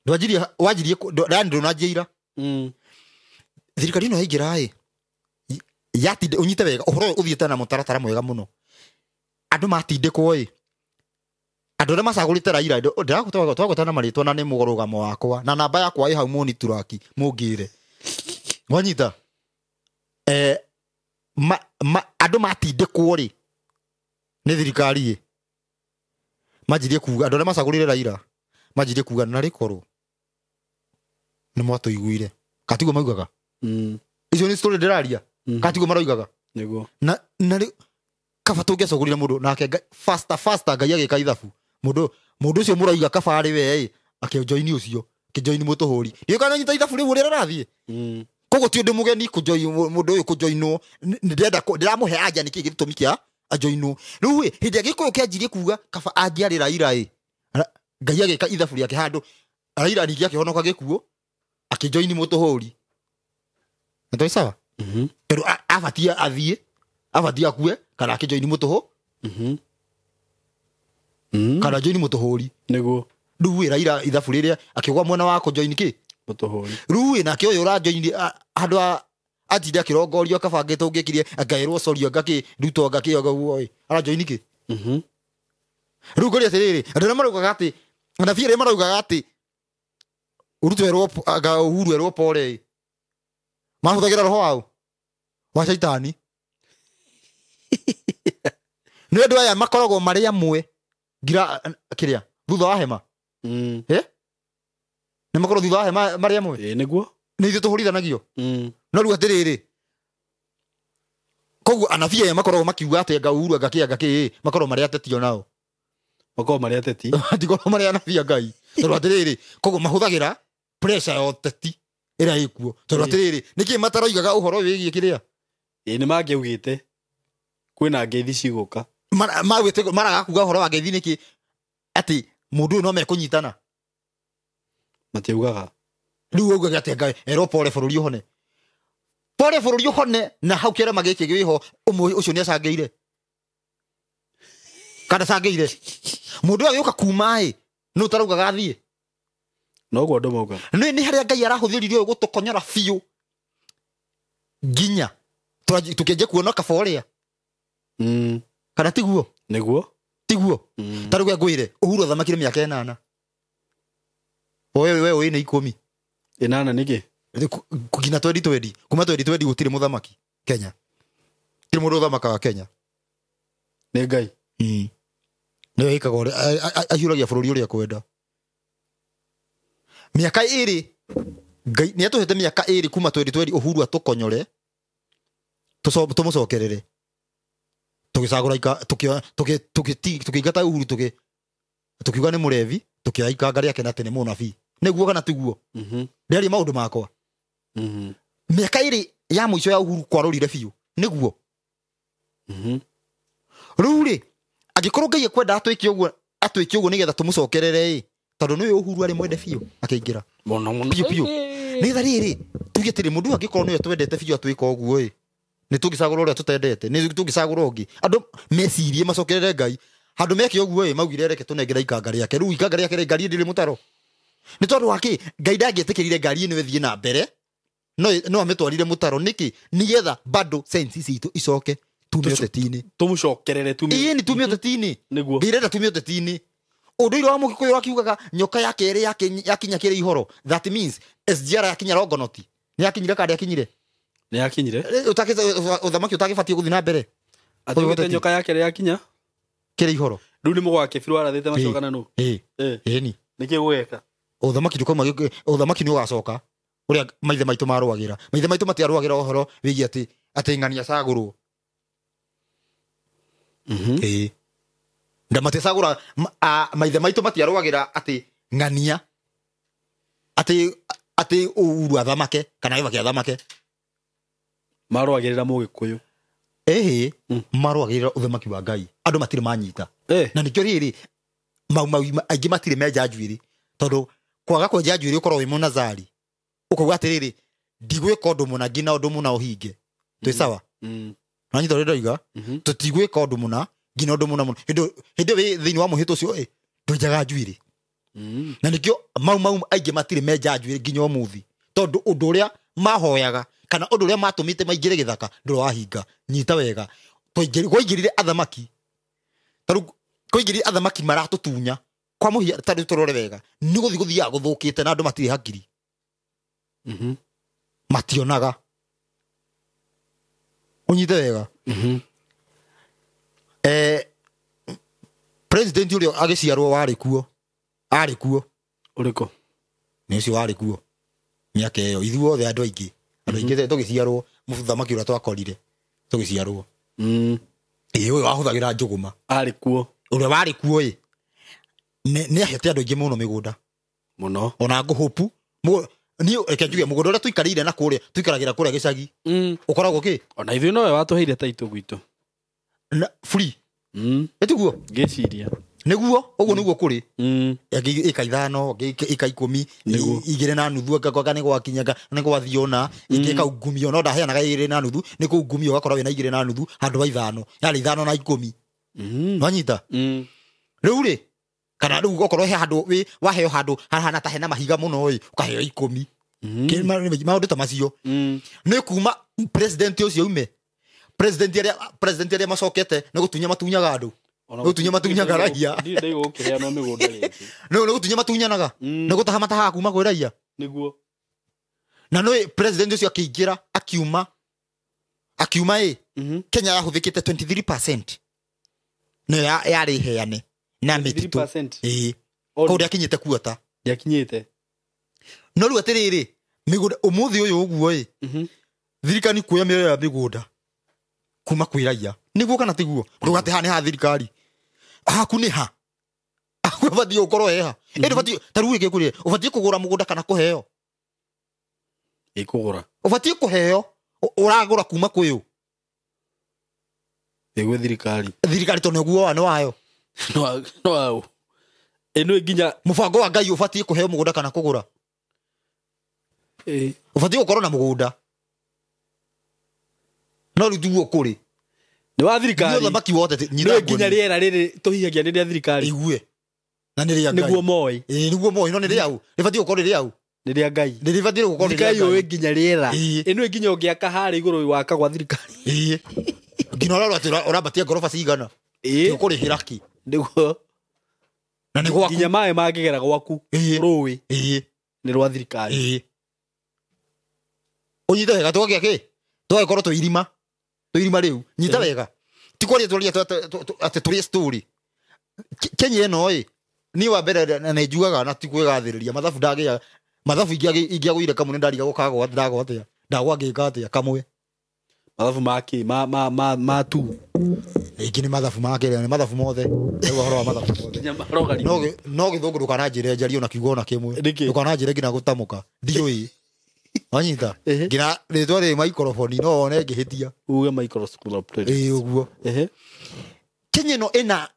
Ndwanjirie wanjirie yani ndũnanjia ira. Thirikari ĩno yaingĩra ĩ yatinde ũnyite wega ũhoro ũyũ ũthiĩte na mũtaratara mwega mũno. Andũ matindĩkwo ĩ andũ arĩa macagũrĩte Raila ndĩragũtwagũtana marĩtwa na nĩ mũrũgamo wakwa na namba yakwa ĩ hau mũnituraki mũngĩre. Wanyita? Andũ matindĩkwo rĩ nĩ thirikari ĩ manjirie kuga andũ arĩa macagũrire Raila manjirie kuga na rĩkorwo nĩ mwatũiguire. Katiguo maugaga. Icio nĩ story ndĩraria. Katiguo maroigaga. Nĩguo. Na kaba tũngĩacagũrire mũndũ nake faster Ngai agĩka ithabu. Mũndũ ũcio mũroiga kaba arĩ we ĩ akĩjoini ũcio, akĩjoini mũtũhũri. Ndiũĩ kana nyita ithabu rĩu ũrĩa rĩrathiĩ. Koguo ti ũndũ mũgeni kũjoin mũndũ ũyũ kũjoinwo. Ndĩrenda ndĩramũhe anja nĩkĩ gĩtũmi kĩa ajoinwo. Rĩu ĩ hĩndĩ ĩrĩa Gĩkũyũ kĩanjirie kuga kaba angĩarĩ Raila ĩ Ngai agĩka ithabu rĩake handũ Raila ningĩ akĩhonoka gĩkuũ akĩjoini mũtũhũri. Nĩ twĩ sawa? Tondũ abatie athiĩ, abatie akue kana akĩjoini mũtũhũ. Kana joini mũtũhũri. Nĩguo. Rĩu ĩ Raila ithabu rĩrĩa akĩgwa mwena wa kũjoini kĩ? Mũtũhũri. Rĩu ĩ nake ũyũ ũrajoini handũ atinde akĩrongorio kabangĩte ũngĩkirie angaĩrwo sorry angakĩ Ruto angakĩ ũguo ĩ arajoini kĩ? Rĩu ngũria atĩrĩrĩ andũ arĩa maraugaga atĩ anabii arĩa maraugaga atĩ Ruto erwo anga Uhuru erwo pole ĩ mahũthagĩra roho wao wa caitani. Nĩ andũ aya makoragwo marĩ amwe ngira kĩrĩa thutha wa hema. Nĩ makoragwo thutha wa hema marĩ amwe. Ĩ nĩguo. Nĩ ithuĩ tũhũrithanagio. No rĩu atĩrĩrĩ koguo anabii aya makoragwo makiuga atĩ anga Uhuru anga kĩ anga kĩ makoragwo marĩ ateti onao. Makoragwo marĩ ateti. Matikoragwo marĩ anabii a Ngai. Tondũ atĩrĩrĩ koguo mahũthagĩra pressure ya ũteti ĩrĩa ĩkuo. Tondũ atĩrĩrĩ nĩkĩ mataroigaga ũhoro wĩgiĩ kĩrĩa? Ĩ nĩ mangĩaugĩte kwĩna ngeithi cigũka. Maraga kuga ũhoro wa ngeithi nĩkĩ atĩ mũndũ ũyũ no mekũnyitana? Matiaugaga. Rĩu augaga atĩ Ngai erwo pole bũrũri ũhone. Pole bũrũri ũhone na hau kĩrema gĩkĩ gĩho ũmwe ũcio nĩ acangĩire. Kana acangĩire. Mũndũ agĩũka kuma ĩ nũ ũtaraugaga athiĩ? Noguo andũ maugaga. Nĩ harĩa Ngai arahũthĩrire ũyũ gũtũkonyora biũ nginya tũkĩanjia kuona kaba ũrĩa. Kana tiguo? Nĩguo. Tiguo. Ta rĩu ngwĩre Uhuru athamakire mĩaka 8. Wewe wĩ na 10. 8 nĩkĩ? Nginya 2020. Kuma 2020 gũtirĩ mũthamaki Kenya. Gũtirĩ mũndũ ũthamakaga Kenya. Nĩ Ngai. Nĩwe wĩkaga ũrĩa ahiũragia bũrũri ũrĩa kwenda. Mĩaka 2 Ngai nĩ atũhete mĩaka 2 kuma 2020 Uhuru atũkonyore tũmũcokerere. Tũgĩcagũra tũkĩingata Uhuru tũkiuga nĩ mũrevi tũkĩoya ikanga rĩake na atĩ nĩ mũnabii. Nĩguo kana tiguo? Ndĩaria maũndũ makwa. Mĩaka 2 ya mũico ya Uhuru kwarũrire biũ. Nĩguo. Rĩu rĩ angĩkorwo Ngai ekwenda atwĩke ũguo nĩgetha tũmũcokerere ĩ Tondũ nĩwe Uhuru arĩ mwende biũ akĩingĩra. Mũno mũno. Biũ biũ. Nĩ tha rĩrĩ, tuge atĩrĩ mũndũ angĩkorwo nĩwe twendete biũ atwĩka ũguo ĩ. Nĩ tũngĩcagũra ũrĩa tũtendete, nĩ tũngĩcagũra ũngĩ. Andũ mecirie macokerere Ngai. Handũ meke ũguo ĩ maugire reke tũnengere ikanga rĩake. Rĩu ikanga rĩake rĩ ngari ndĩrĩ mũtaro. Nĩ tondũ wa kĩ? Ngai ndangĩetĩkĩrire ngari ĩno ĩthiĩ na mbere. No amĩtwarire mũtaro nĩkĩ? Nĩgetha bado sense citũ icoke tume ũteti-inĩ. Tũmũcokerere tume. Ĩĩ nĩ tume ũteti-inĩ. Nĩguo. Ngai irenda tume ũteti-inĩ. Ũndũire wa Mũgĩkũyũ akiugaga nyoka ya kerĩ yakinya kĩrĩ ihoro. That means SGR yakinya Longonot. Nĩ yakinyire kana ndĩakinyire? Nĩ yakinyire. Ũthamaki ũtagĩbatiĩ gũthiĩ na mbere. Atugĩte nyoka ya kerĩ yakinya kĩrĩ ihoro. Rĩu nĩ mũgwake biũ warathĩte macokana nũ? Ĩĩ. Ĩni. Nĩkĩ gũgeka? Ũthamaki ndũkauma ũthamaki nĩ ũgacoka ũrĩa maithe maitũ marũagĩra. Maithe maitũ matiarũagĩra ũhoro wĩgiĩ atĩ ng'ani acagũrwo. Ĩĩ. Ndamatiacagũra maithe maitũ matiarũagĩra atĩ ng'ania atĩ Uhuru athamake kana Kibaki athamake. Marũagĩrĩra Mũgĩkũyũ. Ĩhĩ, marũagĩrĩra ũthamaki wa Ngai. Andũ matirĩ manyita. Na nĩkĩo rĩrĩ mau aingĩ matirĩ menja njuĩrĩ. Tondũ kwaga kwenja njuĩrĩ ũkorwo wĩ mũnazari. Ũkauga atĩrĩrĩ ndigwĩka ũndũ mũna nginya ũndũ mũna ũhinge. Twĩ sawa? Nanyita ũrĩa ndoiga? Tũtigwĩka ũndũ mũna nginya ũndũ mũna mũno. Hĩndĩ wĩ thĩinĩ wa mũhĩtũ ũcio ĩ ndwenjaga njuĩrĩ. Na nĩkĩo mau aingĩ matirĩ menja njuĩrĩ nginya ũmũthĩ. Tondũ ũndũ ũrĩa mahoyaga kana ũndũ ũrĩa matũmĩte maingĩre gĩthaka ndũrĩ wahinga. Nyita wega. Kwaingĩrire athamaki. Tarĩu kwaingĩrire athamaki maratũtunya. Kwa mũhiano tarĩu tũrore wega. Nĩ gũthiĩ gũthiaga gũthũkĩte na andũ matirĩ hakiri. Mationaga. Ũnyite wega. President ũrĩa agĩciarwo warĩ kuo. Arĩ kuo. Ũrĩkũ? Nĩ ũcio warĩ kuo. Mĩaka ĩyo ithuothe andũ aingĩ. Andũ aingĩ tũgĩciarwo mũthamaki ũrĩa twakorire tũgĩciarwo. Ĩĩ ũyũ wahũthagĩra njũgũma. Arĩ kuo. Ũrĩa warĩ kuo ĩ. Nĩ ahete andũ aingĩ mũno mĩgũnda. Mũno. Ona ngũhũpu. Niĩ reke njuge mũgũnda ũrĩa tũikarĩire na kũrĩa tũikaragĩra kũrĩa gĩcagi. Ũkoragwo kĩ? Ona ithuĩ nowe watũheire taitũ gwitũ. Na free. Ĩtiguo? Ngĩciria. Nĩguo, ũguo nĩguo kũrĩ. Ĩngĩ ĩka 5, ĩngĩ ĩka 10, 2.5 ngakwaga nĩ gwakinya nĩ gwathiĩ ona, ĩngĩ ĩkaungumio no ndaheanaga 2.5, nĩ kũungumio ũgakorwo wĩna 2.5 handũ ha 5, yarĩ 5 na 10. Nwanyita? Rĩu rĩ, kana rĩu okorwo he handũ wĩ waheo handũ hahana ta hena mahiga mũno ĩ, ũkaheo 10. Maũndũ ta macio. Nĩ kuma president ũcio ume. President arĩa macokete nĩ gũtunya matunyaga andũ. Gũtunya matunyaga raia. Ndirĩ ndaigua mĩgũnda rĩngĩ. Nĩ gũtunya matunyanaga. Nĩ gũtaha matahaga kuma kwĩ raia. Nĩguo. Na nĩ president ũcio akĩingĩra akiuma ĩ Kenya yahũthĩkĩte 23%. Nĩ yarĩ heane na mĩtitũ. Ĩĩ. Kũu ndĩakinyĩte kuota. Ndĩakinyĩte. No rĩu atĩrĩrĩ mĩgũnda ũmũthĩ ũyũ ũguo ĩ. Thirikari kuoya mĩoyo ya mĩgũnda kuma kwĩ raia. Nĩguo kana tiguo? Ndũgate haha nĩ ha thirikari. Haku nĩ ha. Ũbatiĩ gũkorwo heha. Ĩndĩ ũbatiĩ ta rĩu ĩngĩ ũbatiĩ kũgũra mũgũnda kana kũheo? Ĩkũgũra. Ũbatiĩ kũheo. Ũragũra kuma kwĩ ũ? Ĩgwĩ thirikari. Thirikari tondũ nĩguo nĩ wayo. No wayo. Ĩno nginya mũbango wa Ngai ũbatiĩ kũheo mũgũnda kana kũgũra? Ũbatiĩ gũkorwo na mũgũnda. No rĩu tiguo kũrĩ. Nĩ wa thirikari. Nĩ ũthamaki wothe nyita nginya rĩera rĩrĩ tũhihagia nĩ rĩa thirikari. Igue. Na nĩ rĩa Ngai. Nĩguo moĩ. Ĩĩ nĩguo moĩ no nĩ rĩa ũ. Rĩbatiĩ gũkorwo rĩ rĩa ũ. Nĩ rĩa Ngai. Nĩ rĩbatiĩ gũkorwo rĩ rĩa Ngai. Ũĩ nginya rĩera. Ĩno nginya ũngĩaka harĩa igũrũ waka gwa thirikari. Ĩĩ. Nginya ũrarora atĩ ũrambatia ngoroba cigana. Ĩĩ. Ũkũrĩhĩra kĩ? Nĩguo. Na nĩ gwaku. Nginya maĩ mangĩgera gwaku. Rũĩ. Ĩĩ. Nĩ rwa thirikari. Ĩĩ. Ũnyite wega tũgakĩa kĩ? Tũgagĩkorwo twĩ irima. Twĩ irima rĩu. Nyita wega. Ti kwaria twaria atĩ tũrĩe story. Kenya ĩno ĩ niĩ wa mbere na nĩ njugaga na ti kwĩgathĩrĩria mathabu ndagĩa mathabu ingĩagũire kamwe nĩ ndarigagwo kagwa ndagwa atĩa ndagwa ngĩka atĩa kamwe mathabu ma kĩ ma tu Rĩngĩ nĩ mathabu ma kĩrĩa nĩ mathabu mothe rĩu ũhoro wa mathabu mothe no gĩthũngũ ndũkananjĩre njarie ona kiugo ona kĩmwe ndũkananjĩre nginya gũtamũka ndiũĩ wanyita nginya rĩtwa rĩrĩ maikoroboni no wone ngĩhĩtia uge microscope ĩĩ ũguo. Kenya ĩno ĩna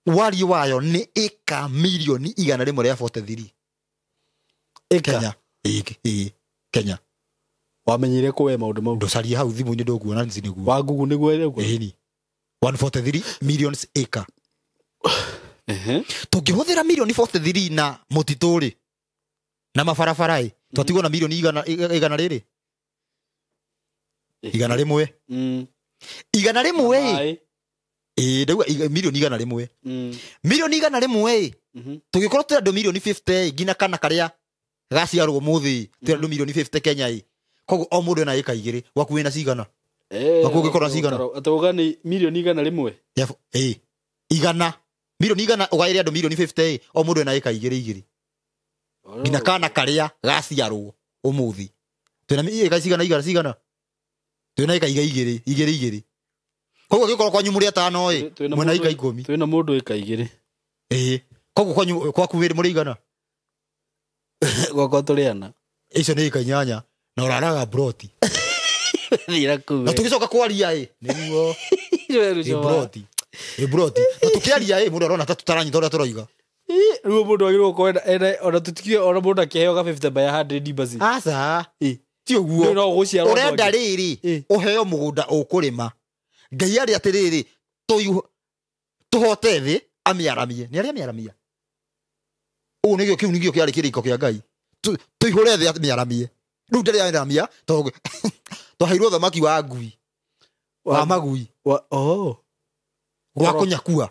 Wariĩ wayo nĩ ĩka mirioni 143. Ĩka. Kenya. Kenya. Wamenyire kũ we maũndũ mau? Ndũcarie hau thimũ-inĩ ndũkuona nĩguo. Wa Google nĩguo ĩrĩguo. Ĩni. 143 millions acre. Tũngĩhũthĩra mirioni 43 na mũtitũ rĩ na mabarabara ĩ twatigwo na mirioni igana rĩrĩ 100. 100 ĩ ndauga mirioni 100. Mirioni 100 ĩ tũngĩkorwo twĩ andũ mirioni 50 nginya kana karĩa gaciarwo mũthĩ twĩ andũ mirioni 50 Kenya ĩ koguo o mũndũ ena ĩka 2 gwaku wĩna cigana? Gwaku ũngĩkorwo cigana? Atauga nĩ mirioni 100. Ĩ igana mirioni igana ũgaĩre andũ mirioni 50 o mũndũ ena ĩka 2 nginya kana karĩa gaciarwo ũmũthĩ twĩna ĩka cigana igana cigana twĩna ĩka 2 2 2. Koguo gĩkorwo kwanyu mũrĩ atano ĩ mwena ĩka 10. Twĩna mũndũ ĩka 2. Ĩ koguo kwanyu kwaku wĩrĩ mũrĩ igana gwakwa tũrĩ ana. Icio nĩ ĩka 8 na ũraraga broti. Na tũgĩcoka kwaria ĩ nĩguo broti broti na tũkĩaria ĩ mũndũ arona ta tũtaranyita ũrĩa tũroiga. Rĩu mũndũ agĩrĩirwo gũkorwo ena ona tũtikio ona mũndũ akĩheo ga 50 by 100 basi. Aca ti ũguo. Ũrenda rĩrĩ ũheo mũgũnda ũkũrĩma. Ngai arĩ atĩrĩrĩ tũhote thĩ amĩaramie. Nĩ arĩa amĩaramia. Ũũ nĩgĩo kĩu nĩgĩo kĩarĩ kĩrĩko kĩa Ngai. Tũihũre thĩ amĩaramie. Rĩu ndarĩ amĩaramia tondũ twaheirwo thamaki wa ngui. Wa magui. Wa kũnyakua.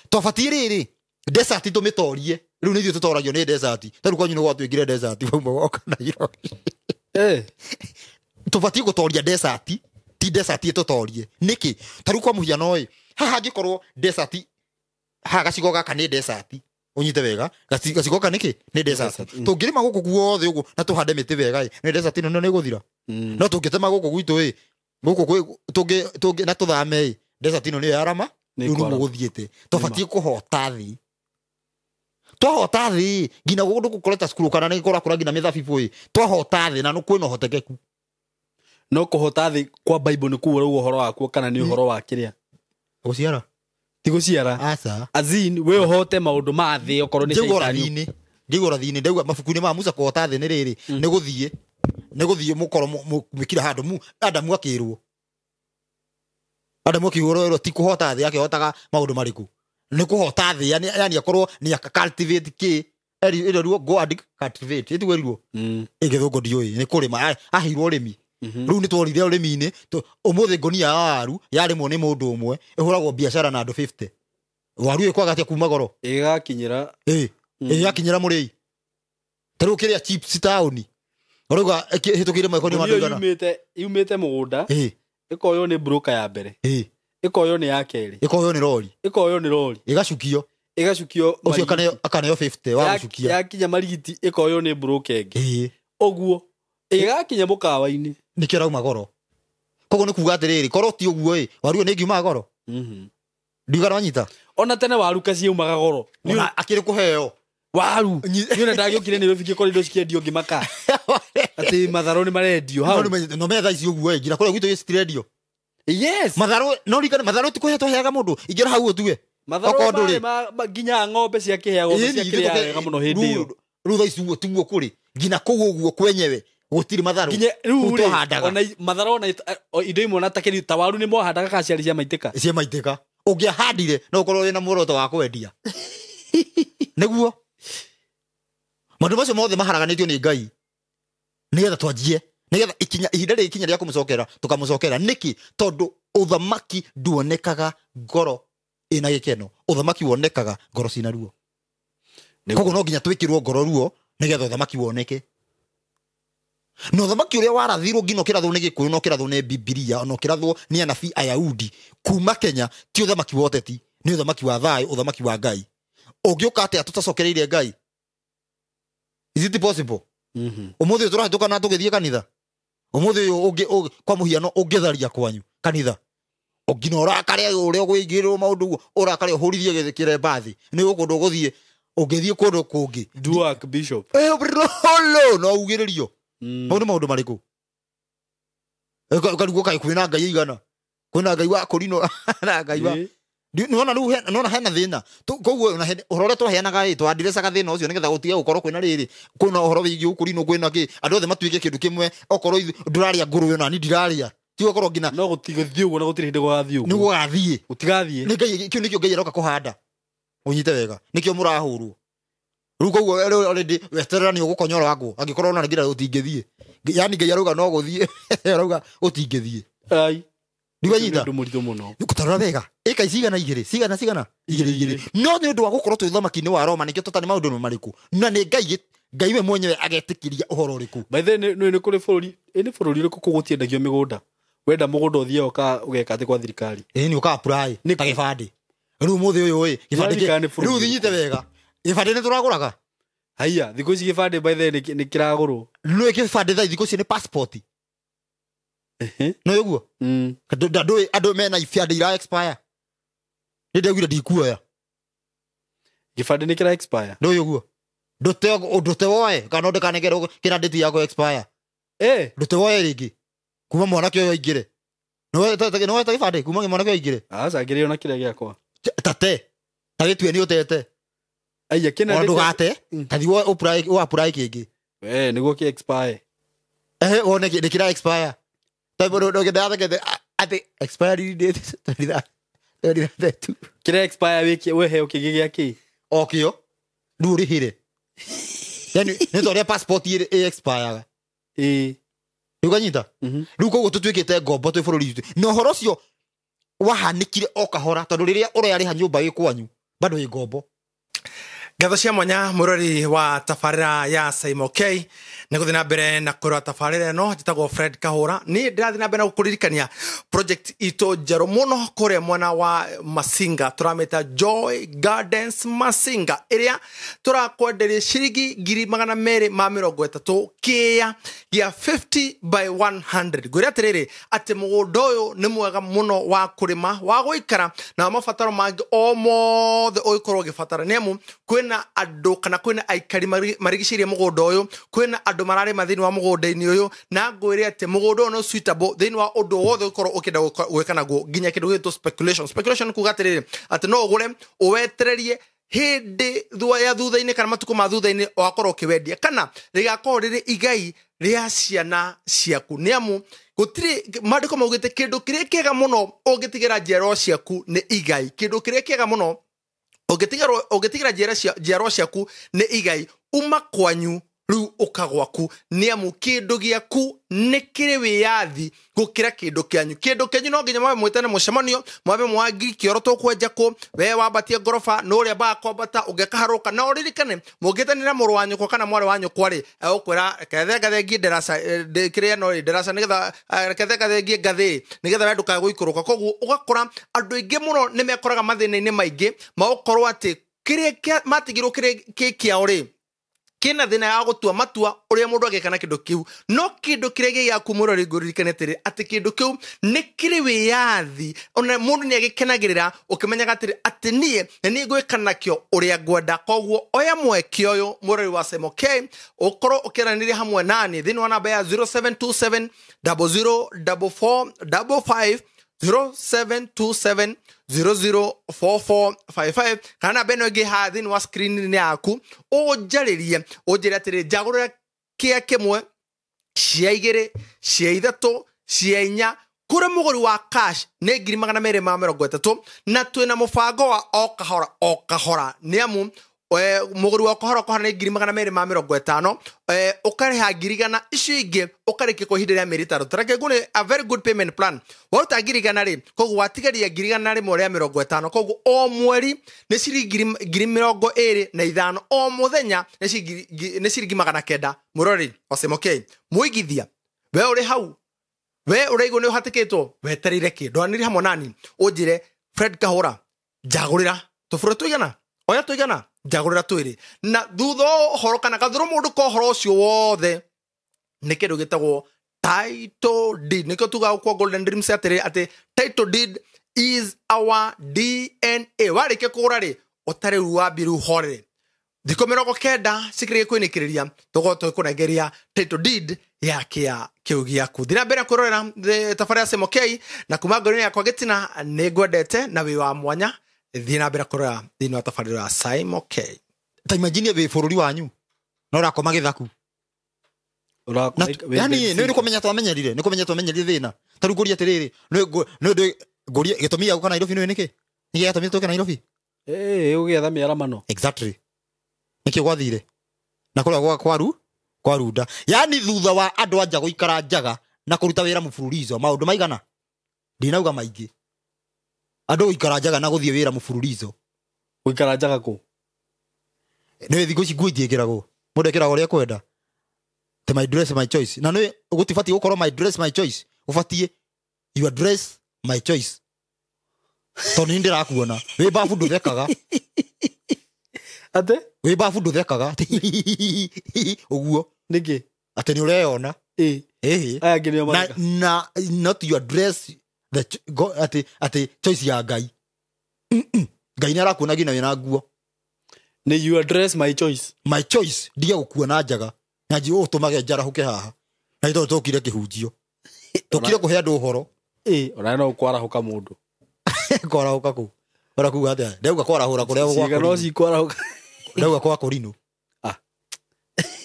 Twabatiĩ rĩrĩ desert tũmĩtorie. Rĩu nĩ ithuĩ tũtoragio nĩ desert. Tarĩu kwanyu nĩ gwatuĩkire desert wauma woka Nairobi. Tũbatiĩ gũtoria desert, ti desert ĩtũtorie. Nĩkĩ? Tarĩu kwa mũhiano ĩ, haha angĩkorwo desert haha gacigo gaka nĩ desert. Ũnyite wega, gacigo gaka nĩkĩ? Nĩ desert. Tũngĩrĩma gũkũ guothe ũguo na tũhande mĩtĩ wega ĩ, nĩ desert ĩno nĩ ĩgũthira. No tũngĩtema gũkũ gwitũ ĩ, gũkũ tũngĩ na tũthame ĩ, desert ĩno nĩyo yarama, rĩu nĩ mũgũthiĩte. Tũbatiĩ kũhota thĩ. Twahota thĩ nginya gũkũ gũkoreta cukuru kana nĩ kũrakũra nginya mĩthabibũ ĩ, twahota thĩ na kwĩna ũhotekeku. No kũhota thĩ kwa Bible nĩ kuo rĩu ũhoro wakuo kana nĩ ũhoro wa kĩrĩa? Gũciara. Ti gũciara. Aca. Azin we ũhote maũndũ ma thĩ okorwo nĩ caitani. Ngĩigua ũrathi-inĩ ndauga mabuku-inĩ ma Musa kũhota thĩ nĩ rĩrĩ nĩ gũthiĩ nĩ gũthiĩ mũkorwo mwĩkire handũ mu Adamu akĩrwo. Adamu akĩrwo ti kũhota thĩ akĩhotaga maũndũ marĩkũ? Nĩ kũhota thĩ yani akorwo nĩ aka cultivate kĩ ĩrĩruo go and cultivate ĩtiguĩruo ĩgĩthũngũ ndiũĩ nĩ kũrĩma aheirwo ũrĩmi. Rĩu nĩ tworire ũrĩmi-inĩ ũmũthĩ ngũnia ya waru yarĩmwo nĩ mũndũ ũmwe ĩhũragwo biacara na andũ 50. Waru ĩkwaga atĩa kuma goro? Ĩgakinyĩra ĩgakinyĩra mũrĩi. Ta rĩu kĩrĩa chips taũni ũrauga ĩhĩtũkĩire maiko-inĩ ma andũ igana. Yumĩte mũgũnda ĩkoywo nĩ broker ya mbere. Ĩkoywo nĩ ya kerĩ. Ĩkoywo nĩ rori. Ĩkoywo nĩ rori. Ĩgacukio. Ĩgacukio. Ũcio akaneo 50 wa gũcukia. Yakinya marigiti ĩkoywo nĩ broker ĩngĩ. Ũguo ĩgakinya mũkawa-inĩ. Nĩkĩo ĩrauma goro. Koguo nĩ kuga atĩrĩrĩ korwo ti ũguo ĩ waru ĩyo nĩ ĩngiuma goro. Ndiuga nĩwanyita. Ona tene waru kaciumaga goro. Ona akĩrĩ kũheo. Waru. Niĩ ona ndagĩũkire Nairobi ngĩkora indo cikĩendio ngĩmaka. Atĩ matharũ nĩ marendio hau. No me thaa ici ũguo ĩ nginya kũrĩa gwitũ citirendio. Yes. Matharũ no rikane matharũ ti kũhe twaheaga mũndũ ingĩra hau ũtue. Matharũ marĩ nginya ng'ombe ciakĩheagwo ciakĩrĩa wega mũno hĩndĩ ĩyo. Rĩu thaa ici ũguo tiguo kũrĩ nginya kũu ũguo kwenyewe gũtirĩ matharũ. Nginya rĩu rĩ ona matharũ ona indo imwe ona ta kĩrĩ ta waru nĩ mwahandaga kana ciarĩ cia maitĩka. Cia maitĩka. Ũngĩahandire no ũkorwo wĩna muoroto wa kwendia. Nĩguo. Maũndũ macio mothe maharaganĩtio nĩ Ngai. Nĩgetha twanjie nĩgetha ikinya ihinda rĩkinya rĩa kũmũcokera tũkamũcokera. Nĩkĩ? Tondũ ũthamaki nduonekaga ngoro ĩna gĩkeno. Ũthamaki wonekaga ngoro cina ruo. Koguo no nginya twĩkĩrwo ngoro ruo nĩgetha ũthamaki woneke. Na ũthamaki ũrĩa warathirwo nginya ũkĩrathwo nĩ Gĩkũyũ na ũkĩrathwo nĩ Bibilia na ũkĩrathwo nĩ anabii Ayahudi kuma Kenya ti ũthamaki wa ũteti, nĩ ũthamaki wa thayũ, ũthamaki wa Ngai. Ũngĩũka atĩa tũtacokereire Ngai? Is it possible? Ũmũthĩ ũyũ tũrahĩtũka na tũgĩthiĩ kanitha. Ũmũthĩ ũyũ kwa mũhiano ũngĩtharia kwanyu kanitha nginya ũrakare ũrĩa ũgũingĩrĩrwo maũndũ ũguo ũrakare ũhũrithie kĩremba thĩ nĩ gũkũ ũgũthiĩ ũngĩthiĩ kũndũ kũngĩ Duak Bishop no ugĩrĩrio. Mau nĩ maũndũ marĩkũ? Ũkarigwo kaĩ kwĩna Ngai igana, kwĩna Ngai wa kũrinwo na Ngai wa Nĩwona rĩu nĩwona hena thĩna. Koguo ona ũhoro ũrĩa twaheanaga ĩ twandirecaga thĩna ũcio nĩgetha gũtige gũkorwo kwĩna rĩrĩ kwĩna ũhoro wĩgiĩ ũkũrinwo kwĩna kĩ andũ othe matuĩke kĩndũ kĩmwe okorwo ndũrarĩa ngũrwe ona niĩ ndirarĩa ti gũkorwo nginya no gũtigũthiĩ ũguo na gũtirĩ hĩndĩ gũgathiĩ ũguo nĩ gũgathiĩ gũtigathiĩ nĩ Ngai kĩu nĩkĩo Ngai aroka kũhanda ũnyite wega nĩkĩo mũrahũrwo rĩu koguo already weterera nĩ ũgũkonyora ngũ angĩkorwo ona ngira ũtingĩthiĩ yani Ngai arauga no gũthiĩ arauga ũtingĩthiĩ ai ndiwanyita ũndũ mũritũ mũno gũtarora wega ĩka cigana igĩrĩ cigana cigana igĩrĩ igĩrĩ no nĩ ũndũ wa gũkorwo twĩ ũthamaki-inĩ wa Roma nĩkĩo tũtarĩ maũndũ marĩkũ na nĩ Ngai Ngai we mwenyewe agetĩkĩria ũhoro ũrĩkũ by the way nĩ kũrĩ bũrũri ĩ nĩ bũrũri ũrĩkũ kũ gũtiendagio mĩgũnda wenda mũgũnda ũthiaga ũgeka atĩ kwa thirikari ĩĩ nĩ ũka apply ta gĩbandĩ rĩu ũmũthĩ ũyũ ĩ gĩbandĩ Nĩũririkana nĩ bũrũri rĩu thinyite wega gĩbandĩ nĩ tũragũraga haiya thikũ ici gĩbandĩ by the way nĩ kĩragũrwo nĩ gĩbandĩ thaa thikũ ici nĩ passport nĩ ũguo ndũĩ andũ mena ibandĩ ira expire nĩ ndaugire ndikuoya gĩbandĩ nĩ kĩra expire ndũĩ ũguo ndũte woe kana ndũkanengere kĩna date yako expire ndũte woe rĩngĩ kuma mwanake ũyũ aingĩre nĩwoete gĩbandĩ kuma mwanake ũyũ aingĩre aca ngĩrĩ ona kĩrĩa gĩakwa tate ta gĩtue nĩ ũtete aiya kĩna ona ndũgate tathi ũapply kĩngĩ nĩguo kĩ expire ehe wone nĩ kĩra expire tondũ atĩ expiry date 23 kĩrĩa expire wĩke weheo kĩngĩ gĩa kĩ o kĩo rĩu ũrĩhĩre yani nĩ ta ũrĩa passport ĩ expire ĩĩ rĩu kanyita rĩu koguo tũtuĩkĩte ngombo twĩ bũrũri witũ na ũhoro ũcio wahanĩkire o kahora tondũ rĩrĩa ũrarĩha nyũmba ĩ kwanyu bado wĩ ngombo ngatho cia mwanya mwĩrori wa tabarĩra ya Saimo K nĩ gũthiĩ na mbere na kwĩrora tabarĩra ĩno njĩtagwo Fred Kahũra niĩ ndĩrathiĩ na mbere na gũkũririkania project itũ njerũ mũno kũrĩa mwena wa Masinga tũramĩta Joy Gardens Masinga ĩrĩa tũrakwenderia ciringi 230,000 kĩa gĩa 50 by 100 ngwĩre atĩrĩrĩ atĩ mũgũnda ũyũ nĩ mwega mũno wa kũrĩma wa gũikara na wa mabataro mangĩ o mothe ũngĩkorwo ũgĩbatara nĩ amu kwĩna andũ kana kwĩna aikari marigicĩirie mũgũnda ũyũ kwĩna andũ mararĩma thĩinĩ wa mũgũnda-inĩ ũyũ na ngwĩre atĩ mũgũnda ũyũ nĩ suitable thĩinĩ wa ũndũ wothe ũngĩkorwo ũkĩenda gwĩka naguo nginya kĩndũ gĩgwĩtwo speculation speculation kuga atĩrĩrĩ atĩ no ũgũre ũwetererie hĩndĩ ya thutha-inĩ kana matukũ ma thutha-inĩ wakorwo ũkĩwendia kana rĩgakorwo rĩrĩ igai rĩa ciana ciaku nĩ amu gũtirĩ maandĩko maugĩte kĩndũ kĩrĩa kĩega mũno ũngĩtigĩra njiarwa ciaku nĩ igai kĩndũ kĩrĩa kĩega mũno ũngĩtigĩra njiarwa ciaku nĩ igai uma kwanyu rĩu ũka gwaku nĩ amu kĩndũ gĩaku nĩ kĩrĩ wĩyathi gũkĩra kĩndũ kĩanyu kĩndũ kĩanyu no nginya mwambe mwĩtane mũcemanio mwambe mwangi kĩoro tũkwenja kũ we wambatie ngoroba nĩ ũrĩa mbaga kwambata ũngĩkaharũka na ũririkane mũngĩtanĩra mũrũ wa nyũkwa kana mwarĩ wa nyũkwa rĩ egũkwĩra kethe ngathengie ndaraca kĩrĩa no rĩ ndaraca nĩgetha kethe ngathengie ngathĩ nĩgetha we ndũkae gũikũrũka koguo ũgakora andũ aingĩ mũno nĩ mekoraga mathĩna-inĩ maingĩ magũkorwo atĩ kĩrĩa matigirwo kĩrĩa kĩ kĩao rĩ kĩna thĩna ya gũtua matua ũrĩa mũndũ angĩka na kĩndũ kĩu no kĩndũ kĩrĩa gĩ gĩaku mũrori ngũririkane atĩrĩ atĩ kĩndũ kĩu nĩ kĩrĩ wĩyathi ona mũndũ nĩ agĩkenagĩrĩra ũkĩmenyaga atĩrĩ atĩ niĩ nĩ niĩ ngwĩka nakĩo ũrĩa ngwenda koguo oya mweke ũyũ mũrori wa Saimo K ũkorwo ũkĩaranĩria hamwe nani thĩinĩ wa namba ya 0727 004455 0727 004455 kana namba ĩno ĩngĩ haha thĩinĩ wa screen-inĩ yaku ũnjarĩrie ũnjĩre atĩrĩ njagũrĩra kĩa kĩmwe cia igĩrĩ cia ithatũ cia inya kũrĩ mũgũri wa cash nĩ 230,000 na twĩna mũbango wa o kahora o kahora nĩ amu mũgũri wa kahora kahora nĩ 250,000 ũkarĩha 100,000 icio ingĩ ũkarĩkia kwa ihinda rĩa mĩeri 5 tareke ngũne a very good payment plan waruta 100,000 rĩ koguo watigaria 150,000 koguo o mweri nĩ ciringi 25,000 o mũthenya nĩ ciringi 900 mũrori wa Saimo K mũigithia we ũrĩ hau we ũraigua nĩ ũhatĩkĩtwo wetereire kĩ ndwanĩrie hamwe nani ũnjĩre Fred Kahũra njagũrĩra tũbũrũ tũigana oya tũigana njagũrĩra twĩrĩ na thutha wa ũhoro kana gathũrũ mũndũ ka ũhoro ũcio wothe nĩ kĩndũ gĩtagwo title deed nĩkĩo tugaga kwa Golden Dreams atĩrĩ atĩ title deed is our DNA warĩkia kũgũra rĩ ũtarĩ rĩu wambie rĩu horere Thikũ 90 cikĩrĩkie kwĩnĩkĩrĩria tũgũkorwo tũgĩkũnengeria title deed ya kĩa kĩu gĩaku. Thiĩ na mbere kwĩrorera tabarĩra ya Simon K na kuma ngoro-inĩ yakwa gĩtina nĩ ngwendete na wĩ wa mwanya. Thiĩ na mbere kwĩrorera thĩinĩ wa tabarĩra ya Simon K. Ta imagine wĩ bũrũri wanyu na ũrakoma gĩthaku. Yani nĩ kũmenya twamenyerire, nĩ kũmenya twamenyerire thĩna. Ta rĩu ngũria atĩrĩrĩ, nĩ ngũria gĩtũmi gĩa gũka Nairobi nĩ nĩkĩ? Nĩ gĩatũmire tũke Nairobi? Ũgĩetha mĩaramano. Exactly. Nĩkĩo gwathire. Na kũrĩa gwa kwaru kwarunda. Yani thutha wa andũ anja gũikara njaga na kũruta wĩra mũbururizo maũndũ maigana. Ndinauga maingĩ. Andũ gũikara njaga na gũthiĩ wĩra mũbururizo. Gũikara njaga kũ? Nĩ thikũ ici nguo itiĩkĩragwo. Mũndũ ekĩraga ũrĩa ekwenda. Te my dress my choice. Na nĩ gũtibatiĩ gũkorwo my dress my choice. Ũbatiĩ your dress my choice. Tondũ nĩ ndĩrakuona. Wĩ babu ndũthekaga. Ate? Wĩ babu ndũthekaga. Ũguo. Nĩkĩ? Atĩ nĩ ũreyona. Aya angĩ nĩo mareka. Na not your dress the go ati choice ya Ngai. Ngai nĩ arakuona nginya wĩna nguo. Nĩ your dress my choice. My choice ndige gũkuona njaga. Na nji ũtũmage njarahuke haha. Na itũ tũkire kĩhunjio. Tũkire kũhe andũ ũhoro. Ona no kwarahũka mũndũ. Kwarahũka kũ? Ora kuga atĩa? Ndauga kwarahũra kũrĩa gwa. Ciĩga no cikwarahũka. Ndauga kwa Korino.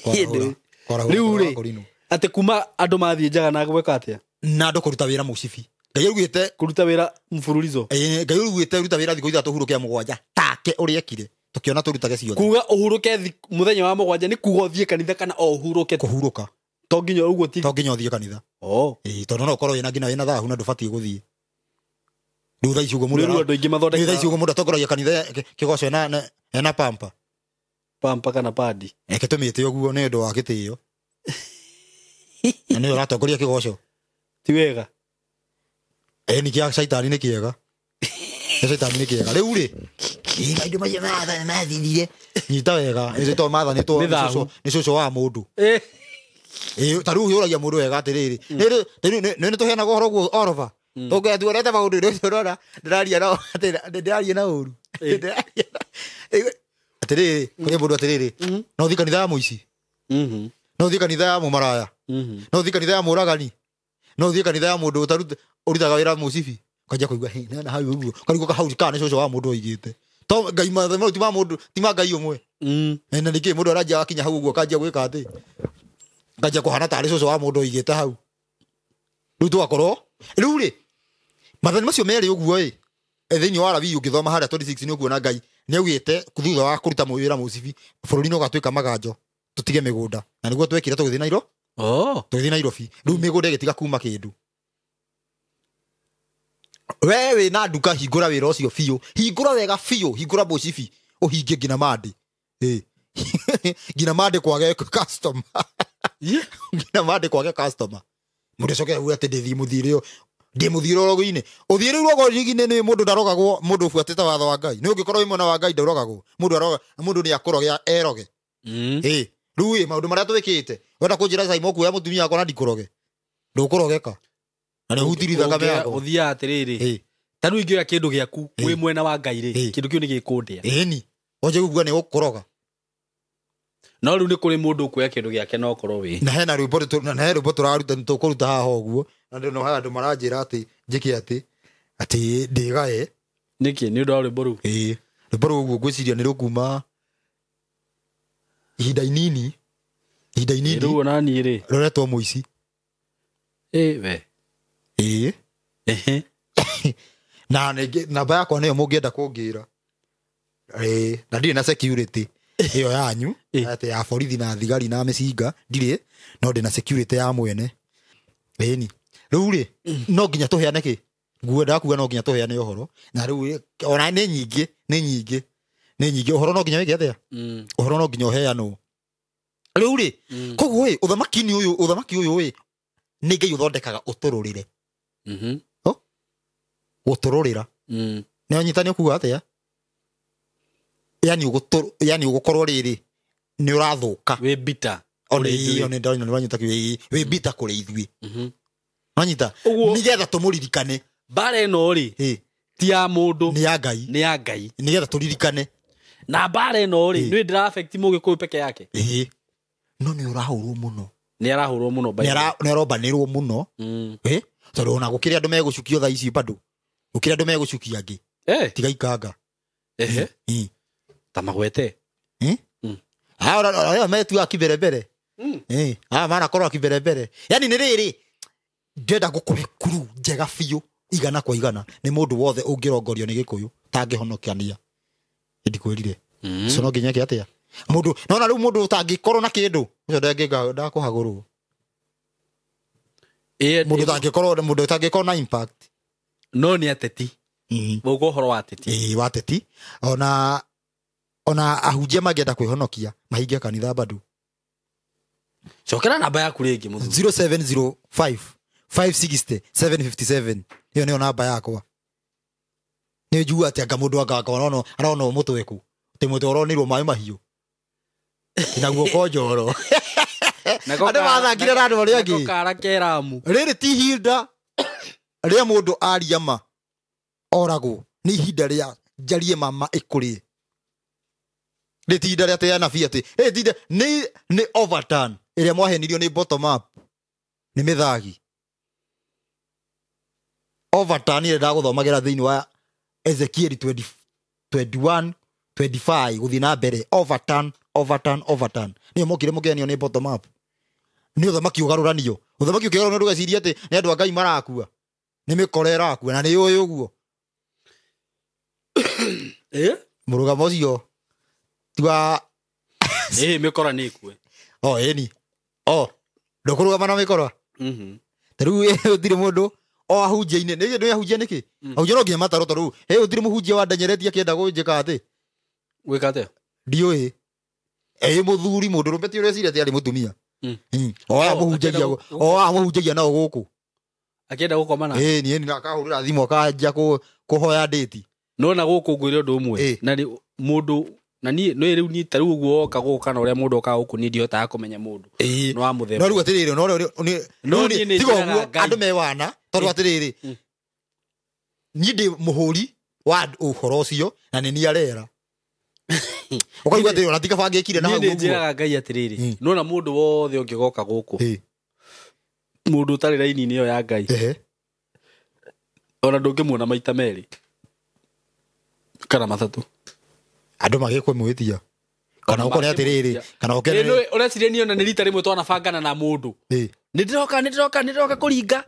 Rĩu rĩ, atĩ kuma andũ mathiĩ njaga na gwĩka atĩa? Na andũ kũruta wĩra mũcibi. Ngai augĩte kũruta wĩra mũbururizo. Ngai augĩte ruta wĩra thikũ 3 hurũke 7 take ũrĩa ekire. Tũkĩona tũrutage ciothe. Kuga ũhurũke mũthenya wa 7 nĩ kuga ũthiĩ kanitha kana o ũhurũke. Kũhurũka. To nginya ũguo ti. To nginya ũthiĩ kanitha. Tondũ no ũkorwo wĩna nginya wĩna thahu na ndũbatiĩ gũthiĩ. Rĩu thaa ici ũguo mũndũ. Rĩu andũ aingĩ mathondekaga. Rĩu thaa ici ũguo mũndũ atongoragia kanitha kĩgoco ena pampa. Pampa kana padi. Eke tũmĩte ũguo nĩ ũndũ wa gĩtĩo. Na nĩ ũratongoria kĩgoco. Ti wega. Nĩ kĩa caitani nĩ kĩega. Nĩ caitani nĩ kĩega. Rĩu rĩ, maũndũ macio mathirire. Nyita wega, nĩ tondũ mathanĩtwo nĩ cũcũ wa mũndũ. Ta rĩu ũragia mũndũ wega atĩrĩrĩ. Nĩ tũheanaga ũhoro ũguo orova. Tũngĩatuorete maũndũ nĩ ũrona ndĩraria na ndĩraria na ũru. Atĩrĩrĩ, kũrĩ mũndũ atĩrĩrĩ, no ũthiĩ kanitha ya mũici. No ũthiĩ kanitha ya mũmaraya. No ũthiĩ kanitha ya mũũragani. No ũthiĩ kanitha ya mũndũ ũrutaga wĩra mũcibi. Ũkanjia kũigua na hau ũguo. Karigwo kahau kana nĩ cũcũ wa mũndũ oigĩte. To Ngai mathemo ti ma mũndũ, ti ma Ngai ũmwe. Na nĩkĩ mũndũ aranjia gakinya hau ũguo akanjia gwĩka atĩ. Akanjia kũhana tarĩ cũcũ wa mũndũ oigĩte hau. Rĩu tũgakorwo rĩu rĩ, mathani macio merĩ ũguo ĩ, thĩinĩ wa Lawi ũngĩthoma harĩa 26 nĩ ũkuona Ngai nĩ augĩte thutha wa kũruta wĩra mũcibi bũrũri no ũgatuĩka maganjo tũtige mĩgũnda. Na nĩguo twekire tũgĩthiĩ Nairobi. Tũgĩthiĩ Nairobi. Rĩu mĩgũnda ĩgĩtiga kuma kĩndũ. We wĩna nduka hingũra wĩra ũcio biũ. Hingũra wega biũ, hingũra mũcibi ũhingie nginya Monday. Nginya Monday kwage customer. Nginya Monday kwage customer. Mũndũ acoke auge atĩ ndĩthiĩ mũthiĩre ndĩ mũthiĩre ũrogi-inĩ. Ũthiĩre ũrogi-inĩ nĩ mũndũ ndarogagwo, mũndũ ũbuatĩte watho wa Ngai. Nĩ ũngĩkorwo wĩ mwena wa Ngai ndũrogagwo. Mũndũ aroga, mũndũ nĩ akũroge eroge. Rĩu ĩ maũndũ marĩa twĩkĩte. Wenda kũnjĩra Simon kuoya mũtumia wakwa na ndikũroge. Ndũkũrogeka. Na nĩ ũhutirie thakame yakwa. Ũthiaga atĩrĩrĩ. Ta rĩu ingĩoya kĩndũ gĩaku wĩ mwena wa Ngai rĩ, kĩndũ kĩu nĩ gĩkũndĩa. Ĩni. Wanjie kuga nĩ gũkũroga. No rĩu nĩ kũrĩ mũndũ ũkuoya kĩndũ gĩake no ũkorwo wĩ. Na hena rwĩmbo na he rwĩmbo tũraruta tũkũruta haha ũguo. Na ndĩ no haya andũ maranjĩra atĩ njĩke atĩ ndĩgae. Nĩkĩ? Nĩ ũndũ wa rwĩmbo rũu? Rwĩmbo rũu ũguo ngwĩciria nĩ rũkuma ihinda inini. Ihinda inini. Rĩu ona niĩ rĩ. Rũretwo mũici. We. Na namba yakwa nĩyo mũngĩenda kũngĩra. Na ndirĩ na security ĩyo yanyu atĩ ya borithi na thigari na mĩcinga ndirĩ, no ndĩ na security ya mwene. Ĩni. Rĩu rĩ, no nginya tũheane kĩ? Nguo kuga no nginya tũheane ũhoro. Na rĩu ona nĩ nyingĩ, nĩ nyingĩ. Nĩ nyingĩ ũhoro no nginya wĩke atĩa? Ũhoro no nginya ũheanwo. Rĩu rĩ, koguo ĩ ũthamaki-inĩ ũyũ, ũthamaki ũyũ ĩ nĩ Ngai ũthondekaga ũtũrũrĩre. Gũtũrũrĩra. Nĩ wanyita nĩ ũkuga atĩa? Yani yani ũgũkorwo rĩrĩ nĩ ũrathũka. Wĩ bitter. Ona iyo nĩ ndona nĩ wanyita wĩ bitter kũrĩ ithuĩ. Wanyita nĩgetha tũmũririkane. Mbara ĩno rĩ, ti ya mũndũ, nĩ ya Ngai. Nĩ ya Ngai. Nĩgetha tũririkane. Na mbara ĩno rĩ, nĩ ndĩra affect Mũgĩkũyũ peke yake. Ĩĩ. No nĩ ũrahũrwo mũno. Nĩ arahũrwo mũno by the way. Nĩ arombanĩrwo mũno. Tondũ ona gũkĩrĩ andũ megũcukio thaa ici bado. Gũkĩrĩ andũ megũcukia angĩ. Tiga ikanga. Ehe. Ta magwete. Aya metu akiberebere. Manakorwo akiberebere. Yani nĩ rĩrĩ ndĩrenda gũkũhe kuru njega biũ igana kwa igana nĩ mũndũ wothe ũngĩrongorio nĩ Gĩkũyũ tangĩhonokania. Ndikwĩrire. So no nginya eke atĩa? Mũndũ nona rĩu mũndũ ũtangĩkorwo na kĩndũ ũcio ndangĩka ndakũhagũrwo. Mũndũ ũtangĩkorwo na impact. No nĩ ateti. Mũgo ũhoro wa ateti. Wa ateti. Ona ahunjia mangĩenda kwĩhonokia mahinge kanitha bado. Cokera namba yaku rĩngĩ mũthuri. 0705 560 757. Ĩyo nĩyo namba yakwa. Nĩ njua atĩ anga mũndũ anga arona arona mũtweku. Atĩ mũtwe ũronirwo maĩ mahiũ. Na guoko njoro. Andũ mathakire na andũ arĩa angĩ. Nako kara keramu. Rĩrĩ ti ihinda rĩa mũndũ aria ma oragwo. Nĩ ihinda rĩa njarie mama ĩkũrĩe. Rĩ ti ihinda rĩa atĩ anabii atĩ rĩ ti ihinda nĩ overturn ĩrĩa mwahenirio nĩ bottom up nĩ mĩthagi. Overturn ĩrĩa ndagũthomagĩra thĩinĩ wa Ezekiel 21 25 gũthiĩ na mbere. Overturn overturn overturn. Nĩyo mokire mũkenio nĩ bottom up. Nĩ ũthamaki ũgarũranio. Ũthamaki ũkĩgarũranio ndũgecirie atĩ nĩ andũ a Ngai marakua. Nĩ mĩkora ĩrakua na nĩ ũĩ ũguo. Mũrũgamo ũcio ti wa mĩkora nĩ ĩkue. Ĩni. Ndũkũrũgama na mĩkora. Ta rĩu gũtirĩ mũndũ o ahunjia-inĩ. Nĩ ahunjia nĩkĩ? Ahunjia no nginya matarwo ta rĩu. Gũtirĩ mũhunjia wa ndenyeretie akĩenda gũnjĩka atĩ. Gwĩka atĩa? Ndiũĩ. Mũthuri mũndũ rũme ti ũreciria atĩ arĩ mũtumia. O aya mũhunjagia nao gũkũ. Akĩenda gũkoma na. Niĩ na akahũrĩra thimũ akanjia kũhoya ndĩti. No na gũkũ ngwĩre ũndũ ũmwe. Na mũndũ na niĩ no rĩu niĩ ta rĩu ũguo woka gũkũ kana ũrĩa mũndũ okaga gũkũ niĩ ndihotaga kũmenya mũndũ. No wa mũthemba. No rĩu atĩrĩrĩ, no rĩu tiga ũguo andũ me wana tondũ atĩrĩrĩ niĩ ndĩ mũhũri wa ũhoro ũcio na nĩ niĩ arera. Ũkaigua atĩrĩrĩ ona ti kaba ngĩkire na hau ũguo. Niĩ njĩraga Ngai atĩrĩrĩ, nona mũndũ wothe ũngĩgoka gũkũ mũndũ ũtarĩ raini-inĩ ĩyo ya Ngai ona ndũngĩmuona maita merĩ kana matatũ. Andũ magĩkwĩmwĩtia. Kana ũkone atĩrĩrĩ, kana ũkone ũreciria niĩ ona nĩ rita rĩmwe twanabangana na mũndũ. Nĩ ndĩroka kũringa.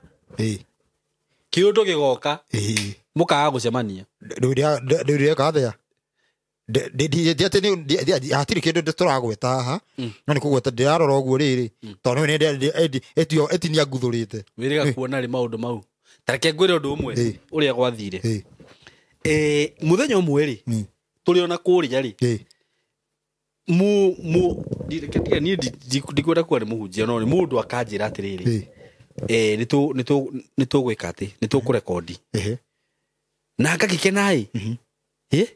Kĩũndũ gĩgoka. Mũkaga gũcemania. Rĩu ndĩreka atĩa? Hatirĩ kĩndũ tũragweta haha no nĩ kũgweta ndĩrarora ũguo rĩrĩ tondũ nĩ etinia nguthũrĩte. Wĩrĩga kuona rĩ maũndũ mau. Ta reke ngwĩre ũndũ ũmwe ũrĩa gwathire. Mũthenya ũmwe rĩ tũrĩ ona kũrĩa rĩ niĩ ndikwenda kuga nĩ mũhunjia no nĩ mũndũ akanjĩra atĩrĩrĩ nĩ tũgwĩka atĩ nĩ tũkũrekondi na ngagĩkena ĩ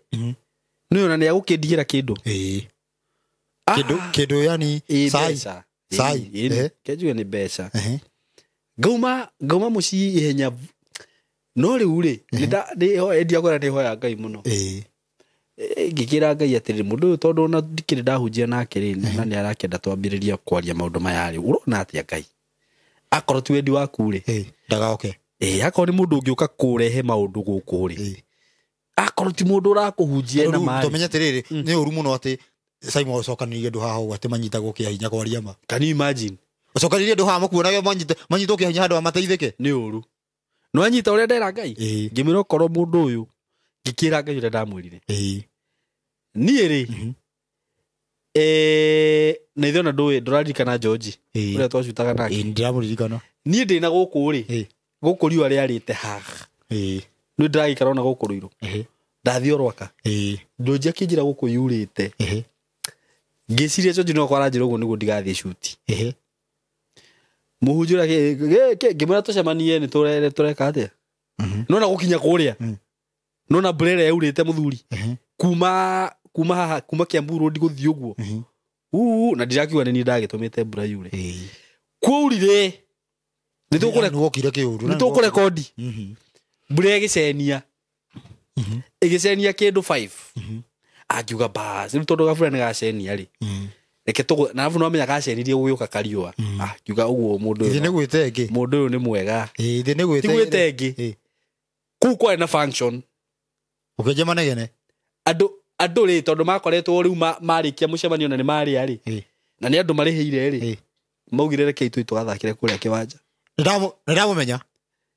nĩ ona nĩ agũkĩndigĩra kĩndũ. Kĩndũ yani sai kenjuge nĩ mbeca. Ngauma mũciĩ ihenya no rĩu rĩ ndiakwĩra nĩ hoya Ngai mũno. Ngĩkĩra Ngai atĩrĩrĩ mũndũ ũyũ tondũ ona ndikĩrĩ ndahunjia nake rĩ na nĩ arakĩenda twambĩrĩria kwaria maũndũ maya rĩ ũrona atĩa Ngai akorwo ti wendi waku rĩ ndagoke. Akorwo nĩ mũndũ ũngĩũka kũrehe maũndũ gũkũ rĩ akorwo ti mũndũ ũrakũhunjia na maĩ. Tũmenye atĩrĩrĩ nĩ ũru mũno atĩ Simon ũcokanĩrĩrie andũ haha ũguo atĩ manyitagwo kĩa hinya kwaria ma. Can you imagine? Ũcokanĩrĩrie andũ haha mũkuonage manyitwo kĩa hinya handũ ha mateithĩke. Nĩ ũru. No anyita ũrĩa ndera Ngai. Ngĩmwĩra okorwo mũndũ ũyũ ngĩkĩra Ngai ũrĩa ndamwĩrire. Niĩ rĩ na ithuĩ ona ndũĩ ndũraririkana George ũrĩa twacutaga nake. Ndĩramũririkana. Niĩ ndĩ na gũkũ rĩ gũkũ riũa rĩarĩte haha. Nĩ ndĩragĩikara ona gũkũ rũirũ. Ndathiĩ o rwaka. Ndũnjia kĩnjĩra gũkũ yurĩte. Ngĩciria George no kwaranjĩra ũguo nĩguo ndigathiĩ cuti. Mũhunjia ũrĩa ngĩmwĩra tũcemanie nĩ tũreka atĩa. Nona gũkinya kũrĩa. Nona mbura ĩrĩa yaurĩte mũthuri. Kuma haha kuma Kiambu Road gũthiĩ ũguo. Na ndirakiuga nĩ niĩ ndagĩtũmĩte mbura yure. Kwaurire nĩ tũkũrekondi. Mbura ĩgĩcenia. Ĩgĩcenia kĩndũ 5. Angiuga bas rĩu tondũ gabura nĩ gacenia rĩ reke tũgũ na arabu nĩwamenya gacenirie gũgĩũka kariũa. Ngiuga ũguo mũndũ Ithe ũyũ nĩ gwĩte ĩngĩ. mũndũ ũyũ nĩ mwega. Ithe nĩ gwĩte Ti gwĩte ĩngĩ. Kũu kwarĩ na function. Ũkĩnjia manegene. Andũ rĩ tondũ makoretwo rĩu marĩkia mũcemanio na nĩ marĩa rĩ na nĩ andũ marĩhĩire rĩ maugire reke ithuĩ tũgathakĩre kũrĩa kĩwanja. Nĩ ndamũmenya.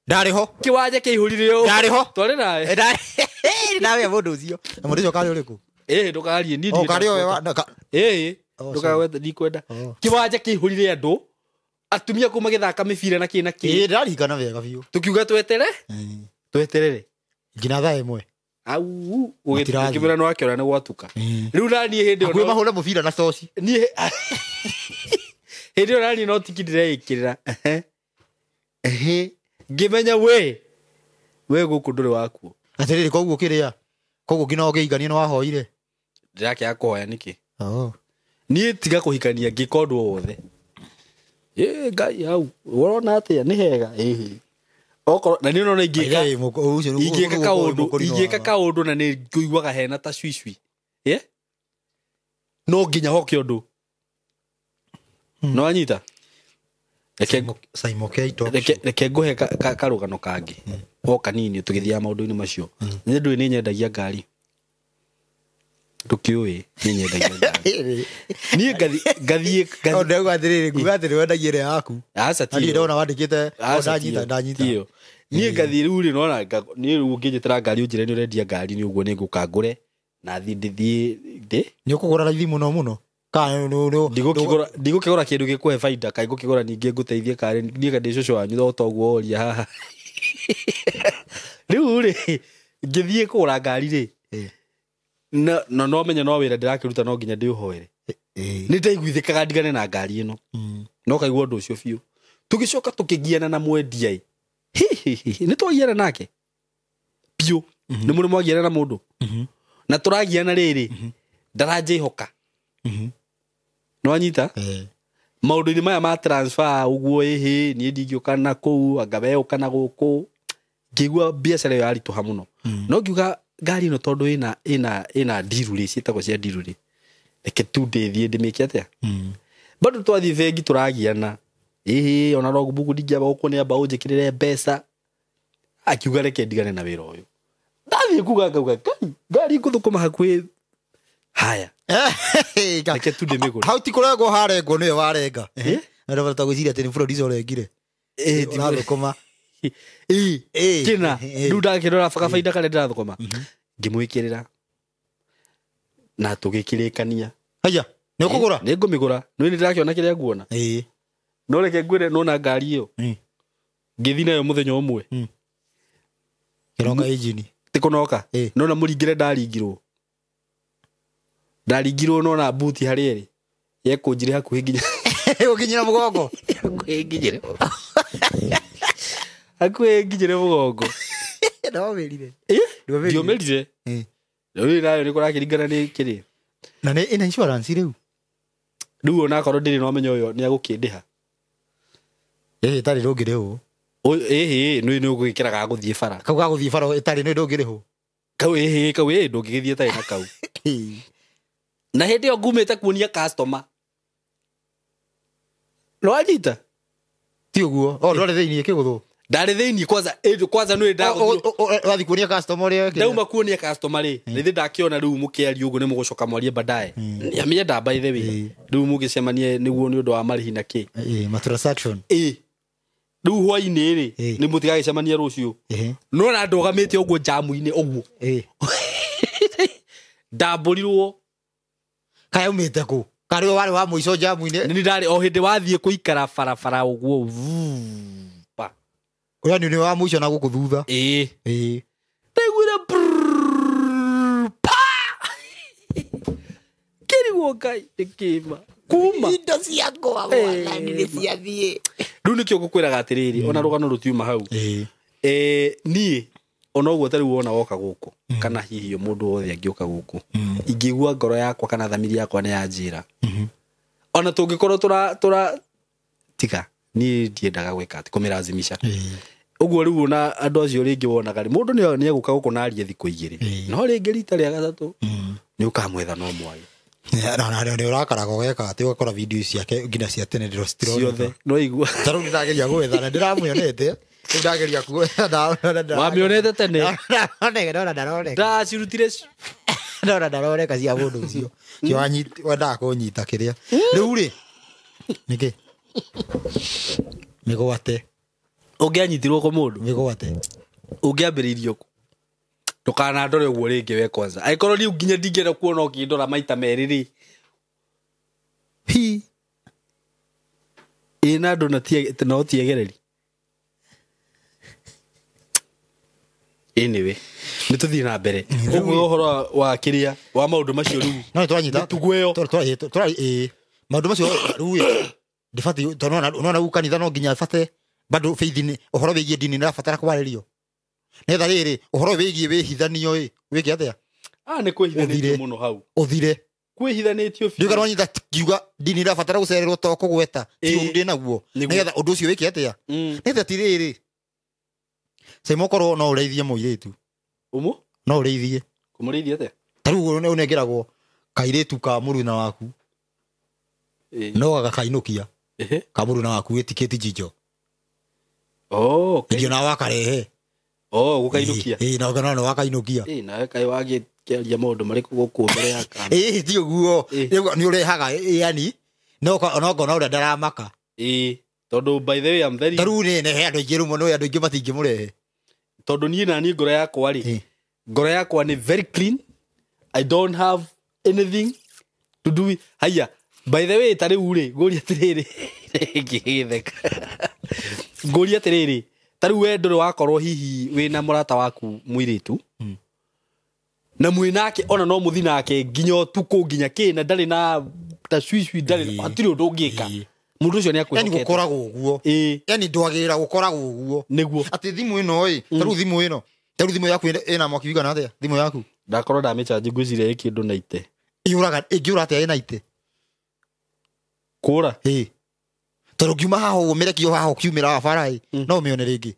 Ndarĩ ho. Kĩwanja kĩihũrire ũũ. Ndarĩ ho. Twarĩ nawe. Ndamenya mũndũ ũcio. Na mũndũ ũcio karĩ ũrĩkũ? Ndũkarie niĩ. O karĩ o Ndũkagwete ndikwenda. Kĩwanja kĩihũrire andũ. Atumia kũu magĩthaka mĩbira na kĩ na kĩ. Ndĩraririkana wega biũ. Tũkiuga twetere. Tweterere. Nginya thaa ĩmwe. Au ũgĩkĩmwĩra no akĩona nĩ gwatuka. Rĩu na niĩ hĩndĩ ĩyo hakuhĩ mahũre mũbira na coci. Niĩ hĩndĩ ĩyo na niĩ no tiki ndĩreĩkĩrĩra. Ngĩmenya we gũkũ ndũrĩ wakuo. Atĩrĩrĩ koguo kĩrĩa koguo nginya ũngĩhikania nĩ wahoire. Ndĩrakĩaga kũhoya nĩkĩ? Niĩ tiga kũhikania ngĩka ũndũ o wothe. Ngai hau ũrona atĩa nĩ hega. Okorwo na niĩ nona ingĩka kaũndũ na nĩ ngũiguaga hena ta cwicwi. No nginya hoke ũndũ. No anyita. Reke ngũhe karũgano kangĩ o kanini tũgĩthiaga maũndũ-inĩ macio. Niĩ ndũĩ nĩ nyendagia ngari. Ndũkĩũĩ nĩ nyendagia ngari. Niĩ ngathiĩ ndauga atĩrĩrĩ nguga atĩrĩ wendagia ĩrĩa yaku. Aca ti ĩyo. Niĩ ndona wandĩkĩte ndanyita. Niĩ ngathiĩ rĩu rĩ nona niĩ rĩu ũngĩnjĩtĩra ngari ũnjĩre nĩ ũrendia ngari nĩ ũguo nĩ ngũka ngũre na thiĩ ndĩthiĩ ndĩ. Nĩ ũkũgũra raithi mũno mũno. Ndigũkĩgũra kĩndũ gĩkũhe baida kaĩ ngũkĩgũra ningĩ ngũteithie karĩ niĩ ndĩ cũcũ wanyu o ta ũguo woria haha. Rĩu rĩ ngĩthiĩ kũgũra ngari rĩ na no menye no wĩra ndĩrakĩruta no nginya ndĩũhoere. Nĩ ndaiguithĩkaga ndigane na ngari ĩno. No kaigua ũndũ ũcio biũ. Tũgĩcoka tũkĩgiana na mwendia ĩ. Nĩ twagiana nake biũ. Nĩ mũrĩ mwagiana na mũndũ. Na tũragiana rĩrĩ ndaranjĩhoka. No anyita maũndũ-inĩ maya ma transfer ũguo ĩhĩ niĩ ndingĩũka na kũu anga we ũka na gũkũ. Ngĩigua biacara ĩyo yaritũha mũno. No ngiuga ngari ĩno tondũ ĩna ndiru rĩ ciĩtagwo cia ndiru rĩ reke tu ndĩthiĩ ndĩmĩke atĩa. Bado twathiĩ bengi tũragiana ĩhĩ ona logbook ndingĩamba gũkũ nĩ amba ũnjĩkĩrĩre mbeca. Akiuga reke ndigane na wĩra ũyũ. Ndathiĩ kuga ngauga ngai ngari ngũthũkũma hakuhĩ haya. Reke tu ndĩmĩgũre. Hau ti kũrengwo harengwo nĩwe warenga. Na ndabata gwĩciria atĩ nĩ producer ũrengire. Ũrathũkũma. Kĩna rĩu ndakĩrora kabaida karĩa ndĩrathũkũma. Ngĩmwĩkĩrĩra na tũgĩkĩrĩkania. Haya, nĩ ũkũgũra? Nĩ ngũmĩgũra. Nĩ ndĩrakĩona kĩrĩa nguona. No reke ngwĩre nona ngari ĩyo. Ngĩthiĩ nayo mũthenya ũmwe. Kĩronga engine. Ti kũnoka. Nona mũringĩre ndaringirwo. Ndaringirwo nona buti harĩa ĩrĩ. Yekũnjire hakuhĩ nginya. Ũkinyĩra mũgongo. Hakuhĩ nginyĩre. Hakuhĩ nginyĩre mũgongo. Ndwamĩrire. Ndiomĩrire. Rĩu nayo nĩ kũrakĩringana nĩ kĩrĩ. Na nĩ ĩna insurance rĩu. Rĩu onakorwo ndĩrĩ no menya ũyũ nĩ agũkĩndĩha. Ĩtarĩ ndũngĩrĩhwo. Ĩhĩ nĩ ũgwĩkĩra ga gũthiĩ bara. Kau ga gũthiĩ bara ĩtarĩ nĩ ndũngĩrĩhwo. Kau ĩhĩ kau ĩ ndũngĩgĩthiĩ ĩtarĩ na kau. Na hĩndĩ ĩyo ngumĩte kuonia customer. No anyita? Ti ũguo. O ndwarĩ thĩinĩ kĩgũthwo. Ndarĩ thĩinĩ kwanza kwanza nĩ ndagũthirwo. Wathiĩ kuonia customer ũrĩa wekire. Ndauma kuonia customer rĩ. Rĩthĩ ndakĩona rĩu mũkĩaria ũguo nĩ mũgũcoka mwarie baadaye. Nĩamĩenda by the way. Rĩu mũgĩcemanie nĩguo nĩ ũndũ wa marĩhi na kĩ. Ma transaction. Rĩu hwainĩ rĩ nĩ mũtigagĩcemania rũciũ. No na ndũgamĩte ũguo jamu-inĩ ũguo. Ndambũrirwo. Kaĩ umĩte kũ? Karĩ warĩ wa mũico jamu-inĩ. Nĩ ndarĩ o hĩndĩ wathiĩ kũikara barabara ũguo. Ũrĩa nĩ wa mũico na gũkũ thutha. Ndaiguire pa. Kĩrigwo Ngai nĩ kĩma. Kuma. Indo ciakwa mwathani nĩ ciathiĩ. Rĩu nĩkĩo ngũkwĩraga atĩrĩrĩ ona rũgano rũtiuma hau. Niĩ ona ũguo ta rĩu wona woka gũkũ kana hihi mũndũ wothe angĩũka gũkũ ingĩigua ngoro yakwa kana thamiri yakwa nĩ yanjĩra. Ona tũngĩkorwo tũra tiga niĩ ndiendaga gwĩka atĩ kũmĩrazimisha. Ũguo rĩu ona andũ acio rĩngĩ wonaga rĩ mũndũ nĩ egũka gũkũ na arie thikũ igĩrĩ no rĩngĩ rita rĩa gatatũ nĩ ũkamwetha no mwage. Na nĩ ũrakaraga ũgeka atĩ ũgakora video ciake nginya cia tene ciothe no igua. Ta rĩu ndĩrageria gwetha na ndĩramũonete. Rĩu ndageria kuoya wamĩonete tene. Ndaroneka. Ndacirutire. Ndona ndaroneka cia mũndũ ũcio. Cio wendaga kũnyita kĩrĩa. Rĩu rĩ nĩkĩ? Mĩgwate. Ũngĩanyitirwo kũ mũndũ? Mĩgwate. Ũngĩambĩrĩirio kũ? Ndũkanandore ũguo rĩngĩ we kwanza. Angĩkorwo niĩ nginya ndingĩenda kuona ũkĩndora maita merĩ rĩ. Hi. Ĩ na andũ no tiegereri. Anyway, nĩ tũthiĩ na mbere. Ũguo ũhoro wa kĩrĩa wa maũndũ macio rĩu. No twanyita. Mĩtugo ĩyo. Maũndũ macio rĩu ndibatiĩ tondũ nona rĩu kanitha no nginya bate bado faith ni ũhoro wĩgiĩ ndini nĩrabatara kwarĩrio. Nĩgetha rĩrĩ ũhoro wĩgiĩ wĩhithanio ĩ wĩke atĩa? Nĩ kwĩhithanĩtio mũno hau. Ũthire. Kwĩhithanĩtio biũ. Ndiũka nĩwanyita ngiuga ndini ĩrabatara gũcererwo to kũgweta ti ũru ndĩ naguo. Nĩgetha ũndũ ũcio wĩke atĩa? Nĩgetha ti rĩrĩ. Caima ũkorwo no ũrĩithie mũirĩtu. Ũmũ? No ũrĩithie. Kũmũrĩithia atĩa? Ta rĩu ũnengeragwo kairĩtu ka mũruna waku. No gagakainũkia. Ka mũruna waku wĩtikĩti njinjo. Oh, okay. Ndio na wakarehe. Oh, gũkainũkia. Ĩĩ na no wakainũkia. Ĩĩ nawe kaĩ wagĩkĩaria maũndũ marĩkũ gũkũ mbere ya kana. Ĩĩ ti ũguo. Nĩ ũrehaga yani no ngona ũrĩa ndaramaka. Ĩĩ tondũ by the way I'm very Tarĩu nĩ he andũ aingĩ rĩmwe no andũ aingĩ matingĩmũrehe. Tondũ niĩ na niĩ ngoro yakwa rĩ. Ngoro yakwa nĩ very clean. I don't have anything to do with. Haya, by the way ta rĩu rĩ ngũria atĩrĩrĩ ngĩgĩtheka. Ngũria atĩrĩrĩ ta rĩu we ndũrĩ wakorwo hihi wĩna mũrata waku mũirĩtu na mwĩnake ona no mũthi nake nginya ũtukũ nginya kĩ na ndarĩ na tacwicwi ndarĩ hatirĩ ũndũ ũngĩka mũndũ ũcio nĩ akwĩhokete. Yani gũkoragwo ũguo. Yani ndwagĩrĩra gũkoragwo ũguo. Nĩguo. Atĩ thimũ ĩno ĩ ta rĩu thimũ ĩno ta rĩu thimũ yaku ĩna mwaki wĩigana atĩa thimũ yaku? Ndakorwo ndamĩchanji ngwĩciria ĩ kĩndũ na ite. Ĩyũraga ĩngĩũra atĩa ĩna ite? Kũra? Ĩĩ. Tondũ ngiuma haha ũguo mĩrekio haha ũkiumĩra bara ĩ no ũmĩone rĩngĩ.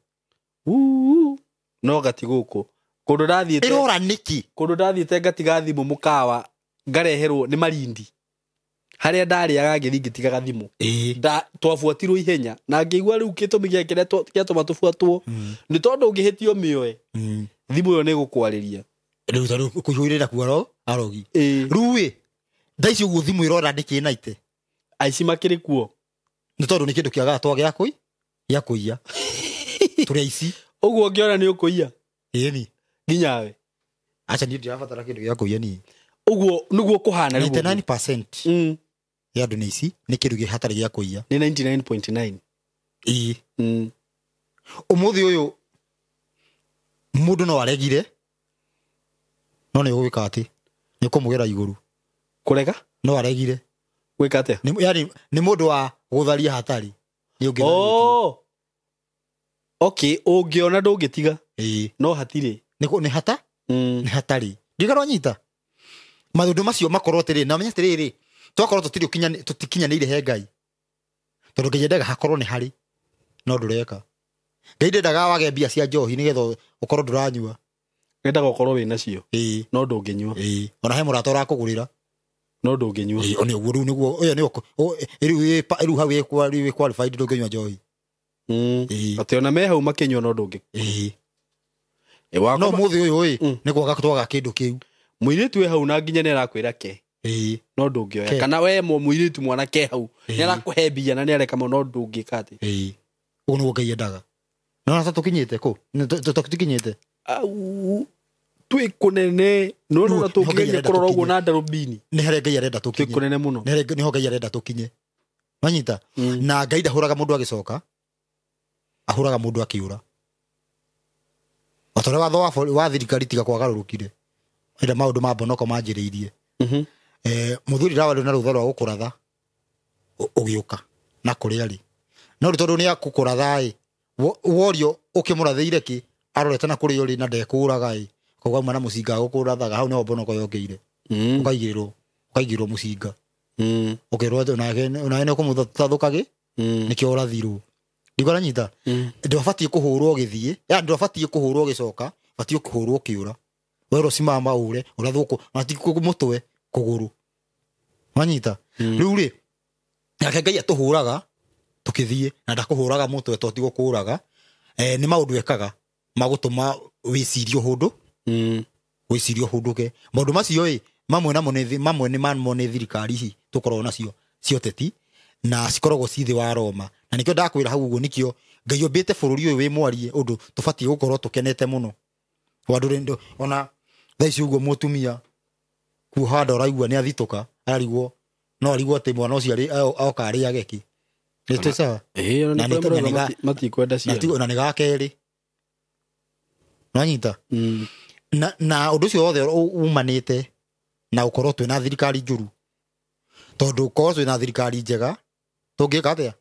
No gati gũkũ. Kũndũ ndathiĩte. Ĩrora nĩkĩ? Kũndũ ndathiĩte ngatiga thimũ mũkawa ngareherwo nĩ Malindi. Harĩa ndarĩaga ngĩthiĩ ngĩtigaga thimũ. Twabuatirwo ihenya na ngĩigua rĩu gĩtũmi gĩa kĩrĩa gĩatũma tũbuatwo nĩ tondũ ũngĩhĩtio mĩoe thimũ ĩyo nĩ ĩgũkwarĩria. Rĩu ta rĩu kũihũrĩra kuo arogi. Rĩu ĩ thaa ici ũguo thimũ ĩrora nĩkĩ na ite? Aici makĩrĩ kuo. Nĩ tondũ nĩ kĩndũ kĩagatwa gĩa kũiya. Tũrĩ aici. Ũguo ũngĩona nĩ ũkũiya? Ĩni. Nginya we? Aca niĩ ndirabatara kĩndũ gĩa kũiya niĩ. Ũguo nĩguo kũhana rĩu. 99% ya andũ nĩ ici nĩ kĩndũ hatarĩ gĩa kũiya. Nĩ 99.9. Ĩĩ. Ũmũthĩ ũyũ mũndũ no aregire no nĩ ũgwĩka atĩ nĩ ũkũmũgera igũrũ. Kũrega? No aregire. Gwĩka atĩa? Yani nĩ mũndũ wa gũtharia hatarĩ. Nĩ ũngĩtharia. Oh. Okay, ũngĩona ndũngĩtiga. Ĩĩ. No hatirĩ. Nĩ hata? Nĩ hatarĩ. Ndiũĩ wanyita. Maũndũ macio makorwo atĩrĩ na menya atĩrĩrĩ twakorwo tũtikinyanĩire he Ngai. Tondũ Ngai endaga hakorwo nĩ harĩ no ndũreka. Ngai ndendaga wage mbia cia njohi nĩgetha ũkorwo ndũranyua. Endaga ũkorwo wĩ nacio. Ĩĩ. No ndũngĩnyua. Ĩĩ. Ona he mũrata ũrakũgũrĩra. No ndũngĩnyua. Ĩĩ, one ũguo rĩu nĩguo ũyũ nĩ rĩu hau wĩ qualified ndũngĩnyua njohi. Atĩ ona me hau makĩnyua no ndũngĩ. Ĩĩ. No mũthĩ ũyũ ĩ nĩ kwaga twaga kĩndũ kĩu. Mũirĩtu wĩ hau na nginya nĩ arakwĩra ke. Ĩĩ. No ndũngĩoya. Kana we mũirĩtu mwanake hau nĩ arakũhe mbia na nĩ areka no ndũngĩka atĩ. Ĩĩ. Ũguo nĩguo Ngai endaga. No na tũkinyĩte kũ? Tũkinyĩte. Au twĩ kũnene no no tũkĩgeria kũrora ũguo na ndarũbini. Nĩ harĩa Ngai arenda tũkinye. Twĩ kũnene mũno. Nĩho Ngai arenda tũkinye. Wanyita? Na Ngai ndahũraga mũndũ agĩcoka. Ahũraga mũndũ akĩũra. O ta ũrĩa watho wa thirikari tiga kwagarũrũkire. Ĩrĩa maũndũ ma mbonoko manjĩrĩirie. Mũthuri ndawarĩ na rũtha rwa gũkũratha ũgĩũka na kũrĩa rĩ. No rĩu tondũ nĩ akũkũratha ĩ worio ũkĩmũrathĩire kĩ arorete na kũrĩa ũrĩ na ndekũraga ĩ koguo auma na mũcinga gũkũrathaga hau nĩho mbonoko yokĩire. Ũkaigĩrĩrwo mũcinga. Ũkerwo atĩ onake nĩ ũkũmũtathũka gĩ nĩkĩo ũrathirwo. Ndigoranyita ndwabatiĩ kũhũrwo gĩthiĩ ya ndwabatiĩ kũhũrwo gĩcoka batiĩ kũhũrwo kĩũra werwo cimama ũre ũrathũkwo na ti mũtwe kũgũrũ wanyita rĩu rĩ nake Ngai atũhũraga tũkĩthiĩ na ndakũhũraga mũtwe to ti gũkũraga nĩ maũndũ ekaga magũtũma wĩcirie ũhũndũ wĩcirie ũhũndũke maũndũ macio ĩ mamwe namo nĩ mamwe nĩ mamo nĩ thirikari ici tũkoragwo nacio cia ũteti na cikoragwo ci thĩ wa Roma na nĩkĩo ndakwĩra hau ũguo nĩkĩo Ngai ombĩte bũrũri ũyũ wĩ mwarie ũndũ tũbatiĩ gũkorwo tũkenete mũno wandũ ona thaa ici ũguo mũtumia kuoha nda ũraigua nĩ athitũka ararigwo no arigwo atĩ mwana ũcio oka arĩage kĩ nĩ twĩ sawa na matikwenda ciana na nĩ ga kerĩ nwanyita na ũndũ ũcio wothe umanĩte na ũkorwo twĩna thirikari njũru tondũ korwo twĩna thirikari njega tũngĩka atĩa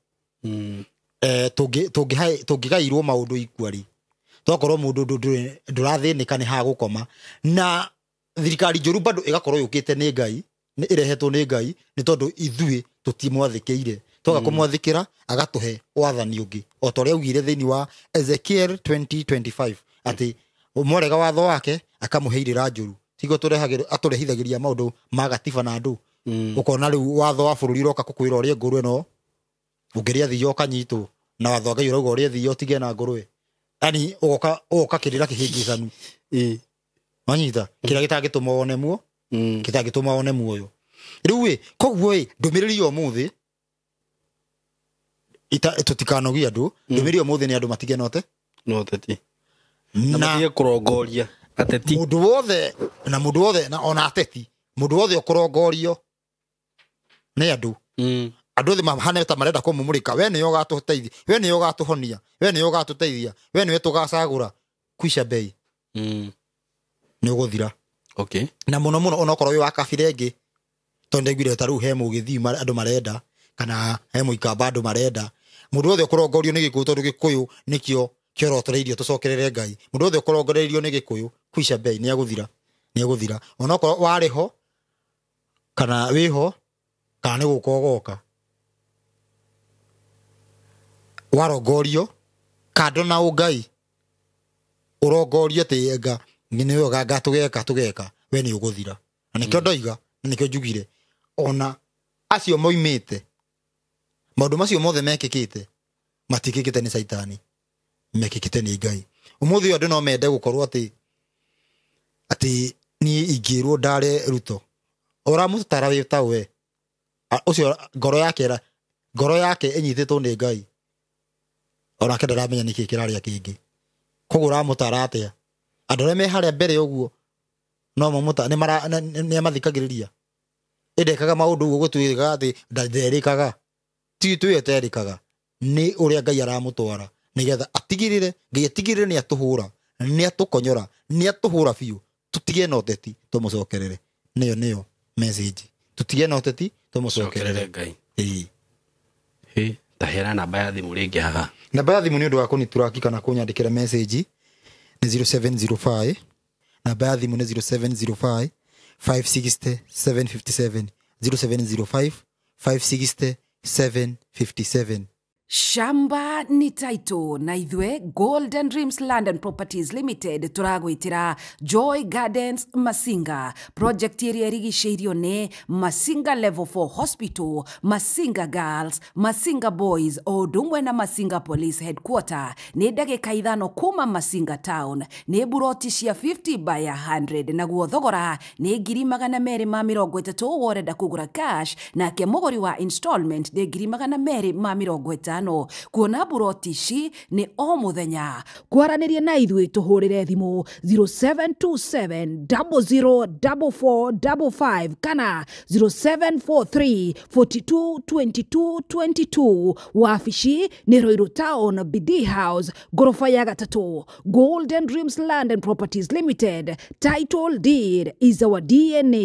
tũngĩgairwo maũndũ ikuari twakorwo mũndũ ndũrathĩnĩka nĩ hagũkoma na thirikari njũru bado ĩgakorwo yũkĩte nĩ Ngai nĩ ĩrehetwo nĩ Ngai nĩ tondũ ithuĩ tũtimwathĩkĩire twaga kũmwathĩkĩra agatũhe wathani ũngĩ o ta ũrĩa augire thĩinĩ wa Ezekiel 20:25 atĩ mwarega watho wake akamũhe irĩra njũru tiguo atũrehithagĩria maũndũ ma gatiba na andũ ũkona rĩu watho wa bũrũri ũroka kũkwĩra ũrĩe ngũrwe no ũngĩrĩa thiia ũkanyitwo na watho wa Ngai ũrauga ũrĩe thiia ũtige na ngũrwe yani ũgoka kĩrĩra kĩhĩngĩcanu wanyita kĩrĩa gĩtangĩtũma wone muo gĩtangĩtũma wone muoyo rĩu ĩ koguo ĩ ndũmĩrĩri ya ũmũthĩ tũtikanogie andũ ndũmĩrĩri ya ũmũthĩ nĩ andũ matige na ũteti na matige kũrongoria ateti mũndũ wothe na mũndũ wothe na ona ateti mũndũ wothe ũkũrongorio nĩ andũ andũ othe mahana ta marenda kũmũmũrĩka we nĩwe ũgatũteithia we nĩwe ũgatũhonia we nĩwe ũgatũteithia we nĩwe tũgacagũra kwisha bei nĩ ũgũthira okay na mũno mũno onokorwo wĩ wa kabira ĩngĩ tondũ ndaiguire ta rĩu he mũgĩthii andũ marenda kana he mũikamba andũ marenda mũndũ wothe ũkũrongorio nĩ Gĩkũyũ tondũ Gĩkũyũ nĩkĩo kĩorotoreirio tũcokerere Ngai mũndũ wothe ũkũrongoreirio nĩ Gĩkũyũ kwisha bei nĩ agũthira nĩ agũthira onokorwo warĩ ho kana wĩho kana nĩ gũka ũgoka warongorio kando na ũngai ũrongorio atĩ nga nĩwe ũganga tũgeka we nĩ ũgũthira na nĩkĩo ndoiga na nĩkĩo njugire ona acio moimĩte maũndũ macio mothe mekĩkĩte matikĩkĩte nĩ Caitani mekĩkĩte nĩ Ngai ũmũthĩ ũyũ andũ no mende gũkorwo atĩ niĩ ingĩrwo ndare Ruto ũramũtara wĩ ta we ũcio ngoro yake ĩnyitĩtwo nĩ Ngai onake ndaramenya nĩkĩ kĩrarĩa kĩngĩ koguo ũramũtara atĩa andũ arĩa me harĩa mbere ũguo no mamũta nĩ amathikagĩrĩria ĩndekaga maũndũ ũguo gũtuĩkaga atĩ nderĩkaga ti twĩ eterĩkaga nĩ ũrĩa Ngai aramũtwara nĩgetha atigĩrĩre Ngai atigĩrĩre nĩ atũhũra nĩ atũkonyora nĩ atũhũra biũ tũtige na ũteti tũmũcokerere nĩyo message tũtige na ũteti tũmũcokerere Ngai ĩĩ tahera namba ya thimũ rĩngĩ haha namba ya thimũ nĩ ũndũ wa kũnituraki kana kũnyandĩkĩra message nĩ 0705 namba ya thimũ nĩ 0705 560 757 0705 560 757 Shamba ni title na ithwe Golden Dreams Land and Properties Limited turagwitira Joy Gardens Masinga project ĩrĩa ĩrigicĩirio nĩ Masinga Level 4 Hospital, Masinga Girls, Masinga Boys o ũndũ ũmwe na Masinga Police Headquarter nĩ ndagĩka 5 kuma Masinga Town nĩ buroti cia 50 by 100 naguo thogora nĩ 230 worenda kũgũra cash nake mũgũri wa installment nĩ 250 kuona buroti ici nĩ o mũthenya kwaranĩria na ithuĩ tũhũrĩre thimũ 0727 004455 kana 0743 42 22 22 wabici nĩ Ruiru Town BD House ngoroba ya 3 Golden Dreams Land and Properties Limited. Title deed is our DNA.